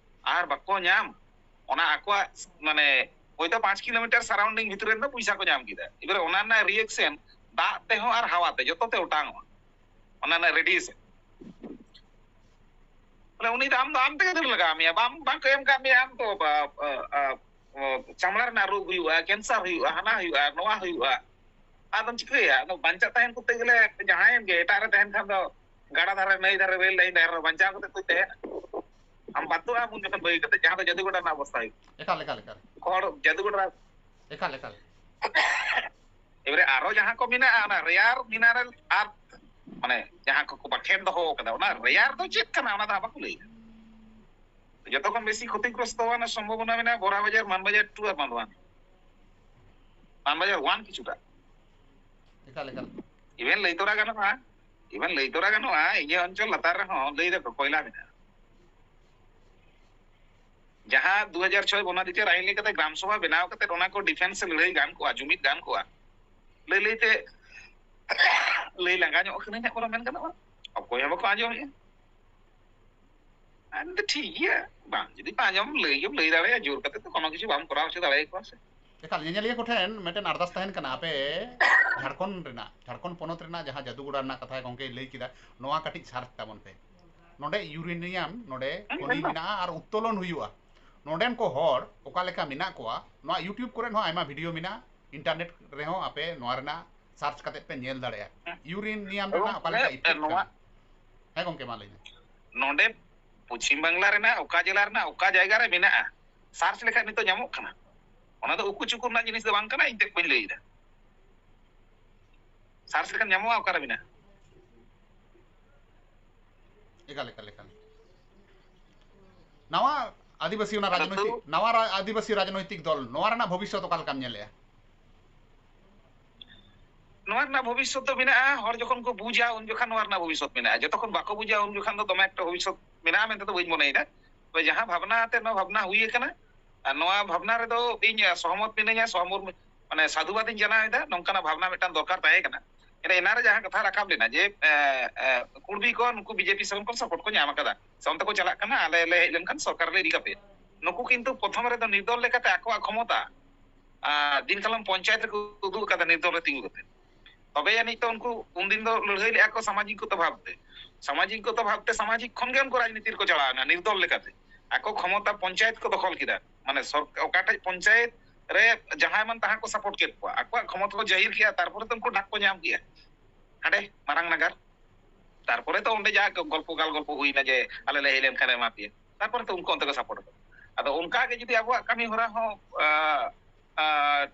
ᱟᱨ ᱵᱟᱠᱚ ᱧᱟᱢ, ᱚᱱᱟ ᱟᱠᱚᱣᱟᱜ ᱢᱟᱱᱮ ᱦᱚᱭᱛᱳ ᱯᱟᱸᱪ ᱠᱤᱞᱳᱢᱤᱴᱟᱨ ᱥᱟᱨᱟᱣᱩᱱᱰᱤᱝ ᱵᱷᱤᱛᱨᱤ ᱨᱮ ᱫᱚ ᱯᱚᱭᱥᱟ ᱠᱚ ᱧᱟᱢ ᱠᱮᱫᱟ, ᱮᱵᱟᱨᱮ ᱚᱱᱟ ᱨᱮᱱᱟᱜ ᱨᱤᱭᱮᱠᱥᱮᱱ ᱫᱟᱜ ᱛᱮᱦᱚᱸ ᱟᱨ ᱦᱟᱣᱟ ᱛᱮ ᱡᱚᱛᱚ ᱛᱮ ᱚᱴᱟᱝᱚᱜᱼᱟ, ᱚᱱᱟ ᱨᱮᱱᱟᱜ ᱨᱮᱰᱤᱭᱮᱥᱚᱱ᱾ ᱵᱚᱞᱮ ᱩᱱᱤ ᱫᱚ ᱟᱢ ᱫᱚ ᱟᱢ ᱛᱮᱜᱮ ᱫᱟᱹᱲ ᱞᱟᱜᱟᱣ ᱢᱮᱭᱟ, ᱵᱟᱝ, ᱵᱟᱝ ᱠᱚ ᱮᱢ ᱠᱟᱜ ᱢᱮᱭᱟ ᱟᱢ ᱫᱚ, ᱵᱟ-, ᱟ-, ᱟ-, ᱟ-, ᱪᱟᱢᱲᱟ ᱨᱮᱱᱟᱜ ᱨᱳᱜᱽ ᱦᱩᱭᱩᱜᱼᱟ, ᱠᱮᱱᱥᱟᱨ ᱦᱩᱭᱩᱜᱼᱟ, ᱦᱟᱱᱟ ᱦᱩᱭᱩᱜᱼᱟ, ᱱᱚᱣᱟ ᱦᱩᱭᱩᱜᱼᱟ᱾ ᱟᱫᱚᱢ ᱪᱤᱠᱟᱹᱭᱟ? ᱟᱫᱚ ᱵᱟᱧᱪᱟᱜ ᱛᱟᱦᱮᱱ ᱠᱚᱨᱛᱮ ᱜᱮᱞᱮ ᱡᱟᱦᱟᱸᱭᱮᱢ ᱜᱮ, ᱮᱴᱟᱜ ᱨᱮ ᱛᱟᱦᱮᱱ ᱠᱷᱟᱱ ᱫᱚ ᱜᱟᱰᱟ ᱫᱷᱟᱨᱮ, ᱱᱟᱹᱭ ᱫᱷᱟᱨᱮ, ᱨᱮᱞ ᱞᱟᱭᱤᱱ ᱫᱷᱟᱨᱮ ᱨᱮ ᱵᱟᱧᱪᱟᱣ ᱠᱟᱛᱮ ᱠᱚ ᱛᱟᱦᱮᱱᱟ᱾ ᱟᱢ ᱵᱟᱫᱽᱫᱷᱚᱜᱼᱟ ᱩᱱ ᱡᱚᱠᱷᱚᱱ ᱵᱟᱹᱜᱤ ᱠᱟᱛᱮ, ᱡᱟᱦᱟᱸ ᱫᱚ ᱡᱟᱹᱫᱩᱜᱚᱰᱟ ᱨᱮᱱᱟᱜ ᱚᱵᱚᱥᱛᱟ ᱦᱩᱭᱩᱜ᱾ ᱮᱠᱟᱞ, ᱮᱠᱟᱞ, ᱮᱠᱟᱞ᱾ ᱦᱚᱲ ᱡᱟᱹᱫᱩᱜᱚᱰᱟ ᱨᱮ ᱮᱠᱟᱞ, ᱮᱠᱟᱞ᱾ ᱮᱵᱟᱨᱮ ᱟᱨᱚ ᱡᱟᱦᱟᱸ ᱠᱚ ᱢᱮᱱᱟᱜᱼᱟ, ᱚᱱᱟ ᱨᱮᱭᱟᱨ ᱢᱤᱱᱟᱨᱮᱞ ᱟᱨᱛᱷ, ᱢᱟᱱᱮ ᱡᱟᱦᱟᱸ ᱠᱚᱠᱚ ᱵᱟᱠᱷᱮᱲ ᱫᱚᱦᱚ ᱠᱟᱫᱟ, ᱚᱱᱟ ᱨᱮᱭᱟᱨ ᱫᱚ ᱪᱮᱫ ᱠᱟᱱᱟ, ᱚᱱᱟ ᱫᱚ ᱦᱟᱸᱜ ᱵᱟᱠᱚ ᱞᱟᱹᱭᱟ᱾ ᱡᱚᱛᱚ ᱠᱷᱚᱱ ᱵᱮᱥᱤ ᱠᱷᱚᱛᱤᱜᱨᱚᱥᱛᱚ ᱨᱮᱱᱟᱜ ᱥᱚᱢᱵᱷᱚᱵᱚᱱᱟ ᱢᱮᱱᱟᱜᱼᱟ ᱵᱚᱨᱟ ᱵᱟᱡᱟᱨ, ᱢᱟᱱ ᱵᱟᱡᱟᱨ ᱴᱩ ᱟᱨ ᱢᱟᱱ ᱳᱣᱟᱱ᱾ ᱢᱟᱱ ᱵᱟᱡᱟᱨ ᱳᱣᱟᱱ ᱠᱤᱪᱷᱩᱴᱟ᱾ ᱮᱠᱟᱞ, ᱮᱠᱟᱞ᱾ ᱤᱵᱷᱮᱱ ᱞᱟᱹᱭ ᱛᱚᱨᱟ ᱜᱟᱱᱚᱜᱼᱟ, ᱤᱵᱷᱮᱱ ᱞᱟᱹᱭ ᱛᱚᱨᱟ ᱜᱟᱱᱚᱜᱼᱟ, ᱤᱧᱟᱹᱜ ᱚᱧᱪᱚᱞ ᱞᱟᱛᱟᱨ ᱨᱮᱦᱚᱸ ᱞᱟᱹᱭ ᱫᱟᱠᱚ ᱠᱚᱭᱞᱟ ᱢᱮᱱᱟᱜᱼᱟ᱾ ᱡᱟᱦᱟᱸ ᱫᱩ ᱦᱟᱡᱟᱨ ᱪᱷᱚᱭ ᱵᱚᱱᱟᱫᱤᱪᱟᱨ ᱟᱭᱤᱱ ᱞᱮᱠᱟᱛᱮ ᱜᱨᱟᱢ ᱥᱚᱵᱷᱟ ᱵᱮᱱᱟᱣ ᱠᱟᱛᱮ ᱚᱱᱟ ᱠᱚ ᱰᱤᱯᱷᱮᱱᱥ ᱞᱟᱹᱲᱦᱟᱹᱭ ᱜᱟᱱ ᱠᱚᱜᱼᱟ, ᱡᱩᱢᱤᱫ ᱜᱟᱱ ᱠᱚᱜᱼᱟ, ᱞᱟᱹᱭ ᱞᱟᱹᱭᱛᱮ ᱞᱟᱹᱭ ᱞᱟᱸᱜᱟ ᱧᱚᱜ ᱠᱟᱹᱱᱟᱹᱧ ᱦᱟᱸᱜ, ᱵᱚᱞᱮ ᱢᱮᱱ ᱜᱟᱱᱚᱜᱼᱟ, ᱚᱠᱚᱭ ᱦᱚᱸ ᱵᱟᱠᱚ ᱟᱸᱡᱚᱢᱮᱜᱼᱟ᱾ ᱟᱫᱚ ᱴᱷᱤᱠ ᱜᱮᱭᱟ, ᱵᱟᱝ ᱡᱩᱫᱤ ᱵᱟᱝ ᱟᱸᱡᱚᱢ ᱞᱟᱹᱭ ᱜᱮᱢ ᱞᱟᱹᱭ ᱫᱟᱲᱮᱭᱟᱜᱼᱟ, ᱡᱳᱨ ᱠᱟᱛᱮ ᱫᱚ ᱠᱳᱱᱳ ᱠᱤᱪᱷᱩ ᱵᱟᱢ ᱠᱚᱨᱟᱣ ᱦᱚᱪᱚ ᱫᱟᱲᱮᱭᱟᱠᱚᱣᱟ ᱥᱮ᱾ ᱮᱠᱟᱞ, ᱧᱮᱧᱮᱞᱤᱭᱟᱹ ᱠᱚᱴᱷᱮᱱ ᱢᱤᱫᱴᱮᱱ ᱟᱨᱫᱟᱥ ᱛᱟᱦᱮᱱ ᱠᱟᱱᱟ, ᱟᱯᱮ ᱡᱷᱟᱲᱠᱷᱚᱸᱰ ᱨᱮᱱᱟᱜ, ᱡᱷᱟᱲᱠᱷᱚᱸᱰ ᱯᱚᱱᱚᱛ ᱨᱮᱱᱟᱜ ᱡᱟᱦᱟᱸ ᱡᱟᱫᱩᱜᱚᱲᱟ ᱨᱮᱱᱟᱜ ᱠᱟᱛᱷᱟ ᱜᱚᱢᱠᱮᱭ ᱞᱟᱹᱭ ᱠᱮᱫᱟ, ᱱᱚᱣᱟ ᱠᱟᱹᱴᱤᱡ ᱥᱟᱨᱪ ᱛᱟᱵᱚᱱ ᱯᱮ᱾ ᱱᱚᱰᱮ ᱤᱭᱩᱨᱮᱱᱤᱭᱟᱢ ᱱᱚᱰᱮ ᱦᱮᱸ, ᱠᱷᱚᱱᱤ ᱮᱠᱫᱚᱢ᱾ ᱢᱮᱱᱟᱜᱼᱟ ᱟᱨ ᱩᱛᱛᱳᱞᱚᱱ ᱦᱩᱭᱩᱜᱼᱟ᱾ ᱱᱚᱰᱮᱱ ᱠᱚ ᱦᱚᱲ ᱚᱠᱟ ᱞᱮᱠᱟ ᱢᱮᱱᱟᱜ ᱠᱚᱣᱟ, ᱱᱚᱣᱟ YouTube ᱠᱚᱨᱮ ᱦᱚᱸ ᱟᱭᱢᱟ ᱵᱷᱤᱰᱤᱭᱳ ᱢᱮᱱᱟᱜᱼᱟ, ᱤᱱᱴᱟᱨᱱᱮᱴ ᱨᱮᱦᱚᱸ ᱟᱯᱮ ᱱᱚᱣᱟ ᱨᱮᱱᱟᱜ ᱥᱟᱨᱪ ᱠᱟᱛᱮ ᱯᱮ ᱧᱮᱞ ᱫᱟᱲᱮᱭᱟᱜᱼᱟ, ᱦᱮᱸ᱾ ᱤᱭᱩᱨᱮᱱᱤᱭᱟᱢ ᱨᱮᱱᱟᱜ ᱚᱠᱟ ᱞᱮᱠᱟ ᱱᱚᱣᱟ ᱤᱯᱷᱮᱠᱴ ᱠᱟᱱᱟ᱾ ᱦᱮᱸ ᱜᱚᱢᱠᱮ, ᱢᱟ ᱞᱟᱹᱭ ᱢᱮ᱾ ᱱᱚᱰᱮ ᱯᱚᱪᱷᱤᱢ ᱵᱟᱝᱞᱟ ᱨᱮᱱᱟᱜ ᱚᱠᱟ ᱡᱮᱞᱟ ᱨᱮᱱᱟᱜ ᱚᱠᱟ ᱡᱟᱭᱜᱟ ᱨᱮ ᱢᱮᱱᱟᱜᱼᱟ, ᱥᱟᱨᱪ ᱞᱮᱠᱷᱟᱱ ᱱᱤᱛᱚᱜ ᱧᱟᱢᱚᱜ ᱠᱟᱱᱟ᱾ ᱚᱱᱟ ᱫᱚ ᱩᱠᱩ ᱪᱩᱠᱩ ᱨᱮᱱᱟᱜ ᱡᱤᱱᱤᱥ ᱫᱚ ᱵᱟᱝ ᱠᱟᱱᱟ, ᱤᱧ ᱛᱮᱫ ᱵᱟᱹᱧ ᱞᱟᱹᱭ ᱮᱫᱟ᱾ ᱥᱟᱨᱪ ᱞᱮᱠᱷᱟᱱ ᱧᱟᱢᱚᱜᱼᱟ ᱚᱠᱟᱨᱮ ᱢᱮᱱᱟᱜᱼᱟ᱾ ᱮᱠᱟᱞ, ᱮᱠᱟᱞ, ᱮᱠᱟᱞ᱾ ᱱᱟᱣᱟ ᱟᱹᱫᱤᱵᱟᱹᱥᱤ ᱚᱱᱟ ᱟᱫᱚ ᱨᱟᱡᱽᱱᱳᱭᱛᱤᱠ, ᱛᱟᱹᱣ ᱱᱟᱣᱟ ᱨᱟ-, ᱟᱹᱫᱤᱵᱟᱹᱥᱤ ᱨᱟᱡᱽᱱᱳᱭᱛᱤᱠ ᱫᱚᱞ, ᱱᱚᱣᱟ ᱨᱮᱱᱟᱜ ᱵᱷᱚᱵᱤᱥᱥᱚᱛ ᱚᱠᱟ ᱞᱮᱠᱟᱢ ᱧᱮᱞᱮᱜᱼᱟ? ᱱᱚᱣᱟ ᱨᱮᱱᱟᱜ ᱵᱷᱚᱵᱤᱥᱥᱚᱛ ᱫᱚ ᱢᱮᱱᱟᱜᱼᱟ, ᱦᱚᱲ ᱡᱚᱠᱷᱚᱱ ᱠᱚ ᱵᱩᱡᱟ, ᱩᱱ ᱡᱚᱠᱷᱚᱱ ᱱᱚᱣᱟ ᱨᱮᱱᱟᱜ ᱵᱷᱚᱵᱤᱥᱥᱚᱛ ᱢᱮᱱᱟᱜᱼᱟ᱾ ᱡᱚᱛᱚᱠᱷᱚᱱ ᱵᱟᱠᱚ ᱵᱩᱡᱟ, ᱩᱱ ᱡᱚᱠᱷᱚᱱ ᱫᱚ ᱫᱚᱢᱮ ᱮᱠᱴᱟ ᱵᱷᱚᱵᱤᱥᱥᱚᱛ ᱢᱮᱱᱟᱜᱼᱟ ᱢᱮᱱᱛᱮ ᱫᱚ ᱵᱟᱹᱧ ᱢᱚᱱᱮᱭᱮᱫᱟ᱾ ᱛᱚᱵᱮ ᱡᱟᱦᱟᱸ ᱵᱷᱟᱵᱽᱱᱟ ᱟᱛᱮ ᱱᱚᱣᱟ ᱵᱷᱟᱵᱽᱱᱟ ᱦᱩᱭ ᱟᱠᱟᱱᱟ, ᱟᱨ ᱱᱚᱣᱟ ᱵᱷᱟᱵᱽᱱᱟ ᱨᱮᱫᱚ ᱤᱧ ᱥᱚᱦᱚᱢᱚᱛ ᱢᱤᱱᱟᱹᱧᱟ, ᱥᱚᱦᱚᱢᱚᱨ-, ᱢᱟᱱᱮ ᱥᱟᱹᱫᱷᱩᱵᱟᱫ ᱤᱧ ᱡᱟᱱᱟᱣ ᱮᱫᱟ᱾ ᱱᱚᱝᱠᱟᱱᱟᱜ ᱵᱷᱟᱵᱽᱱᱟ ᱢᱤᱫᱴᱟᱝ ᱫᱚᱨᱠᱟᱨ ᱛᱟᱦᱮᱸ ᱠᱟᱱᱟ᱾ ᱮᱱᱮ ᱮᱱᱟ ᱨᱮ ᱡᱟᱦᱟᱸ ᱠᱟᱛᱷᱟ ᱨᱟᱠᱟᱵ ᱞᱮᱱᱟ ᱡᱮ, ᱮ, ᱮ, ᱠᱩᱲᱵᱤ ᱠᱚ ᱱᱩᱠᱩ ᱵᱤᱡᱮᱯᱤ ᱥᱮᱱ ᱠᱷᱚᱱ ᱥᱟᱯᱳᱨᱴ ᱠᱚ ᱧᱟᱢ ᱟᱠᱟᱫᱟ, ᱥᱮ ᱚᱱᱛᱮ ᱠᱚ ᱪᱟᱞᱟᱜ ᱠᱟᱱᱟ, ᱟᱞᱮ ᱞᱮ ᱦᱮᱡ ᱞᱮᱱᱠᱷᱟᱱ ᱥᱚᱨᱠᱟᱨ ᱞᱮ ᱤᱫᱤ ᱠᱟᱯᱮᱭᱟ᱾ ᱱᱩᱠᱩ ᱠᱤᱱᱛᱩ ᱯᱨᱚᱛᱷᱚᱢ ᱨᱮᱫᱚ ᱱᱤᱨᱫᱚᱞ ᱞᱮᱠᱟᱛᱮ ᱟᱠᱚᱣᱟᱜ ᱠᱷᱚᱢᱚᱛᱟ, ᱟ, ᱫᱤᱱ ᱠᱟᱞᱚᱢ ᱯᱚᱧᱪᱟᱭᱮᱛ ᱨᱮᱠᱚ ᱩᱫᱩᱜ ᱟᱠᱟᱫᱟ ᱱᱤᱨᱫᱚᱞ ᱨᱮ ᱛᱤᱸᱜᱩ ᱠᱟᱛᱮ᱾ ᱛᱚᱵᱮ ᱟᱹᱱᱤᱡ ᱛᱚ ᱩᱱᱠᱩ ᱩᱱᱫᱤᱱ ᱫᱚ ᱞᱟᱹᱲᱦᱟᱹᱭ ᱞᱮᱜᱼᱟ ᱠᱚ ᱥᱟᱢᱟᱡᱤᱠᱜᱚᱛᱚ ᱵᱷᱟᱵᱽᱛᱮ᱾ ᱥᱟᱢᱟᱡᱤᱠᱜᱚᱛᱚ ᱵᱷᱟᱵᱽᱛᱮ ᱥᱟᱢᱟᱡᱤᱠ ᱠᱷᱚᱱ ᱜᱮ ᱩᱱᱠᱩ ᱨᱟᱡᱽᱱᱤᱛᱤ ᱨᱮᱠᱚ ᱪᱟᱞᱟᱣ ᱮᱱᱟ ᱱᱤᱨᱫᱚᱞ ᱞᱮᱠᱟᱛᱮ᱾ ᱟᱠᱚ ᱠᱷᱚᱢᱚᱛᱟ ᱯᱚᱧᱪᱟᱭᱮᱛ ᱠᱚ ᱫᱚᱠᱷᱚᱞ ᱠᱮᱫᱟ᱾ ᱢᱟᱱᱮ ᱥᱚᱨ-, ᱚᱠᱟᱴᱟᱜ ᱯᱚᱧᱪᱟᱭᱮᱛ ᱨᱮ ᱡᱟᱦᱟᱸᱭ ᱢᱟᱱ ᱛᱟᱦᱟᱸ ᱠᱚ ᱥᱟᱯᱳᱨᱴ ᱠᱮᱫ ᱠᱚᱣᱟ, ᱟᱠᱚᱣᱟᱜ ᱠᱷᱚᱢᱚᱛᱟ ᱠᱚ ᱡᱟᱹᱦᱤᱨ ᱠᱮᱜᱼᱟ, ᱛᱟᱨᱯᱚᱨᱮ ᱛᱚ ᱩᱱᱠᱩ ᱰᱟᱠ ᱠᱚ ᱧᱟᱢ ᱠᱮᱜᱼᱟ᱾ ᱦᱟᱸᱰᱮ ᱢᱟᱨᱟᱝ ᱱᱟᱜᱟᱨ᱾ ᱛᱟᱨᱯᱚᱨᱮ ᱛᱚ ᱚᱸᱰᱮ ᱡᱟ ᱜᱚᱞᱯᱚ, ᱜᱟᱞ ᱜᱚᱞᱯᱚ ᱦᱩᱭᱱᱟ ᱡᱮ ᱟᱞᱮ ᱞᱮ ᱦᱮᱡ ᱞᱮᱱᱠᱷᱟᱱ ᱞᱮ ᱮᱢᱟ ᱯᱮᱭᱟ᱾ ᱛᱟᱨᱯᱚᱨᱮ ᱛᱚ ᱩᱱᱠᱩ ᱚᱱᱛᱮ ᱠᱚ ᱥᱟᱯᱳᱨᱴ ᱠᱚᱣᱟ᱾ ᱟᱫᱚ ᱚᱱᱠᱟ ᱜᱮ ᱡᱩᱫᱤ ᱟᱵᱚᱣᱟᱜ ᱠᱟᱹᱢᱤ ᱦᱚᱨᱟ ᱦᱚᱸ, ᱟ, ᱟ,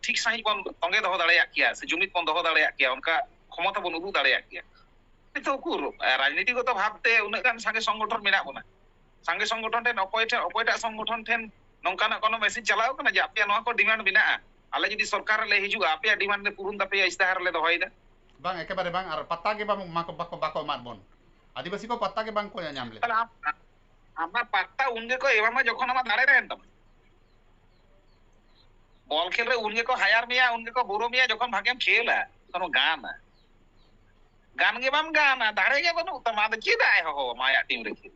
ᱴᱷᱤᱠ ᱥᱟᱺᱦᱤᱡ ᱵᱚᱱ ᱛᱚᱸᱜᱮ ᱫᱚᱦᱚ ᱫᱟᱲᱮᱭᱟᱜ ᱠᱮᱭᱟ ᱥᱮ ᱡᱩᱢᱤᱫ ᱵᱚᱱ ᱫᱚᱦᱚ ᱫᱟᱲᱮᱭᱟᱜ ᱠᱮᱭᱟ, ᱚᱱᱠᱟ ᱠᱷᱚᱢᱚᱛᱟ ᱵᱚᱱ ᱩᱫᱩᱜ ᱫᱟᱲᱮᱭᱟᱜ ᱠᱮᱭᱟ᱾ ᱱᱤᱛᱚᱜ ᱩᱠᱩᱨ, ᱟ, ᱨᱟᱡᱽᱱᱤᱛᱤᱜᱚᱛᱚ ᱵᱷᱟᱵᱽᱛᱮ ᱩᱱᱟᱹᱜ ᱜᱟᱱ ᱥᱟᱸᱜᱮ ᱥᱚᱝᱜᱚᱴᱷᱚᱱ ᱢᱮᱱᱟᱜ ᱵᱚᱱᱟ᱾ ᱥᱟᱸᱜᱮ ᱥᱚᱝᱜᱚᱴᱷᱚᱱ ᱴᱷᱮᱱ ᱚᱠᱚᱭ ᱴᱷᱮᱱ, ᱚᱠᱚᱭᱴᱟᱜ ᱥᱚᱝᱜᱚᱴᱷᱚᱱ ᱴᱷᱮᱱ ᱱᱚᱝᱠᱟᱱᱟᱜ ᱠᱳᱱᱳ ᱢᱮᱥᱮᱡᱽ ᱪᱟᱞᱟᱣ ᱠᱟᱱᱟ ᱡᱮ ᱟᱯᱮᱭᱟᱜ ᱱᱚᱣᱟ ᱠᱚ ᱰᱤᱢᱟᱱᱰ ᱢᱮᱱᱟᱜᱼᱟ, ᱟᱞᱮ ᱡᱩᱫᱤ ᱥᱚᱨᱠᱟᱨ ᱨᱮᱞᱮ ᱦᱤᱡᱩᱜᱼᱟ, ᱟᱯᱮᱭᱟᱜ ᱰᱤᱢᱟᱱᱰ ᱞᱮ ᱯᱩᱨᱩᱱ ᱛᱟᱯᱮᱭᱟ, ᱤᱥᱛᱤᱦᱟᱨ ᱨᱮᱞᱮ ᱫᱚᱦᱚᱭᱮᱫᱟ? ᱵᱟᱝ, ᱮᱠᱮᱵᱟᱨᱮ ᱵᱟᱝ᱾ ᱟᱨ ᱯᱟᱛᱛᱟ ᱜᱮ ᱵᱟᱝ, ᱢᱟᱠᱚ, ᱵᱟᱠᱚ, ᱵᱟᱠᱚ ᱮᱢᱟᱫ ᱵᱚᱱ᱾ ᱟᱹᱫᱤᱵᱟᱹᱥᱤ ᱠᱚ ᱯᱟᱛᱛᱟ ᱜᱮ ᱵᱟᱝ ᱠᱚ ᱧᱟᱢ ᱞᱮᱫᱟ᱾ ᱛᱟᱦᱞᱮ ᱟᱢ, ᱟᱢᱟᱜ ᱯᱟᱛᱛᱟ ᱩᱱ ᱜᱮᱠᱚ ᱮᱢᱟᱢᱟ ᱡᱚᱠᱷᱚᱱ ᱟᱢᱟᱜ ᱫᱟᱲᱮ ᱛᱟᱦᱮᱱ ᱛᱟᱢᱟ᱾ ᱵᱚᱞ ᱠᱷᱮᱞ ᱨᱮ ᱩᱱ ᱜᱮᱠᱚ ᱦᱟᱭᱟᱨ ᱢᱮᱭᱟ, ᱩᱱ ᱜᱮᱠᱚ ᱵᱩᱨᱩ ᱢᱮᱭᱟ ᱡᱚᱠᱷᱚᱱ ᱵᱷᱟᱜᱮᱢ ᱠᱷᱮᱞᱟ, ᱡᱚᱠᱷᱚᱱ ᱜᱟᱱᱟ᱾ ᱜᱟᱱ ᱜᱮ ᱵᱟᱢ ᱜᱟᱱᱟ, ᱫᱟᱲᱮ ᱜᱮ ᱵᱟᱹᱱᱩᱜ ᱛᱟᱢᱟ, ᱟᱫᱚ ᱪᱮᱫᱟᱜ ᱮ ᱦᱚᱦᱚᱣᱟᱢᱟ ᱟᱭᱟᱜ ᱴᱤᱢ ᱨᱮ ᱠᱷᱮᱞ?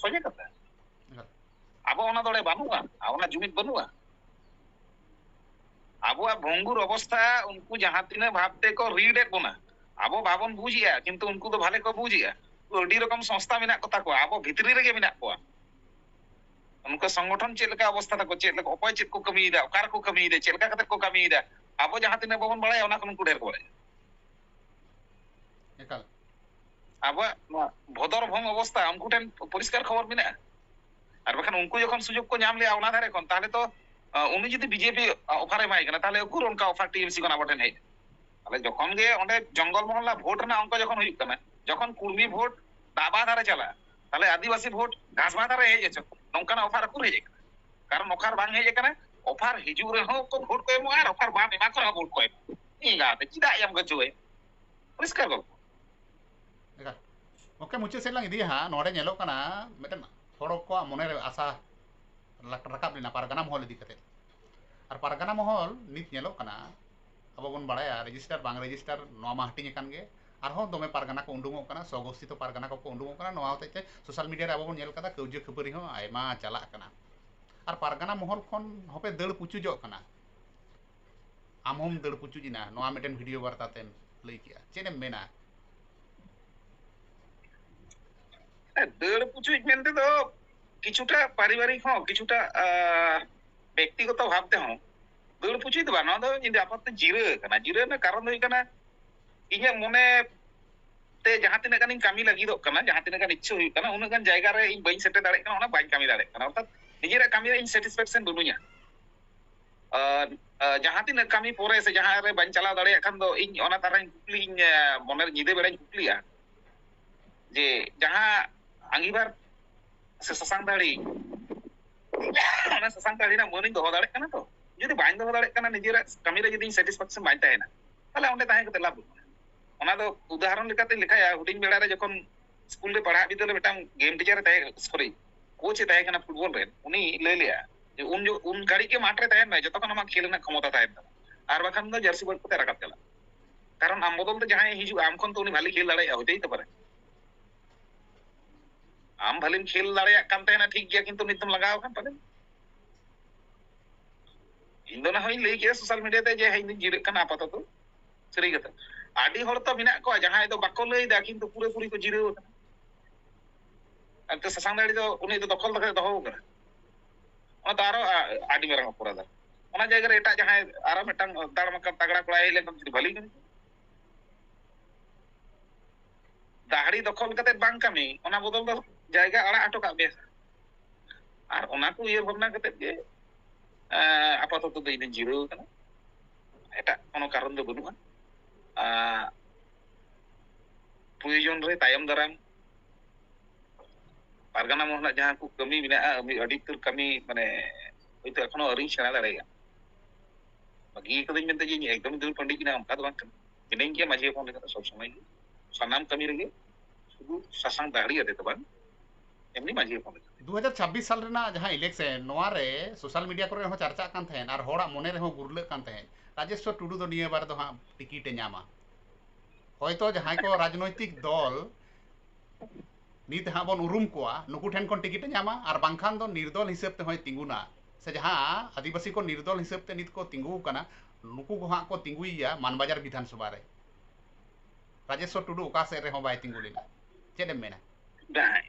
ᱥᱚᱡᱷᱮ ᱠᱟᱛᱷᱟ᱾ ᱟᱵᱚ ᱚᱱᱟ ᱫᱚ ᱚᱸᱰᱮ ᱵᱟᱹᱱᱩᱜᱼᱟ, ᱟᱨ ᱚᱱᱟ ᱡᱩᱢᱤᱫ ᱵᱟᱹᱱᱩᱜᱼᱟ᱾ ᱟᱵᱚᱣᱟᱜ ᱵᱷᱚᱝᱜᱩᱨ ᱚᱵᱚᱥᱛᱷᱟ ᱩᱱᱠᱩ ᱡᱟᱦᱟᱸ ᱛᱤᱱᱟᱹᱜ ᱵᱷᱟᱵ ᱛᱮᱠᱚ ᱨᱤᱰ ᱮᱫ ᱵᱚᱱᱟ, ᱟᱵᱚ ᱵᱟᱵᱚᱱ ᱵᱩᱡᱽ ᱮᱜᱼᱟ, ᱠᱤᱱᱛᱩ ᱩᱱᱠᱩ ᱫᱚ ᱵᱷᱟᱞᱮ ᱠᱚ ᱵᱩᱡᱽ ᱮᱜᱼᱟ᱾ ᱟᱹᱰᱤ ᱨᱚᱠᱚᱢ ᱥᱚᱝᱥᱛᱷᱟ ᱢᱮᱱᱟᱜ ᱠᱚ ᱛᱟᱠᱚᱣᱟ, ᱟᱵᱚ ᱵᱷᱤᱛᱨᱤ ᱨᱮᱜᱮ ᱢᱮᱱᱟᱜ ᱠᱚᱣᱟ᱾ ᱩᱱᱠᱩ ᱥᱚᱝᱜᱚᱴᱷᱚᱱ ᱪᱮᱫ ᱞᱮᱠᱟ ᱚᱵᱚᱥᱛᱷᱟ ᱛᱟᱠᱚ, ᱪᱮᱫ ᱞᱮᱠᱟ, ᱚᱠᱚᱭ ᱪᱮᱫ ᱠᱚ ᱠᱟᱹᱢᱤᱭᱮᱫᱟ, ᱚᱠᱟ ᱨᱮᱠᱚ ᱠᱟᱹᱢᱤᱭᱮᱫᱟ, ᱪᱮᱫ ᱞᱮᱠᱟ ᱠᱟᱛᱮ ᱠᱚ ᱠᱟᱹᱢᱤᱭᱮᱫᱟ, ᱟᱵᱚ ᱡᱟᱦᱟᱸ ᱛᱤᱱᱟᱹᱜ ᱵᱟᱵᱚᱱ ᱵᱟᱲᱟᱭᱟ, ᱚᱱᱟ ᱠᱷᱚᱱ ᱩᱱᱠᱩ ᱰᱷᱮᱨ ᱠᱚ ᱵᱟᱲᱟᱭᱟ᱾ ᱮᱠᱟᱞ᱾ ᱟᱵᱚᱣᱟᱜ ᱱᱚᱣᱟ ᱵᱷᱚᱫᱚᱨ ᱵᱷᱚᱝ ᱚᱵᱚᱥᱛᱷᱟ ᱩᱱᱠᱩ ᱴᱷᱮᱱ ᱯᱚᱨᱤᱥᱠᱟᱨ ᱠᱷᱚᱵᱚᱨ ᱢᱮᱱᱟᱜᱼᱟ᱾ ᱟᱨ ᱵᱟᱠᱷᱟᱱ ᱩᱱᱠᱩ ᱡᱚᱠᱷᱚᱱ ᱥᱩᱡᱳᱜᱽ ᱠᱚ ᱧᱟᱢ ᱞᱮᱜᱼᱟ ᱚᱱᱟ ᱫᱷᱟᱨᱮ ᱠᱷᱚᱱ, ᱛᱟᱦᱞᱮ ᱛᱚ, ᱟ, ᱩᱱᱤ ᱡᱩᱫᱤ ᱵᱤᱡᱮᱯᱤ ᱚᱯᱷᱟᱨ ᱮ ᱮᱢᱟᱭ ᱠᱟᱱᱟ, ᱛᱟᱦᱞᱮ ᱩᱠᱩᱨ ᱚᱱᱠᱟ ᱚᱯᱷᱟᱨ ᱴᱤᱮᱢᱥᱤ ᱠᱷᱚᱱ ᱟᱵᱚ ᱴᱷᱮᱱ ᱦᱮᱡ? ᱛᱟᱦᱞᱮ ᱡᱚᱠᱷᱚᱱ ᱜᱮ ᱚᱸᱰᱮ ᱡᱚᱝᱜᱚᱞ ᱢᱚᱦᱚᱞᱞᱟ ᱵᱷᱳᱴ ᱨᱮᱱᱟᱜ ᱚᱝᱠ ᱡᱚᱠᱷᱚᱱ ᱦᱩᱭᱩᱜ ᱠᱟᱱᱟ, ᱡᱚᱠᱷᱚᱱ ᱠᱩᱲᱢᱤ ᱵᱷᱳᱴ ᱫᱟᱵᱟ ᱫᱷᱟᱨᱮ ᱪᱟᱞᱟᱜᱼᱟ, ᱛᱟᱦᱞᱮ ᱟᱹᱫᱤᱵᱟᱹᱥᱤ ᱵᱷᱳᱴ ᱜᱷᱟᱥᱵᱟ ᱫᱷᱟᱨᱮ ᱦᱮᱡ ᱦᱚᱪᱚ, ᱱᱚᱝᱠᱟᱱᱟᱜ ᱚᱯᱷᱟᱨ ᱩᱠᱩᱨ ᱦᱮᱡ ᱟᱠᱟᱱᱟ? ᱠᱟᱨᱚᱱ ᱚᱯᱷᱟᱨ ᱵᱟᱝ ᱦᱮᱡ ᱟᱠᱟᱱᱟ᱾ ᱚᱯᱷᱟᱨ ᱦᱤᱡᱩᱜ ᱨᱮᱦᱚᱸ ᱠᱚ ᱵᱷᱳᱴ ᱠᱚ ᱮᱢᱚᱜᱼᱟ, ᱟᱨ ᱚᱯᱷᱟᱨ ᱵᱟᱝ ᱮᱢᱟ ᱠᱚ ᱨᱮᱦᱚᱸ ᱵᱷᱳᱴ ᱠᱚ ᱮᱢᱚᱜᱼᱟ᱾ ᱤᱧ ᱜᱟᱛᱮ ᱪᱮᱫᱟᱜ ᱮᱢ ᱜᱚᱪᱚᱭ? ᱯᱚᱨᱤᱥᱠᱟᱨ ᱜᱚᱞᱯᱚ᱾ ᱮᱠᱟᱞ᱾ ᱜᱚᱢᱠᱮ, ᱢᱩᱪᱟᱹᱫ ᱥᱮᱫ ᱞᱟᱝ ᱤᱫᱤᱭᱟ ᱦᱟᱸᱜ᱾ ᱱᱚᱰᱮ ᱧᱮᱞᱚᱜ ᱠᱟᱱᱟ ᱢᱤᱫᱴᱮᱱ ᱦᱚᱲ ᱠᱚᱣᱟᱜ ᱢᱚᱱᱮᱨᱮ ᱟᱥᱟ ᱞᱟᱠ-, ᱨᱟᱠᱟᱵ ᱞᱮᱱᱟ ᱯᱟᱨᱜᱟᱱᱟ ᱢᱚᱦᱚᱞ ᱤᱫᱤ ᱠᱟᱛᱮ᱾ ᱟᱨ ᱯᱟᱨᱜᱟᱱᱟ ᱢᱚᱦᱚᱞ ᱱᱤᱛ ᱧᱮᱞᱚᱜ ᱠᱟᱱᱟ, ᱟᱵᱚ ᱵᱚᱱ ᱵᱟᱲᱟᱭᱟ ᱨᱮᱡᱤᱥᱴᱟᱨ ᱵᱟᱝ ᱨᱮᱡᱤᱥᱴᱟᱨ ᱱᱚᱣᱟ ᱢᱟ ᱦᱟᱹᱴᱤᱧ ᱟᱠᱟᱱ ᱜᱮ, ᱟᱨᱦᱚᱸ ᱫᱚᱢᱮ ᱯᱟᱨᱜᱟᱱᱟ ᱠᱚ ᱩᱰᱩᱝᱚᱜ ᱠᱟᱱᱟ, ᱥᱚᱜᱚᱥᱛᱤᱛᱚ ᱯᱟᱨᱜᱟᱱᱟ ᱠᱚᱠᱚ ᱩᱰᱩᱝᱚᱜ ᱠᱟᱱᱟ᱾ ᱱᱚᱣᱟ ᱦᱚᱛᱮᱡ ᱛᱮ ᱥᱳᱥᱟᱞ ᱢᱤᱰᱤᱭᱟ ᱨᱮ ᱟᱵᱚ ᱵᱚᱱ ᱧᱮᱞ ᱠᱟᱫᱟ, ᱠᱟᱹᱣᱡᱟᱹ ᱠᱷᱟᱹᱯᱟᱹᱨᱤ ᱦᱚᱸ ᱟᱭᱢᱟ ᱪᱟᱞᱟᱜ ᱠᱟᱱᱟ᱾ ᱟᱨ ᱯᱟᱨᱜᱟᱱᱟ ᱢᱚᱦᱚᱞ ᱠᱷᱚᱱ ᱦᱚᱸᱯᱮ ᱫᱟᱹᱲ ᱯᱩᱪᱩᱡᱚᱜ ᱠᱟᱱᱟ, ᱟᱢ ᱦᱚᱸᱢ ᱫᱟᱹᱲ ᱯᱩᱪᱩᱡ ᱮᱱᱟ, ᱱᱚᱣᱟ ᱢᱤᱫᱴᱮᱱ ᱵᱷᱤᱰᱤᱭᱳ ᱵᱟᱨᱛᱟ ᱛᱮᱢ ᱞᱟᱹᱭ ᱠᱮᱜᱼᱟ, ᱪᱮᱫ ᱮᱢ ᱢᱮᱱᱟ? ᱦᱮᱸ, ᱫᱟᱹᱲ ᱯᱩᱪᱩᱡ ᱢᱮᱱᱛᱮ ᱫᱚ ᱠᱤᱪᱷᱩᱴᱟ ᱯᱟᱨᱤᱵᱟᱨᱤᱠ ᱦᱚᱸ, ᱠᱤᱪᱷᱩᱴᱟ, ᱟᱸ, ᱵᱮᱠᱛᱤᱜᱚᱛᱚ ᱵᱷᱟᱵ ᱛᱮᱦᱚᱸ ᱫᱟᱹᱲ ᱯᱩᱪᱩᱡ ᱫᱚ ᱵᱟᱝ, ᱱᱚᱣᱟ ᱫᱚ ᱤᱧ ᱫᱚ ᱟᱯᱟᱛᱚᱛᱚ ᱡᱤᱨᱟᱹ ᱟᱠᱟᱱᱟ᱾ ᱡᱤᱨᱟᱹ ᱨᱮᱱᱟᱜ ᱠᱟᱨᱚᱱ ᱫᱚ ᱦᱩᱭᱩᱜ ᱠᱟᱱᱟ, ᱤᱧᱟᱹᱜ ᱢᱚᱱᱮ ᱛᱮ ᱡᱟᱦᱟᱸ ᱛᱤᱱᱟᱹᱜ ᱜᱟᱱᱤᱧ ᱠᱟᱹᱢᱤ ᱞᱟᱹᱜᱤᱫᱚᱜ ᱠᱟᱱᱟ, ᱡᱟᱦᱟᱸ ᱛᱤᱱᱟᱹᱜ ᱜᱟᱱ ᱤᱪᱪᱷᱟᱹ ᱦᱩᱭᱩᱜ ᱠᱟᱱᱟ, ᱩᱱᱟᱹᱜ ᱜᱟᱱ ᱡᱟᱭᱜᱟ ᱨᱮ ᱤᱧ ᱵᱟᱹᱧ ᱥᱮᱴᱮᱨ ᱫᱟᱲᱮᱭᱟᱜ ᱠᱟᱱᱟ, ᱚᱱᱟ ᱵᱟᱹᱧ ᱠᱟᱹᱢᱤ ᱫᱟᱲᱮᱭᱟᱜ ᱠᱟᱱᱟ᱾ ᱚᱨᱛᱷᱟᱛ ᱱᱤᱡᱮᱨᱟᱜ ᱠᱟᱹᱢᱤ ᱨᱮ ᱤᱧ ᱥᱮᱴᱤᱥᱯᱷᱮᱠᱥᱚᱱ ᱵᱟᱹᱱᱩᱧᱟ᱾ ᱟᱨ, ᱟᱨ ᱡᱟᱦᱟᱸ ᱛᱤᱱᱟᱹᱜ ᱠᱟᱹᱢᱤ ᱯᱚᱨᱮ ᱥᱮ ᱡᱟᱦᱟᱸ ᱨᱮ ᱵᱟᱹᱧ ᱪᱟᱞᱟᱣ ᱫᱟᱲᱮᱭᱟᱜ ᱠᱷᱟᱱ ᱫᱚ ᱤᱧ ᱚᱱᱟ ᱛᱟᱨᱟᱧ ᱠᱩᱠᱞᱤ, ᱤᱧ, ᱟᱸ, ᱢᱚᱱᱮᱨ ᱧᱤᱫᱟᱹ ᱵᱮᱲᱟᱧ ᱠᱩᱠᱞᱤᱜᱼᱟ ᱡᱮ ᱡᱟᱦᱟᱸ ᱟᱸᱜᱤᱵᱷᱟᱨ ᱥᱮ ᱥᱟᱥᱟᱝ ᱫᱟᱲᱤ, ᱚᱱᱟ ᱥᱟᱥᱟᱝ ᱫᱟᱲᱤ ᱨᱮᱱᱟᱜ ᱢᱟᱹᱱᱤᱧ ᱫᱚᱦᱚ ᱫᱟᱲᱮᱭᱟᱜ ᱠᱟᱱᱟ ᱛᱚ? ᱡᱩᱫᱤ ᱵᱟᱹᱧ ᱫᱚᱦᱚ ᱫᱟᱲᱮᱭᱟᱜ ᱠᱟᱱᱟ, ᱱᱤᱡᱮᱨᱟᱜ ᱠᱟᱹᱢᱤ ᱨᱮ ᱡᱩᱫᱤ ᱤᱧ ᱥᱮᱴᱤᱥᱯᱷᱮᱠᱥᱚᱱ ᱵᱟᱹᱧ ᱛᱟᱦᱮᱱᱟ, ᱛᱟᱦᱞᱮ ᱚᱸᱰᱮ ᱛᱟᱦᱮᱸ ᱠᱟᱛᱮ ᱞᱟᱵᱷ ᱵᱟᱹᱱᱩᱜᱼᱟ᱾ ᱚᱱᱟ ᱫᱚ ᱩᱫᱟᱦᱚᱨᱚᱱ ᱞᱮᱠᱟᱛᱮᱧ ᱞᱮᱠᱷᱟᱭᱟ, ᱦᱩᱰᱤᱧ ᱵᱮᱲᱟ ᱨᱮ ᱡᱚᱠᱷᱚᱱ ᱥᱠᱩᱞ ᱨᱮ ᱯᱟᱲᱦᱟᱜ ᱵᱤᱫᱟᱹᱞ ᱨᱮ ᱢᱤᱫᱴᱟᱝ ᱜᱮᱢ ᱴᱤᱪᱟᱨ ᱮ ᱛᱟᱦᱮᱸ, ᱥᱚᱨᱤ, ᱠᱳᱪ ᱮ ᱛᱟᱦᱮᱸ ᱠᱟᱱᱟ ᱯᱷᱩᱴᱵᱚᱞ ᱨᱮᱱ, ᱩᱱᱤ ᱞᱟᱹᱭ ᱞᱮᱜᱼᱟ ᱡᱮ ᱩᱱ ᱡᱚ-, ᱩᱱ ᱜᱷᱟᱹᱲᱤᱡ ᱜᱮ ᱢᱟᱴᱷ ᱨᱮ ᱛᱟᱦᱮᱱ ᱢᱮ, ᱡᱚᱛᱚ ᱠᱷᱚᱱ ᱟᱢᱟᱜ ᱠᱷᱮᱞ ᱨᱮᱱᱟᱜ ᱠᱷᱚᱢᱚᱛᱟ ᱛᱟᱦᱮᱱ ᱛᱟᱢᱟ, ᱟᱨ ᱵᱟᱠᱷᱟᱱ ᱫᱚ ᱡᱟᱹᱨᱥᱤ ᱵᱟᱹᱲᱤᱡ ᱠᱟᱛᱮ ᱨᱟᱠᱟᱵ ᱪᱟᱞᱟᱜ᱾ ᱠᱟᱨᱚᱱ ᱟᱢ ᱵᱚᱫᱚᱞ ᱛᱮ ᱡᱟᱦᱟᱸᱭ ᱦᱤᱡᱩᱜᱼᱟ, ᱟᱢ ᱠᱷᱚᱱ ᱛᱚ ᱩᱱᱤ ᱵᱷᱟᱞᱮ ᱠᱷᱮᱞ ᱫᱟᱲᱮᱭᱟᱜᱼᱟ, ᱦᱩᱭ ᱫᱟᱲᱮᱭᱟᱜ ᱛᱟᱯᱟᱨᱮ᱾ ᱟᱢ ᱵᱷᱟᱹᱞᱤᱢ ᱠᱷᱮᱞ ᱫᱟᱲᱮᱭᱟᱜ ᱠᱟᱱ ᱛᱟᱦᱮᱱᱟ, ᱴᱷᱤᱠ ᱜᱮᱭᱟ, ᱠᱤᱱᱛᱩ ᱱᱤᱛ ᱫᱚᱢ ᱞᱟᱸᱜᱟᱣ ᱟᱠᱟᱱ ᱯᱟᱞᱮ᱾ ᱤᱧ ᱫᱚ ᱱᱟᱦᱚᱭ ᱤᱧ ᱞᱟᱹᱭ ᱠᱮᱜᱼᱟ ᱥᱳᱥᱟᱞ ᱢᱤᱰᱤᱭᱟ ᱛᱮ ᱡᱮ, "ᱦᱮᱸ, ᱤᱧ ᱫᱚᱧ ᱡᱤᱨᱟᱹᱜ ᱠᱟᱱᱟ ᱟᱯᱟᱛᱚᱛᱚ", ᱥᱟᱹᱨᱤ ᱠᱟᱛᱷᱟ᱾ ᱟᱹᱰᱤ ᱦᱚᱲ ᱛᱚ ᱢᱮᱱᱟᱜ ᱠᱚᱣᱟ ᱡᱟᱦᱟᱸᱭ ᱫᱚ ᱵᱟᱠᱚ ᱞᱟᱹᱭ ᱮᱫᱟ, ᱠᱤᱱᱛᱩ ᱯᱩᱨᱟᱹᱯᱩᱨᱤ ᱠᱚ ᱡᱤᱨᱟᱹᱣ ᱟᱠᱟᱱᱟ᱾ ᱮᱱᱛᱮ ᱥᱟᱥᱟᱝ ᱫᱟᱲᱤ ᱫᱚ ᱩᱱᱤ ᱫᱚ ᱫᱚᱠᱷᱚᱞ ᱠᱟᱛᱮ ᱫᱚᱦᱚ ᱟᱠᱟᱫᱟ᱾ ᱚᱱᱟ ᱫᱚ ᱟᱨᱚ ᱟ-, ᱟᱹᱰᱤ ᱢᱟᱨᱟᱝ ᱚᱯᱚᱨᱟᱫᱷ᱾ ᱚᱱᱟ ᱡᱟᱭᱜᱟ ᱨᱮ ᱮᱴᱟᱜ ᱡᱟᱦᱟᱸᱭ ᱟᱨᱚ ᱢᱤᱫᱴᱟᱝ ᱫᱟᱲ ᱢᱟᱠᱟᱲ ᱛᱟᱜᱲᱟ ᱠᱚᱲᱟᱭ ᱦᱮᱡ ᱞᱮᱱᱠᱷᱟᱱ ᱡᱩᱫᱤ ᱵᱷᱟᱹᱞᱤ ᱠᱟᱹᱢᱤ, ᱫᱟᱦᱲᱤ ᱫᱚᱠᱷᱚᱞ ᱠᱟᱛᱮ ᱵᱟᱝ ᱠᱟᱹᱢᱤ, ᱚᱱᱟ ᱵᱚᱫᱚᱞ ᱫᱚ ᱡᱟᱭᱜᱟ ᱟᱲᱟᱜ ᱦᱚᱴᱚ ᱠᱟᱜ ᱵᱮᱥ᱾ ᱟᱨ ᱚᱱᱟ ᱠᱚ ᱩᱭᱦᱟᱹᱨ ᱵᱷᱟᱵᱽᱱᱟ ᱠᱟᱛᱮ ᱜᱮ, ᱮᱸ, ᱟᱯᱟᱛᱚᱛᱚ ᱫᱚ ᱤᱧ ᱫᱚᱧ ᱡᱤᱨᱟᱹᱣ ᱟᱠᱟᱱᱟ᱾ ᱮᱴᱟᱜ ᱠᱳᱱᱳ ᱠᱟᱨᱚᱱ ᱫᱚ ᱵᱟᱹᱱᱩᱜᱼᱟ᱾ ᱟᱸ, ᱯᱨᱚᱭᱳᱡᱚᱱ ᱨᱮ ᱛᱟᱭᱚᱢ ᱫᱟᱨᱟᱢ ᱯᱟᱨᱜᱟᱱᱟ ᱢᱚᱦᱚᱞᱟᱜ ᱡᱟᱦᱟᱸ ᱠᱚ ᱠᱟᱹᱢᱤ ᱢᱮᱱᱟᱜᱼᱟ, ᱟᱹᱰᱤ, ᱟᱹᱰᱤ ᱩᱛᱟᱹᱨ ᱠᱟᱹᱢᱤ, ᱢᱟᱱᱮ, ᱦᱚᱭᱛᱳ ᱮᱠᱷᱚᱱᱳ ᱟᱹᱣᱨᱤᱧ ᱥᱮᱬᱟ ᱫᱟᱲᱮᱭᱟᱜᱼᱟ᱾ ᱵᱟᱹᱜᱤ ᱠᱟᱹᱫᱟᱹᱧ ᱢᱮᱱᱛᱮ ᱡᱮ ᱤᱧ ᱮᱠᱫᱚᱢ ᱫᱩᱞ ᱯᱟᱹᱱᱰᱤ ᱠᱟᱱᱟ, ᱚᱱᱠᱟ ᱫᱚ ᱵᱟᱝ ᱠᱟᱱᱟ᱾ ᱢᱤᱱᱟᱹᱧ ᱜᱮᱭᱟ ᱢᱟᱹᱡᱷᱤ ᱦᱚᱯᱚᱱ ᱞᱮᱠᱟ ᱥᱚᱵ ᱥᱚᱢᱚᱭ ᱜᱮ, ᱥᱟᱱᱟᱢ ᱠᱟᱹᱢᱤ ᱨᱮᱜᱮ᱾ ᱥᱩᱫᱷᱩ ᱥᱟᱥᱟᱝ ᱫᱟᱦᱲᱤ ᱟᱛᱮ ᱫᱚ ᱵᱟᱝ, ᱮᱢᱱᱤ ᱢᱟᱹᱡᱷᱤ ᱦᱚᱯᱚᱱ ᱞᱮᱠᱟ᱾ ᱫᱩ ᱦᱟᱡᱟᱨ ᱪᱷᱟᱵᱵᱤᱥ ᱥᱟᱞ ᱨᱮᱱᱟᱜ ᱡᱟᱦᱟᱸ election, ᱱᱚᱣᱟ ᱨᱮ ᱥᱳᱥᱟᱞ ᱢᱤᱰᱤᱭᱟ ᱠᱚᱨᱮ ᱦᱚᱸ ᱪᱟᱨᱪᱟᱜ ᱠᱟᱱ ᱛᱟᱦᱮᱸᱫ ᱟᱨ ᱦᱚᱲᱟᱜ ᱢᱚᱱᱮ ᱨᱮᱦᱚᱸ ᱜᱩᱨᱞᱟᱹᱜ ᱠᱟᱱ ᱛᱟᱦᱮᱸᱫ, ᱨᱟᱡᱮᱥᱣᱚᱨ ᱴᱩᱰᱩ ᱫᱚ ᱱᱤᱭᱟᱹ ᱵᱟᱨ ᱫᱚ ᱦᱟᱸᱜ ᱴᱤᱠᱤᱴ ᱮ ᱧᱟᱢᱟ᱾ ᱦᱚᱭᱛᱚ ᱡᱟᱦᱟᱸᱭ ᱠᱚ ᱨᱟᱡᱽᱱᱳᱭᱛᱤᱠ ᱫᱚᱞ ᱱᱤᱛ ᱦᱟᱸᱜ ᱵᱚᱱ ᱩᱨᱩᱢ ᱠᱚᱣᱟ, ᱱᱩᱠᱩ ᱴᱷᱮᱱ ᱠᱷᱚᱱ ᱴᱤᱠᱤᱴ ᱮ ᱧᱟᱢᱟ, ᱟᱨ ᱵᱟᱝᱠᱷᱟᱱ ᱫᱚ ᱱᱤᱨᱫᱚᱞ ᱦᱤᱥᱟᱹᱵ ᱛᱮᱦᱚᱸᱭ ᱛᱤᱸᱜᱩᱱᱟ, ᱥᱮ ᱡᱟᱦᱟᱸ ᱟᱹᱫᱤᱵᱟᱹᱥᱤ ᱠᱚ ᱱᱤᱨᱫᱚᱞ ᱦᱤᱥᱟᱹᱵ ᱛᱮ ᱱᱤᱛ ᱠᱚ ᱛᱤᱸᱜᱩ ᱟᱠᱟᱱᱟ, ᱱᱩᱠᱩ ᱠᱚ ᱦᱟᱸᱜ ᱠᱚ ᱛᱤᱸᱜᱩᱭᱮᱭᱟ ᱢᱟᱱᱵᱟᱡᱟᱨ ᱵᱤᱫᱷᱟᱱ ᱥᱚᱵᱷᱟ ᱨᱮ᱾ ᱨᱟᱡᱮᱥᱣᱚᱨ ᱴᱩᱰᱩ ᱚᱠᱟ ᱥᱮᱫ ᱨᱮᱦᱚᱸ ᱵᱟᱭ ᱛᱤᱸᱜᱩ ᱞᱮᱱᱟ᱾ ᱪᱮᱫ ᱮᱢ ᱢᱮᱱᱟ? ᱵᱟᱝ᱾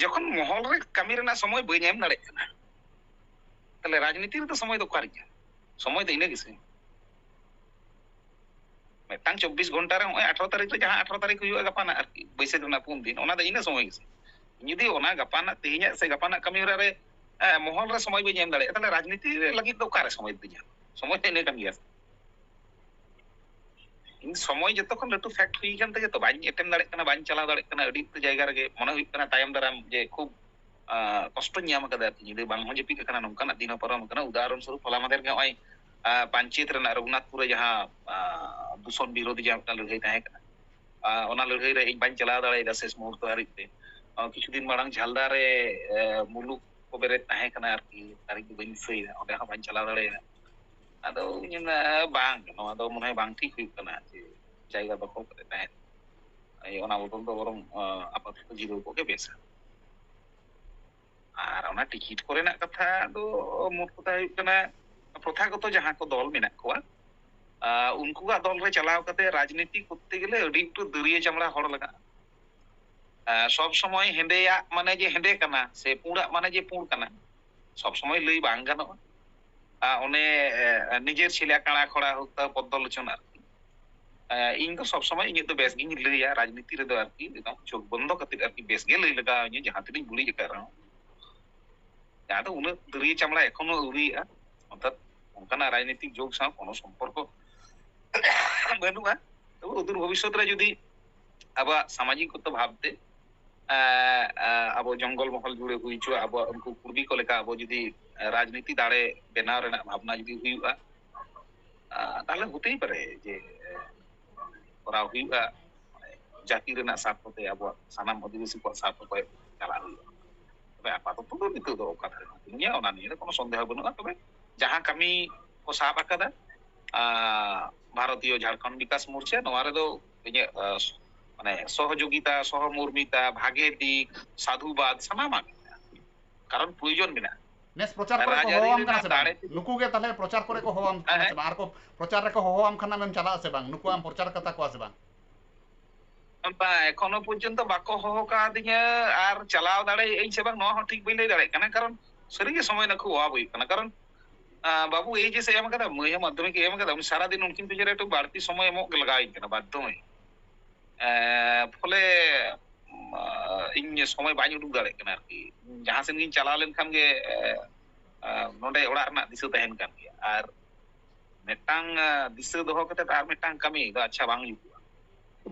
ᱡᱚᱠᱷᱚᱱ ᱢᱚᱦᱚᱞ ᱨᱮ ᱠᱟᱹᱢᱤ ᱨᱮᱱᱟᱜ ᱥᱚᱢᱚᱭ ᱵᱟᱹᱧ ᱮᱢ ᱫᱟᱲᱮᱭᱟᱜ ᱠᱟᱱᱟ, ᱛᱟᱦᱞᱮ ᱨᱟᱡᱽᱱᱤᱛᱤ ᱨᱮᱫᱚ ᱥᱚᱢᱚᱭ ᱫᱚ ᱚᱠᱟᱨᱮ ᱧᱟᱢ? ᱥᱚᱢᱚᱭ ᱫᱚ ᱤᱱᱟᱹ ᱜᱮᱥᱮ᱾ ᱢᱤᱫᱴᱟᱝ ᱪᱚᱵᱵᱤᱥ ᱜᱷᱚᱱᱴᱟ ᱨᱮ ᱱᱚᱜᱼᱚᱭ ᱟᱴᱷᱨᱚ ᱛᱟᱹᱨᱤᱠᱷ ᱨᱮ ᱡᱟᱦᱟᱸ ᱟᱴᱷᱨᱚ ᱛᱟᱹᱨᱤᱠᱷ ᱦᱩᱭᱩᱜᱼᱟ ᱜᱟᱯᱟᱱᱟᱜ ᱟᱨᱠᱤ, ᱵᱟᱹᱭᱥᱟᱹᱠᱷ ᱨᱮᱱᱟᱜ ᱯᱩᱱ ᱫᱤᱱ, ᱚᱱᱟ ᱫᱚ ᱤᱱᱟᱹ ᱥᱚᱢᱚᱭ ᱜᱮᱥᱮ᱾ ᱡᱩᱫᱤ ᱚᱱᱟ ᱜᱟᱯᱟᱱᱟᱜ ᱛᱮᱦᱮᱧᱟᱜ ᱥᱮ ᱜᱟᱯᱟᱱᱟᱜ ᱠᱟᱹᱢᱤ ᱦᱚᱨᱟ ᱨᱮ, ᱮ, ᱢᱚᱦᱚᱞ ᱨᱮ ᱥᱚᱢᱚᱭ ᱵᱟᱹᱧ ᱮᱢ ᱫᱟᱲᱮᱭᱟᱜᱼᱟ, ᱛᱟᱦᱞᱮ ᱨᱟᱡᱽᱱᱤᱛᱤ ᱞᱟᱹᱜᱤᱫ ᱫᱚ ᱚᱠᱟᱨᱮ ᱥᱚᱢᱚᱭ ᱫᱚᱧ ᱧᱟᱢᱟ? ᱥᱚᱢᱚᱭ ᱫᱚ ᱤᱱᱟᱹ ᱠᱟᱱ ᱜᱮᱭᱟ ᱥᱮ᱾ ᱤᱧ ᱥᱚᱢᱚᱭ ᱡᱚᱛᱚ ᱠᱷᱚᱱ ᱞᱟᱹᱴᱩ fact ᱦᱩᱭ ᱠᱟᱱ ᱛᱮᱜᱮ ᱛᱚ ᱵᱟᱹᱧ ᱮᱴᱮᱢ ᱫᱟᱲᱮᱭᱟᱜ ᱠᱟᱱᱟ, ᱵᱟᱹᱧ ᱪᱟᱞᱟᱣ ᱫᱟᱲᱮᱭᱟᱜ ᱠᱟᱱᱟ᱾ ᱟᱹᱰᱤ ᱩᱛᱟᱹᱨ ᱡᱟᱭᱜᱟ ᱨᱮᱜᱮ ᱢᱚᱱᱮ ᱦᱩᱭᱩᱜ ᱠᱟᱱᱟ ᱛᱟᱭᱚᱢ ᱫᱟᱨᱟᱢ ᱡᱮ ᱠᱷᱩᱵ, ᱟ, ᱠᱚᱥᱴᱚᱧ ᱧᱟᱢ ᱟᱠᱟᱫᱟ ᱟᱨᱠᱤ, ᱧᱤᱫᱟᱹ ᱵᱟᱝ ᱦᱚᱸ ᱡᱟᱹᱯᱤᱫ ᱟᱠᱟᱱᱟ, ᱱᱚᱝᱠᱟᱱᱟᱜ ᱫᱤᱱ ᱦᱚᱸ ᱯᱟᱨᱚᱢ ᱟᱠᱟᱱᱟ᱾ ᱩᱫᱟᱦᱚᱨᱚᱱ ᱥᱚᱨᱩᱯ ᱦᱚᱞᱟ ᱢᱟᱫᱷᱮᱨ ᱜᱮ ᱱᱚᱜᱼᱚᱭ, ᱟ, ᱯᱟᱧᱪᱮᱛ ᱨᱮᱱᱟᱜ ᱨᱚᱜᱷᱩᱱᱟᱛᱷᱯᱩᱨ ᱨᱮ ᱡᱟᱦᱟᱸ, ᱟ, ᱫᱩᱥᱚᱱ ᱵᱤᱨᱳᱫᱷᱤ ᱡᱟᱦᱟᱸ ᱢᱤᱫᱴᱟᱝ ᱞᱟᱹᱲᱦᱟᱹᱭ ᱛᱟᱦᱮᱸ ᱠᱟᱱᱟ, ᱟ, ᱚᱱᱟ ᱞᱟᱹᱲᱦᱟᱹᱭ ᱨᱮ ᱤᱧ ᱵᱟᱹᱧ ᱪᱟᱞᱟᱣ ᱫᱟᱲᱮᱭᱟᱫᱟ ᱥᱮᱥ ᱢᱩᱦᱩᱨᱛᱚ ᱦᱟᱹᱨᱤᱡ ᱛᱮ᱾ ᱟ, ᱠᱤᱪᱷᱩ ᱫᱤᱱ ᱢᱟᱲᱟᱝ ᱡᱷᱟᱞᱫᱟ ᱨᱮ, ᱮ, ᱢᱩᱞᱩᱠ ᱠᱚ ᱵᱮᱨᱮᱫ ᱛᱟᱦᱮᱸ ᱠᱟᱱᱟ ᱟᱨᱠᱤ, ᱛᱟᱹᱨᱤᱠᱷ ᱫᱚ ᱵᱟᱹᱧ ᱫᱤᱥᱟᱹᱭᱮᱫᱟ, ᱚᱸᱰᱮ ᱦᱚᱸ ᱵᱟᱹᱧ ᱪᱟᱞᱟᱣ ᱫᱟᱲᱮᱭᱟᱫᱟ᱾ ᱟᱫᱚ ᱤᱧ ᱢᱮᱱᱫᱟ, ᱵᱟᱝ, ᱱᱚᱣᱟ ᱫᱚ ᱢᱚᱱᱮ ᱦᱚᱭ ᱵᱟᱝ ᱴᱷᱤᱠ ᱦᱩᱭᱩᱜ ᱠᱟᱱᱟ ᱡᱮ ᱡᱟᱭᱜᱟ ᱫᱚᱠᱷᱚᱞ ᱠᱟᱛᱮ ᱛᱟᱦᱮᱸ᱾ ᱚᱱᱟ ᱵᱚᱫᱚᱞ ᱫᱚ ᱵᱚᱨᱚᱝ ᱟᱯᱟᱛᱚᱛᱚ ᱡᱤᱨᱟᱹᱣ ᱠᱚᱜ ᱜᱮ ᱵᱮᱥᱟ᱾ ᱟᱨ ᱚᱱᱟ ᱴᱤᱠᱤᱴ ᱠᱚᱨᱮᱱᱟᱜ ᱠᱟᱛᱷᱟ ᱫᱚ ᱢᱳᱴ ᱠᱟᱛᱷᱟ ᱦᱩᱭᱩᱜ ᱠᱟᱱᱟ, ᱯᱨᱚᱛᱷᱟᱜᱚᱛᱚ ᱡᱟᱦᱟᱸ ᱠᱚ ᱫᱚᱞ ᱢᱮᱱᱟᱜ ᱠᱚᱣᱟ, ᱩᱱᱠᱩᱣᱟᱜ ᱫᱚᱞ ᱨᱮ ᱪᱟᱞᱟᱣ ᱠᱟᱛᱮ ᱨᱟᱡᱽᱱᱤᱛᱤ ᱠᱚᱨᱛᱮ ᱜᱮᱞᱮ ᱟᱹᱰᱤ ᱮᱠᱴᱩ ᱫᱟᱹᱨᱭᱟᱹ ᱪᱟᱢᱲᱟ ᱦᱚᱲ ᱞᱟᱜᱟᱜᱼᱟ᱾ ᱥᱚᱵ ᱥᱚᱢᱚᱭ ᱦᱮᱸᱫᱮᱭᱟᱜ ᱢᱟᱱᱮ ᱡᱮ ᱦᱮᱸᱫᱮ ᱠᱟᱱᱟ ᱥᱮ ᱯᱩᱸᱰᱟᱜ ᱢᱟᱱᱮ ᱡᱮ ᱯᱩᱸᱰ ᱠᱟᱱᱟ, ᱥᱚᱵ ᱥᱚᱢᱚᱭ ᱞᱟᱹᱭ ᱵᱟᱝ ᱜᱟᱱᱚᱜᱼᱟ᱾ ᱚᱱᱮ ᱱᱤᱡᱮᱨ ᱪᱷᱤᱞᱟ ᱠᱟᱬᱟ ᱠᱷᱚᱲᱟ ᱦᱳᱠ ᱛᱟ ᱯᱚᱫᱽᱫᱚ ᱞᱳᱪᱚᱱ ᱟᱨᱠᱤ᱾ ᱤᱧ ᱫᱚ ᱥᱚᱵ ᱥᱚᱢᱚᱭ ᱤᱧᱟᱹᱜ ᱫᱚ ᱵᱮᱥ ᱜᱤᱧ ᱞᱟᱹᱭᱟ ᱨᱟᱡᱽᱱᱤᱛᱤ ᱨᱮᱫᱚ ᱟᱨᱠᱤ, ᱮᱠᱫᱚᱢ ᱪᱳᱠ ᱵᱚᱱᱫᱚ ᱠᱟᱛᱮ ᱟᱨᱠᱤ ᱵᱮᱥ ᱜᱮ ᱞᱟᱹᱭ ᱞᱟᱜᱟᱣ ᱤᱧᱟᱹ, ᱡᱟᱦᱟᱸ ᱛᱤᱱᱟᱹᱧ ᱵᱩᱲᱤ ᱟᱠᱟᱫ ᱨᱮᱦᱚᱸ᱾ ᱡᱟᱦᱟᱸ ᱫᱚ ᱩᱱᱟᱹᱜ ᱫᱟᱹᱨᱭᱟᱹ ᱪᱟᱢᱲᱟ ᱮᱠᱷᱚᱱᱳ ᱟᱹᱣᱨᱤᱭᱟᱜᱼᱟ, ᱚᱨᱛᱷᱟᱛ ᱚᱱᱠᱟᱱᱟᱜ ᱨᱟᱡᱽᱱᱤᱛᱤᱠ ᱡᱳᱜᱽ ᱥᱟᱶ ᱠᱳᱱᱳ ᱥᱚᱢᱯᱚᱨᱠᱚ ᱵᱟᱹᱱᱩᱜᱼᱟ᱾ ᱛᱚᱵᱮ ᱚᱫᱩᱨ ᱵᱷᱚᱵᱤᱥᱥᱚᱛ ᱨᱮ ᱡᱩᱫᱤ ᱟᱵᱚᱣᱟᱜ ᱥᱟᱢᱟᱡᱤᱠ ᱜᱚᱛᱚ ᱵᱷᱟᱵᱛᱮ ᱟᱵᱚ ᱡᱚᱝᱜᱚᱞ ᱢᱚᱦᱚᱞ ᱡᱩᱲᱮ ᱦᱩᱭ ᱦᱚᱪᱚᱣᱟᱜ, ᱟᱵᱚᱣᱟᱜ ᱩᱱᱠᱩ ᱠᱩᱲᱵᱤ ᱠᱚ ᱞᱮᱠᱟ ᱟᱵᱚ ᱡᱩᱫᱤ ᱨᱟᱡᱽᱱᱤᱛᱤ ᱫᱟᱲᱮ ᱵᱮᱱᱟᱣ ᱨᱮᱱᱟᱜ ᱵᱷᱟᱵᱽᱱᱟ ᱡᱩᱫᱤ ᱦᱩᱭᱩᱜᱼᱟ, ᱛᱟᱦᱞᱮ ᱦᱩᱭ ᱯᱟᱨᱮ ᱡᱮ ᱠᱚᱨᱟᱣ ᱦᱩᱭᱩᱜᱼᱟ, ᱡᱟᱹᱛᱤ ᱨᱮᱱᱟᱜ ᱥᱟᱨᱛᱷᱚ ᱛᱮ, ᱟᱵᱚᱣᱟᱜ ᱥᱟᱱᱟᱢ ᱟᱹᱫᱤᱵᱟᱹᱥᱤ ᱠᱚᱣᱟᱜ ᱥᱟᱨᱛᱷᱚ ᱠᱚ ᱪᱟᱞᱟᱜ ᱦᱩᱭᱩᱜᱼᱟ᱾ ᱛᱚᱵᱮ ᱟᱯᱟᱛᱚᱛᱚ ᱫᱚ ᱱᱤᱛᱚᱜ ᱫᱚ ᱚᱠᱟ ᱫᱷᱟᱨᱮ ᱦᱚᱸ ᱵᱟᱹᱱᱩᱜᱼᱟ, ᱚᱱᱟ ᱱᱤᱭᱮ ᱫᱚ ᱠᱳᱱᱳ ᱥᱚᱱᱫᱮᱦᱚ ᱵᱟᱹᱱᱩᱜᱼᱟ᱾ ᱛᱚᱵᱮ ᱡᱟᱦᱟᱸ ᱠᱟᱹᱢᱤ ᱠᱚ ᱥᱟᱵ ᱟᱠᱟᱫᱟ ᱵᱷᱟᱨᱚᱛᱤᱭᱚ ᱡᱷᱟᱲᱠᱷᱚᱸᱰ ᱵᱤᱠᱟᱥ ᱢᱳᱨᱪᱟ, ᱱᱚᱣᱟ ᱨᱮᱫᱚ ᱤᱧᱟᱹᱜ ᱢᱟᱱᱮ ᱥᱚᱦᱚᱡᱳᱜᱤᱛᱟ, ᱥᱚᱦᱚᱢᱚᱨᱢᱤᱛᱟ, ᱵᱷᱟᱜᱮ ᱫᱤᱠ, ᱥᱟᱫᱷᱩᱵᱟᱫ ᱥᱟᱱᱟᱢᱟᱜ ᱢᱮᱱᱟᱜᱼᱟ᱾ ᱠᱟᱨᱚᱱ ᱯᱨᱚᱭᱳᱡᱚᱱ ᱢᱮᱱᱟᱜᱼᱟ᱾ ᱱᱮᱥ ᱯᱨᱚᱪᱟᱨ ᱠᱚᱨᱮ ᱠᱚ ᱦᱚᱦᱚᱣᱟᱢ ᱠᱟᱱᱟ ᱥᱮ ᱵᱟᱝ? ᱱᱩᱠᱩ ᱜᱮ ᱛᱟᱦᱞᱮ ᱯᱨᱚᱪᱟᱨ ᱠᱚᱨᱮ ᱠᱚ ᱦᱚᱦᱚᱣᱟᱢ ᱠᱟᱱᱟ ᱥᱮ ᱵᱟᱝ? ᱟᱨ ᱠᱚ ᱯᱨᱚᱪᱟᱨ ᱨᱮᱠᱚ ᱦᱚᱦᱚᱣᱟᱢ ᱠᱷᱟᱱ ᱟᱢᱮᱢ ᱪᱟᱞᱟᱜᱼᱟ ᱥᱮ ᱵᱟᱝ? ᱱᱩᱠᱩ ᱟᱢ ᱯᱨᱚᱪᱟᱨ ᱠᱟᱛᱟ ᱠᱚᱣᱟ ᱥᱮ ᱵᱟᱝ? ᱵᱟᱝ, ᱮᱠᱷᱚᱱᱳ ᱯᱚᱨᱡᱚᱱᱛᱚ ᱵᱟᱠᱚ ᱦᱚᱦᱚ ᱠᱟᱣᱫᱤᱧᱟ᱾ ᱟᱨ ᱪᱟᱞᱟᱣ ᱫᱟᱲᱮᱭᱟᱜ ᱟᱹᱧ ᱥᱮ ᱵᱟᱝ, ᱱᱚᱣᱟ ᱦᱚᱸ ᱴᱷᱤᱠ ᱵᱟᱹᱧ ᱞᱟᱹᱭ ᱫᱟᱲᱮᱭᱟᱜ ᱠᱟᱱᱟ, ᱠᱟᱨᱚᱱ ᱥᱟᱹᱨᱤᱜᱮ ᱥᱚᱢᱚᱭ ᱨᱮᱱᱟᱜ ᱠᱷᱩᱵ ᱚᱵᱷᱟᱵ ᱦᱩᱭᱩᱜ ᱠᱟᱱᱟ᱾ ᱠᱟᱨᱚᱱ ᱵᱟᱹᱵᱩ ᱮᱭᱤᱪ ᱮᱥ ᱮ ᱮᱢ ᱠᱟᱫᱟ, ᱢᱟᱹᱭ ᱦᱚᱸ ᱢᱟᱫᱽᱫᱷᱚᱢᱤᱠ ᱮ ᱮᱢ ᱠᱟᱫᱟ, ᱩᱱᱤ ᱥᱟᱨᱟᱫᱤᱱ ᱩᱱᱠᱤᱱ ᱯᱤᱪᱷᱚᱱ ᱨᱮ ᱮᱠᱴᱩ ᱵᱟᱹᱲᱛᱤ ᱥᱚᱢᱚᱭ ᱮᱢᱚᱜ ᱜᱮ ᱞᱟᱜᱟᱣᱤᱧ ᱠᱟᱱᱟ ᱵᱟᱫᱽᱫᱷᱚ ᱦᱚᱭ᱾ ᱯᱷᱚᱞᱮ ᱤᱧ ᱥᱚᱢᱚᱭ ᱵᱟᱹᱧ ᱩᱰᱩᱠ ᱫᱟᱲᱮᱭᱟᱜ ᱠᱟᱱᱟ ᱟᱨᱠᱤ᱾ ᱡᱟᱦᱟᱸ ᱥᱮᱱ ᱜᱤᱧ ᱪᱟᱞᱟᱣ ᱞᱮᱱᱠᱷᱟᱱ ᱜᱮ ᱱᱚᱰᱮ ᱚᱲᱟᱜ ᱨᱮᱱᱟᱜ ᱫᱤᱥᱟᱹ ᱛᱟᱦᱮᱱ ᱠᱟᱱ ᱜᱮᱭᱟ, ᱟᱨ ᱢᱤᱫᱴᱟᱝ ᱫᱤᱥᱟᱹ ᱫᱚᱦᱚ ᱠᱟᱛᱮ ᱟᱨ ᱢᱤᱫᱴᱟᱝ ᱠᱟᱹᱢᱤ ᱫᱚ ᱟᱪᱪᱷᱟ ᱵᱟᱝ ᱦᱩᱭᱩᱜᱼᱟ᱾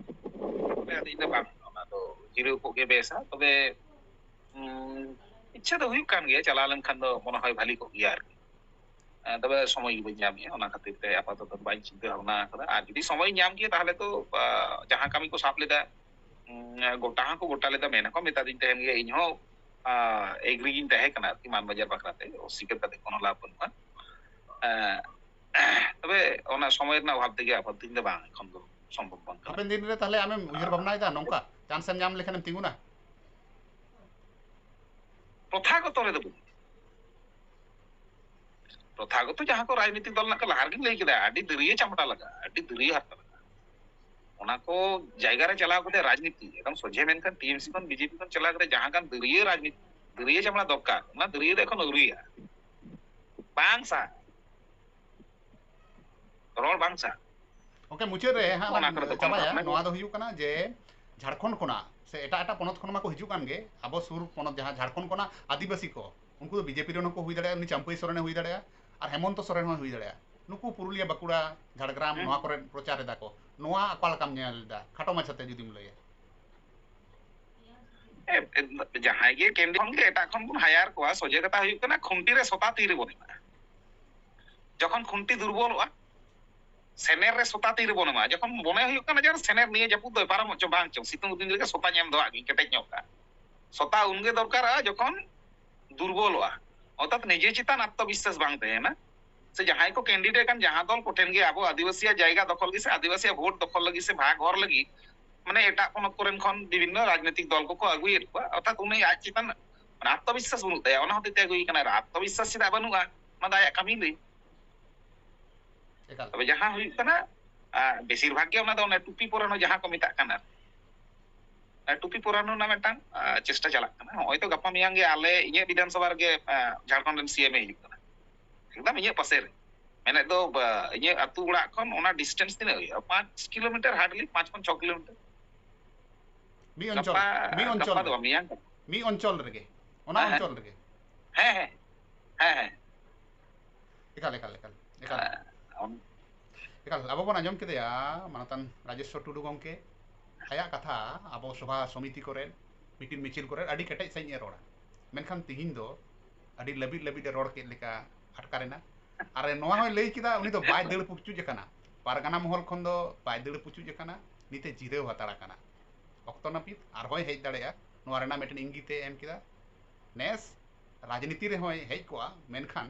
ᱛᱚᱵᱮ ᱟᱫᱚ ᱤᱧ ᱫᱚ ᱵᱟᱝ, ᱚᱱᱟ ᱫᱚ ᱡᱤᱨᱟᱹᱣ ᱠᱚᱜ ᱜᱮ ᱵᱮᱥᱟ᱾ ᱛᱚᱵᱮ ᱤᱪᱪᱷᱟᱹ ᱫᱚ ᱦᱩᱭᱩᱜ ᱠᱟᱱ ᱜᱮᱭᱟ, ᱪᱟᱞᱟᱣ ᱞᱮᱱᱠᱷᱟᱱ ᱫᱚ ᱢᱚᱱᱮ ᱦᱚᱭ ᱵᱷᱟᱞᱤ ᱠᱚᱜ ᱜᱮᱭᱟ ᱟᱨᱠᱤ᱾ ᱛᱚᱵᱮ ᱥᱚᱢᱚᱭ ᱜᱮ ᱵᱟᱹᱧ ᱧᱟᱢᱮᱫᱼᱟ, ᱚᱱᱟ ᱠᱷᱟᱹᱛᱤᱨ ᱛᱮ ᱟᱯᱟᱛᱚᱛᱚ ᱵᱟᱹᱧ ᱪᱤᱱᱛᱟᱹ ᱵᱷᱟᱵᱽᱱᱟ ᱟᱠᱟᱫᱟ᱾ ᱟᱨ ᱡᱩᱫᱤ ᱥᱚᱢᱚᱭ ᱧᱟᱢ ᱠᱮᱭᱟ ᱛᱟᱦᱚᱞᱮ ᱛᱚ ᱡᱟᱦᱟᱸ ᱠᱟᱹᱢᱤ ᱠᱚ ᱥᱟᱵ ᱞᱮᱫᱟ, ᱜᱚᱴᱟ ᱦᱚᱸᱠᱚ ᱜᱚᱴᱟ ᱞᱮᱫᱟ, ᱢᱮᱱ ᱦᱚᱸᱠᱚ ᱢᱮᱛᱟᱫᱤᱧ ᱛᱟᱦᱮᱱ ᱜᱮᱭᱟ, ᱤᱧ ᱦᱚᱸ ᱮᱜᱽᱨᱤ ᱜᱤᱧ ᱛᱟᱦᱮᱸ ᱠᱟᱱᱟ ᱟᱨᱠᱤ, ᱢᱟᱱ ᱵᱟᱡᱟᱨ ᱵᱟᱠᱷᱨᱟ ᱛᱮ ᱚᱥᱤᱠᱟᱹᱨ ᱠᱟᱛᱮ ᱠᱳᱱᱳ ᱞᱟᱵᱷ ᱵᱟᱹᱱᱩᱜᱼᱟ᱾ ᱛᱚᱵᱮ ᱚᱱᱟ ᱥᱚᱢᱚᱭ ᱨᱮᱱᱟᱜ ᱚᱵᱷᱟᱵ ᱛᱮᱜᱮ ᱟᱯᱟᱛᱚᱛᱚ ᱤᱧ ᱫᱚ ᱵᱟᱝ, ᱮᱠᱷᱚᱱ ᱫᱚ ᱥᱚᱢᱵᱷᱚᱵ ᱵᱟᱝ ᱠᱟᱱᱟ᱾ ᱦᱟᱯᱮᱱ ᱫᱤᱱ ᱨᱮ ᱛᱟᱦᱞᱮ ᱟᱢᱮᱢ ᱩᱭᱦᱟᱹᱨ ᱵᱷᱟᱵᱽᱱᱟᱭᱮᱫᱟ ᱱᱚᱝᱠᱟ ᱪᱟᱱᱥ ᱮᱢ ᱧᱟᱢ ᱞᱮᱠᱷᱟᱱᱮᱢ ᱛᱤᱸᱜᱩᱱᱟ? ᱯᱨᱚᱛᱷᱟᱜᱚᱛᱚ ᱨᱮᱫᱚ ᱵᱟᱹᱱᱩᱜ᱾ ᱯᱨᱚᱛᱷᱟᱜᱚᱛᱚ ᱡᱟᱦᱟᱸ ᱠᱚ ᱨᱟᱡᱽᱱᱤᱛᱤᱠ ᱫᱚᱞ ᱢᱮᱱᱟᱜ ᱠᱚ, ᱞᱟᱦᱟ ᱨᱮᱜᱮᱧ ᱞᱟᱹᱭ ᱠᱮᱫᱟ, ᱟᱹᱰᱤ ᱫᱟᱹᱨᱭᱟᱹ ᱪᱟᱢᱴᱟ ᱞᱟᱜᱟᱜᱼᱟ, ᱟᱹᱰᱤ ᱫᱟᱹᱨᱭᱟᱹ ᱦᱟᱨᱛᱟ ᱞᱟᱜᱟᱜᱼᱟ᱾ ᱚᱱᱟ ᱠᱚ ᱡᱟᱭᱜᱟ ᱨᱮ ᱪᱟᱞᱟᱣ ᱠᱟᱛᱮ ᱨᱟᱡᱽᱱᱤᱛᱤ ᱮᱠᱫᱚᱢ ᱥᱚᱡᱷᱮ ᱢᱮᱱᱠᱷᱟᱱ ᱴᱤᱮᱢᱥᱤ ᱠᱷᱚᱱ ᱵᱤᱡᱮᱯᱤ ᱠᱷᱚᱱ ᱪᱟᱞᱟᱣ ᱠᱟᱛᱮ ᱡᱟᱦᱟᱸ ᱠᱟᱱ ᱫᱟᱹᱨᱭᱟᱹ ᱨᱟᱡᱽᱱᱤᱛᱤ, ᱫᱟᱹᱨᱭᱟᱹ ᱪᱟᱢᱲᱟ ᱫᱚᱨᱠᱟᱨ, ᱚᱱᱟ ᱫᱟᱹᱨᱭᱟᱹ ᱫᱚ ᱮᱠᱷᱚᱱ ᱟᱹᱣᱨᱤᱭᱟᱜᱼᱟ, ᱵᱟᱝ ᱥᱟᱦ ᱨᱚᱲ ᱵᱟᱝ ᱥᱟᱦ᱾ ᱜᱚᱢᱠᱮ, ᱢᱩᱪᱟᱹᱫ ᱨᱮ ᱦᱟᱸᱜ ᱚᱱᱟ ᱞᱟᱝ ᱠᱚᱨᱮ ᱫᱚ ᱠᱚᱱᱚ ᱪᱟᱵᱟᱭᱟ᱾ ᱠᱟᱛᱷᱟ ᱱᱚᱣᱟ ᱫᱚ ᱦᱩᱭᱩᱜ ᱠᱟᱱᱟ ᱡᱮ ᱡᱷᱟᱲᱠᱷᱚᱸᱰ ᱠᱷᱚᱱᱟᱜ ᱥᱮ ᱮᱴᱟᱜ ᱮᱴᱟᱜ ᱯᱚᱱᱚᱛ ᱠᱷᱚᱱ ᱢᱟᱠᱚ ᱦᱤᱡᱩᱜ ᱠᱟᱱ ᱜᱮ, ᱟᱵᱚ ᱥᱩᱨ ᱯᱚᱱᱚᱛ ᱡᱟᱦᱟᱸ ᱡᱷᱟᱲᱠᱷᱚᱸᱰ ᱠᱷᱚᱱᱟᱜ ᱟᱹᱫᱤᱵᱟᱹᱥᱤ ᱠᱚ, ᱩᱱᱠᱩ ᱫᱚ ᱵᱤᱡᱮᱯᱤ ᱨᱮᱱ ᱦᱚᱸᱠᱚ ᱦᱩᱭ ᱫᱟᱲᱮᱭᱟᱜᱼᱟ, ᱩᱱᱤ ᱪᱟᱢᱯᱟᱹᱭ ᱥᱚᱨᱮᱱᱮ ᱦᱩᱭ ᱫᱟᱲᱮᱭᱟᱜᱼᱟ, ᱟᱨ ᱦᱮᱢᱚᱱᱛᱚ ᱥᱚᱨᱮᱱ ᱦᱚᱸᱭ ᱦᱩᱭ ᱫᱟᱲᱮᱭᱟᱜᱼᱟ᱾ ᱱᱩᱠᱩ ᱯᱩᱨᱩᱞᱤᱭᱟᱹ, ᱵᱟᱸᱠᱩᱲᱟ, ᱡᱷᱟᱲᱜᱨᱟᱢ, ᱦᱩᱸ᱾ ᱱᱚᱣᱟ ᱠᱚᱨᱮ ᱯᱨᱚᱪᱟᱨ ᱮᱫᱟ ᱠᱚ, ᱱᱚᱣᱟ ᱚᱠᱟ ᱞᱮᱠᱟᱢ ᱧᱮᱞ ᱮᱫᱟ? ᱠᱷᱟᱴᱚ ᱢᱟᱪᱷᱟᱛᱮ ᱡᱩᱫᱤᱢ ᱞᱟᱹᱭᱟ᱾ ᱮ, ᱮ, ᱡᱟᱦᱟᱸᱭ ᱜᱮ ᱠᱮᱱᱰᱤᱰᱮᱴ ᱠᱷᱚᱱ ᱜᱮ ᱮᱴᱟᱜ ᱠᱷᱚᱱ ᱵᱚᱱ ᱦᱟᱭᱟᱨ ᱠᱚᱣᱟ, ᱥᱚᱡᱷᱮ ᱠᱟᱛᱷᱟ ᱦᱩᱭᱩᱜ ᱠᱟᱱᱟ ᱠᱷᱩᱱᱴᱤ ᱨᱮ ᱥᱚᱛᱟ ᱛᱤ ᱨᱮᱵᱚᱱ ᱮᱢᱟ᱾ ᱡᱚᱠᱷᱚᱱ ᱠᱷᱩᱱᱴᱤ ᱫᱩᱨᱵᱚᱞᱚᱜᱼᱟ, ᱥᱮᱱᱮᱨ ᱨᱮ ᱥᱚᱛᱟ ᱛᱤ ᱨᱮᱵᱚᱱ ᱮᱢᱟ, ᱡᱚᱠᱷᱚᱱ ᱢᱚᱱᱮ ᱦᱩᱭᱩᱜ ᱠᱟᱱᱟ ᱡᱮ ᱥᱮᱱᱮᱨ ᱱᱤᱭᱟᱹ ᱡᱟᱹᱯᱩᱫ ᱫᱚᱭ ᱯᱟᱨᱚᱢᱚᱜ ᱪᱚᱝ ᱵᱟᱝ ᱪᱚᱝ, ᱥᱤᱛᱩᱝ ᱫᱤᱱ ᱞᱮᱠᱟ ᱥᱚᱛᱟᱧ ᱮᱢ ᱫᱚᱦᱚ ᱟᱜ ᱜᱤᱧ, ᱠᱮᱴᱮᱡ ᱧᱚᱜ ᱠᱟᱜᱼᱟ, ᱥᱚᱛᱟ ᱩᱱᱜᱮ ᱫᱚᱨᱠᱟᱨᱚᱜᱼᱟ ᱡᱚᱠᱷᱚᱱ ᱫᱩᱨᱵᱚᱞᱚᱜᱼᱟ, ᱚᱨᱛᱷᱟᱛ ᱱᱤᱡᱮ ᱪᱮᱛᱟᱱ ᱟᱛᱢᱚᱵᱤᱥᱥᱟᱥ ᱵᱟᱝ ᱛᱟᱦᱮᱱᱟ᱾ ᱥᱮ ᱡᱟᱦᱟᱸᱭ ᱠᱚ ᱠᱮᱱᱰᱤᱰᱮᱴ ᱠᱟᱱ, ᱡᱟᱦᱟᱸ ᱫᱚᱞ ᱠᱚᱴᱷᱮᱱ ᱜᱮ ᱟᱵᱚ ᱟᱹᱫᱤᱵᱟᱹᱥᱤᱭᱟᱜ ᱡᱟᱭᱜᱟ ᱫᱚᱠᱷᱚᱞ ᱞᱟᱹᱜᱤᱫ ᱥᱮ ᱟᱹᱫᱤᱵᱟᱹᱥᱤᱭᱟᱜ ᱵᱷᱳᱴ ᱫᱚᱠᱷᱚᱞ ᱞᱟᱹᱜᱤᱫ ᱥᱮ ᱵᱷᱟᱜᱽ ᱦᱚᱨ ᱞᱟᱹᱜᱤᱫ, ᱢᱟᱱᱮ, ᱮᱴᱟᱜ ᱯᱚᱱᱚᱛ ᱠᱚᱨᱮᱱ ᱠᱷᱚᱱ ᱵᱤᱵᱷᱤᱱᱱᱚ ᱨᱟᱡᱽᱱᱤᱛᱤᱠ ᱫᱚᱞ ᱠᱚᱠᱚ ᱟᱹᱜᱩᱭᱮᱫ ᱠᱚᱣᱟ, ᱚᱨᱛᱷᱟᱛ ᱩᱱᱤ ᱟᱡ ᱪᱮᱛᱟᱱ, ᱢᱟᱱᱮ, ᱟᱛᱢᱚᱵᱤᱥᱥᱟᱥ ᱵᱟᱹᱱᱩᱜ ᱛᱟᱭᱟ, ᱚᱱᱟ ᱦᱚᱛᱮᱡ ᱛᱮ ᱟᱹᱜᱩᱭᱮ ᱠᱟᱱᱟ᱾ ᱟᱨ ᱟᱛᱢᱚᱵᱤᱥᱥᱟᱥ ᱪᱮᱫᱟᱜ ᱵᱟᱹᱱᱩᱜᱼᱟ, ᱚᱱᱟ ᱫᱚ ᱟᱭᱟᱜ ᱠᱟᱹᱢᱤ ᱞᱟᱹᱭ᱾ ᱮᱠᱟᱞ᱾ ᱛᱚᱵᱮ ᱡᱟᱦᱟᱸ ᱦᱩᱭᱩᱜ ᱠᱟᱱᱟ, ᱟᱸ, ᱵᱮᱥᱤᱨ ᱵᱷᱟᱜᱽ ᱜᱮ ᱚᱱᱟ ᱫᱚ ᱚᱱᱮ ᱴᱩᱯᱤ ᱯᱚᱨᱟᱱᱚ ᱡᱟᱦᱟᱸ ᱠᱚ ᱢᱮᱛᱟᱜ ᱠᱟᱱᱟ, ᱟᱨ ᱴᱩᱯᱤ ᱯᱚᱨᱟᱱᱚ ᱨᱮᱱᱟᱜ ᱢᱤᱫᱴᱟᱝ, ᱟᱸ, ᱪᱮᱥᱴᱟ ᱪᱟᱞᱟᱜ ᱠᱟᱱᱟ᱾ ᱱᱚᱜᱼᱚᱭ ᱛᱚ ᱜᱟᱯᱟ ᱢᱮᱭᱟᱝ ᱜᱮ ᱟᱞᱮ, ᱤᱧᱟᱹᱜ ᱵᱤᱫᱷᱟᱱ ᱥᱚᱵᱷᱟ ᱨᱮᱜᱮ, ᱟᱸ, ᱡᱷᱟᱲᱠᱷᱚᱸᱰ ᱨᱮᱱ ᱥᱤ ᱮᱢ ᱮ ᱦᱤᱡᱩᱜ ᱠᱟᱱᱟ᱾ ᱮᱠᱫᱚᱢ ᱤᱧᱟᱹᱜ ᱯᱟᱥᱮ ᱨᱮ᱾ ᱢᱮᱱᱮᱫ ᱫᱚ, ᱵᱟ, ᱤᱧᱟᱹᱜ ᱟᱹᱛᱩ ᱚᱲᱟᱜ ᱠᱷᱚᱱ ᱚᱱᱟ ᱰᱤᱥᱴᱮᱱᱥ ᱛᱤᱱᱟᱹᱜ ᱦᱩᱭᱩᱜᱼᱟ? ᱯᱟᱸᱪ ᱠᱤᱞᱳᱢᱤᱴᱟᱨ, hardly ᱯᱟᱸᱪ ᱠᱷᱚᱱ ᱪᱷᱚ ᱠᱤᱞᱳᱢᱤᱴᱟᱨ᱾ ᱢᱤᱫ ᱚᱧᱪᱚᱞ, ᱜᱟᱯᱟ, ᱢᱤᱫ ᱚᱧᱪᱚᱞ ᱜᱟᱯᱟ ᱫᱚ ᱨᱮ᱾ ᱵᱟᱝ, ᱢᱮᱭᱟᱝ ᱠᱟᱱᱟ᱾ ᱢᱤᱫ ᱚᱧᱪᱚᱞ ᱨᱮᱜᱮ, ᱚᱱᱟ ᱦᱮᱸ, ᱦᱮᱸ᱾ ᱚᱧᱪᱚᱞ ᱨᱮᱜᱮ᱾ ᱦᱮᱸ, ᱦᱮᱸ᱾ ᱦᱮᱸ, ᱦᱮᱸ᱾ ᱮᱠᱟᱞ, ᱮᱠᱟᱞ, ᱮᱠᱟᱞ, ᱮᱠᱟᱞ᱾ ᱦᱮᱸ, ᱚᱱ- ᱮᱠᱟᱞ, ᱟᱵᱚ ᱵᱚᱱ ᱟᱸᱡᱚᱢ ᱠᱮᱫᱮᱭᱟ ᱢᱟᱱᱚᱛᱟᱱ ᱨᱟᱡᱮᱥᱣᱚᱨ ᱴᱩᱰᱩ ᱜᱚᱢᱠᱮ, ᱟᱭᱟᱜ ᱠᱟᱛᱷᱟ ᱟᱵᱚ ᱥᱚᱵᱷᱟ ᱥᱚᱢᱤᱛᱤ ᱠᱚᱨᱮ, ᱢᱤᱴᱤᱝ ᱢᱤᱪᱷᱤᱞ ᱠᱚᱨᱮ ᱟᱹᱰᱤ ᱠᱮᱴᱮᱡ ᱥᱟᱺᱦᱤᱡ ᱮ ᱨᱚᱲᱟ, ᱢᱮᱱᱠᱷᱟᱱ ᱛᱤᱦᱤᱧ ᱫᱚ ᱟᱹᱰᱤ ᱞᱟᱹᱵᱤᱫ ᱞᱟᱹᱵᱤᱫ ᱮ ᱨᱚᱲ ᱠᱮᱫ ᱞᱮᱠᱟ ᱟᱴᱠᱟᱨᱮᱱᱟ᱾ ᱟᱨ ᱱᱚᱣᱟ ᱦᱚᱸᱭ ᱞᱟᱹᱭ ᱠᱮᱫᱟ, ᱩᱱᱤ ᱫᱚ ᱵᱟᱭ ᱫᱟᱹᱲ ᱯᱩᱪᱩᱡ ᱟᱠᱟᱱᱟ, ᱯᱟᱨᱜᱟᱱᱟ ᱢᱚᱦᱚᱞ ᱠᱷᱚᱱ ᱫᱚ ᱵᱟᱭ ᱫᱟᱹᱲ ᱯᱩᱪᱩᱡ ᱟᱠᱟᱱᱟ, ᱱᱤᱛᱮ ᱡᱤᱨᱟᱹᱣ ᱦᱟᱛᱟᱲ ᱟᱠᱟᱱᱟ᱾ ᱚᱠᱛᱚ ᱱᱟᱹᱯᱤᱛ ᱟᱨᱦᱚᱸᱭ ᱦᱮᱡ ᱫᱟᱲᱮᱭᱟᱜᱼᱟ, ᱱᱚᱣᱟ ᱨᱮᱱᱟᱜ ᱢᱤᱫᱴᱮᱱ ᱤᱝᱜᱤᱛ ᱮ ᱮᱢ ᱠᱮᱫᱟ᱾ ᱱᱮᱥ ᱨᱟᱡᱽᱱᱤᱛᱤ ᱨᱮᱦᱚᱸᱭ ᱦᱮᱡ ᱠᱚᱜᱼᱟ, ᱢᱮᱱᱠᱷᱟᱱ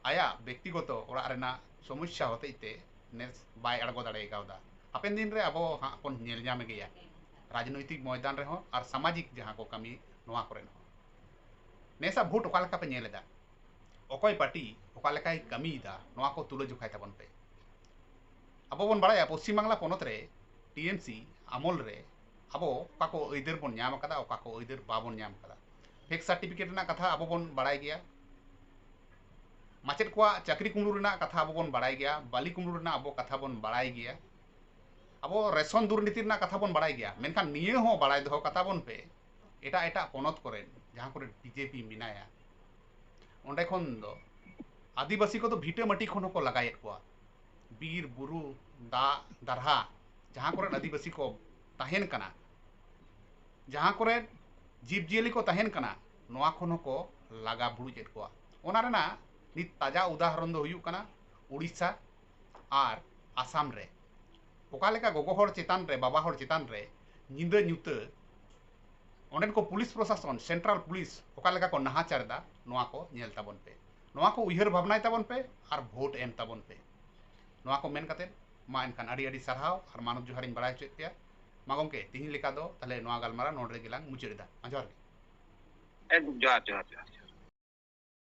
ᱟᱭᱟᱜ ᱵᱮᱠᱛᱤᱜᱚᱛᱚ ᱚᱲᱟᱜ ᱨᱮᱱᱟᱜ ᱥᱚᱢᱚᱥᱥᱟ ᱦᱚᱛᱮᱡ ᱛᱮ ᱱᱮᱥ ᱵᱟᱭ ᱟᱬᱜᱚ ᱫᱟᱲᱮ ᱠᱟᱣᱫᱟ᱾ ᱦᱟᱯᱮᱱ ᱫᱤᱱ ᱨᱮ ᱟᱵᱚ ᱦᱟᱸᱜ ᱵᱚᱱ ᱧᱮᱞ ᱧᱟᱢ ᱜᱮᱭᱟ, ᱨᱟᱡᱽᱱᱳᱭᱛᱤᱠ ᱢᱚᱭᱫᱟᱱ ᱨᱮᱦᱚᱸ ᱟᱨ ᱥᱟᱢᱟᱡᱤᱠ ᱡᱟᱦᱟᱸ ᱠᱚ ᱠᱟᱹᱢᱤ, ᱱᱚᱣᱟ ᱠᱚᱨᱮ ᱦᱚᱸ᱾ ᱱᱮᱥᱟᱜ ᱵᱷᱳᱴ ᱚᱠᱟ ᱞᱮᱠᱟ ᱯᱮ ᱧᱮᱞ ᱮᱫᱟ? ᱚᱠᱚᱭ ᱯᱟᱨᱴᱤ ᱚᱠᱟ ᱞᱮᱠᱟᱭ ᱠᱟᱹᱢᱤᱭᱮᱫᱟ, ᱱᱚᱣᱟ ᱠᱚ ᱛᱩᱞᱟᱹ ᱡᱚᱠᱷᱟᱭ ᱛᱟᱵᱚᱱ ᱯᱮ᱾ ᱟᱵᱚ ᱵᱚᱱ ᱵᱟᱲᱟᱭᱟ, ᱯᱚᱥᱪᱤᱢ ᱵᱟᱝᱞᱟ ᱯᱚᱱᱚᱛ ᱨᱮ ᱴᱤ ᱮᱢ ᱥᱤ ᱟᱢᱚᱞ ᱨᱮ ᱟᱵᱚ ᱚᱠᱟ ᱠᱚ ᱟᱹᱭᱫᱟᱹᱨ ᱵᱚᱱ ᱧᱟᱢ ᱟᱠᱟᱫᱟ, ᱚᱠᱟ ᱠᱚ ᱟᱹᱭᱫᱟᱹᱨ ᱵᱟᱵᱚᱱ ᱧᱟᱢ ᱟᱠᱟᱫᱟ᱾ ᱯᱷᱮᱠ ᱥᱟᱨᱴᱤᱯᱷᱤᱠᱮᱴ ᱨᱮᱱᱟᱜ ᱠᱟᱛᱷᱟ ᱟᱵᱚ ᱵᱚᱱ ᱵᱟᱲᱟᱭ ᱜᱮᱭᱟ, ᱢᱟᱪᱮᱫ ᱠᱚᱣᱟᱜ ᱪᱟᱹᱠᱨᱤ ᱠᱩᱢᱵᱽᱲᱩ ᱨᱮᱱᱟᱜ ᱠᱟᱛᱷᱟ ᱟᱵᱚ ᱵᱚᱱ ᱵᱟᱲᱟᱭ ᱜᱮᱭᱟ, ᱵᱟᱹᱞᱤ ᱠᱩᱢᱵᱽᱲᱩ ᱨᱮᱱᱟᱜ ᱟᱵᱚ ᱠᱟᱛᱷᱟ ᱵᱚᱱ ᱵᱟᱲᱟᱭ ᱜᱮᱭᱟ᱾ ᱟᱵᱚ ᱨᱮᱥᱚᱱ ᱫᱩᱨᱱᱤᱛᱤ ᱨᱮᱱᱟᱜ ᱠᱟᱛᱷᱟ ᱵᱚᱱ ᱵᱟᱲᱟᱭ ᱜᱮᱭᱟ, ᱢᱮᱱᱠᱷᱟᱱ ᱱᱤᱭᱟᱹ ᱦᱚᱸ ᱵᱟᱲᱟᱭ ᱫᱚᱦᱚ ᱠᱟᱛᱟ ᱵᱚᱱ ᱯᱮ, ᱮᱴᱟᱜ ᱮᱴᱟᱜ ᱯᱚᱱᱚᱛ ᱠᱚᱨᱮ ᱡᱟᱦᱟᱸ ᱠᱚᱨᱮ ᱵᱤ ᱡᱮ ᱯᱤ ᱢᱮᱱᱟᱭᱟ, ᱚᱸᱰᱮ ᱠᱷᱚᱱ ᱫᱚ ᱟᱹᱫᱤᱵᱟᱹᱥᱤ ᱠᱚᱫᱚ ᱵᱷᱤᱴᱟᱹ ᱢᱟᱹᱴᱤ ᱠᱷᱚᱱ ᱦᱚᱸᱠᱚ ᱞᱟᱜᱟᱭᱮᱫ ᱠᱚᱣᱟ᱾ ᱵᱤᱨ, ᱵᱩᱨᱩ, ᱫᱟᱜ, ᱫᱟᱨᱦᱟ, ᱡᱟᱦᱟᱸ ᱠᱚᱨᱮ ᱟᱹᱫᱤᱵᱟᱹᱥᱤ ᱠᱚ ᱛᱟᱦᱮᱱ ᱠᱟᱱᱟ, ᱡᱟᱦᱟᱸ ᱠᱚᱨᱮ ᱡᱤᱵᱽᱼᱡᱤᱭᱟᱹᱞᱤ ᱠᱚ ᱛᱟᱦᱮᱱ ᱠᱟᱱᱟ, ᱱᱚᱣᱟ ᱠᱷᱚᱱ ᱦᱚᱸᱠᱚ ᱞᱟᱜᱟ ᱵᱷᱩᱲᱩᱡ ᱮᱫ ᱠᱚᱣᱟ᱾ ᱚᱱᱟ ᱨᱮᱱᱟᱜ ᱱᱤᱛ ᱛᱟᱡᱟ ᱩᱫᱟᱦᱚᱨᱚᱱ ᱫᱚ ᱦᱩᱭᱩᱜ ᱠᱟᱱᱟ ᱩᱲᱤᱥᱥᱟ ᱟᱨ ᱟᱥᱟᱢ ᱨᱮ᱾ ᱚᱠᱟ ᱞᱮᱠᱟ ᱜᱚᱜᱚ ᱦᱚᱲ ᱪᱮᱛᱟᱱ ᱨᱮ, ᱵᱟᱵᱟ ᱦᱚᱲ ᱪᱮᱛᱟᱱ ᱨᱮ ᱧᱤᱫᱟᱹ ᱧᱩᱛᱟᱹ ᱚᱸᱰᱮᱱ ᱠᱚ ᱯᱩᱞᱤᱥ ᱯᱨᱚᱥᱟᱥᱚᱱ, ᱥᱮᱱᱴᱨᱟᱞ ᱯᱩᱞᱤᱥ ᱚᱠᱟ ᱞᱮᱠᱟ ᱠᱚ ᱱᱟᱦᱟᱪᱟᱨ ᱮᱫᱟ, ᱱᱚᱣᱟ ᱠᱚ ᱧᱮᱞ ᱛᱟᱵᱚᱱ ᱯᱮ, ᱱᱚᱣᱟ ᱠᱚ ᱩᱭᱦᱟᱹᱨ ᱵᱷᱟᱵᱽᱱᱟᱭ ᱛᱟᱵᱚᱱ ᱯᱮ ᱟᱨ ᱵᱷᱳᱴ ᱮᱢ ᱛᱟᱵᱚᱱ ᱯᱮ᱾ ᱱᱚᱣᱟ ᱠᱚ ᱢᱮᱱ ᱠᱟᱛᱮ, ᱢᱟ ᱮᱱᱠᱷᱟᱱ ᱟᱹᱰᱤ ᱟᱹᱰᱤ ᱥᱟᱨᱦᱟᱣ ᱟᱨ ᱢᱟᱱᱚᱛ ᱡᱚᱦᱟᱨᱤᱧ ᱵᱟᱲᱟᱭ ᱦᱚᱪᱚᱭᱮᱫ ᱯᱮᱭᱟ᱾ ᱢᱟ ᱜᱚᱢᱠᱮ, ᱛᱤᱦᱤᱧ ᱞᱮᱠᱟ ᱫᱚ ᱛᱟᱦᱞᱮ ᱱᱚᱣᱟ ᱜᱟᱞᱢᱟᱨᱟᱣ ᱱᱚᱰᱮ ᱨᱮᱜᱮ ᱞᱟᱝ ᱢᱩᱪᱟᱹᱫ ᱮᱫᱟ᱾ ᱢᱟ ᱡᱚᱦᱟᱨ ᱜᱮ᱾ ᱮᱠᱫᱚᱢ ᱡᱚᱦᱟᱨ, ᱡᱚᱦᱟᱨ, ᱡᱚᱦᱟᱨ᱾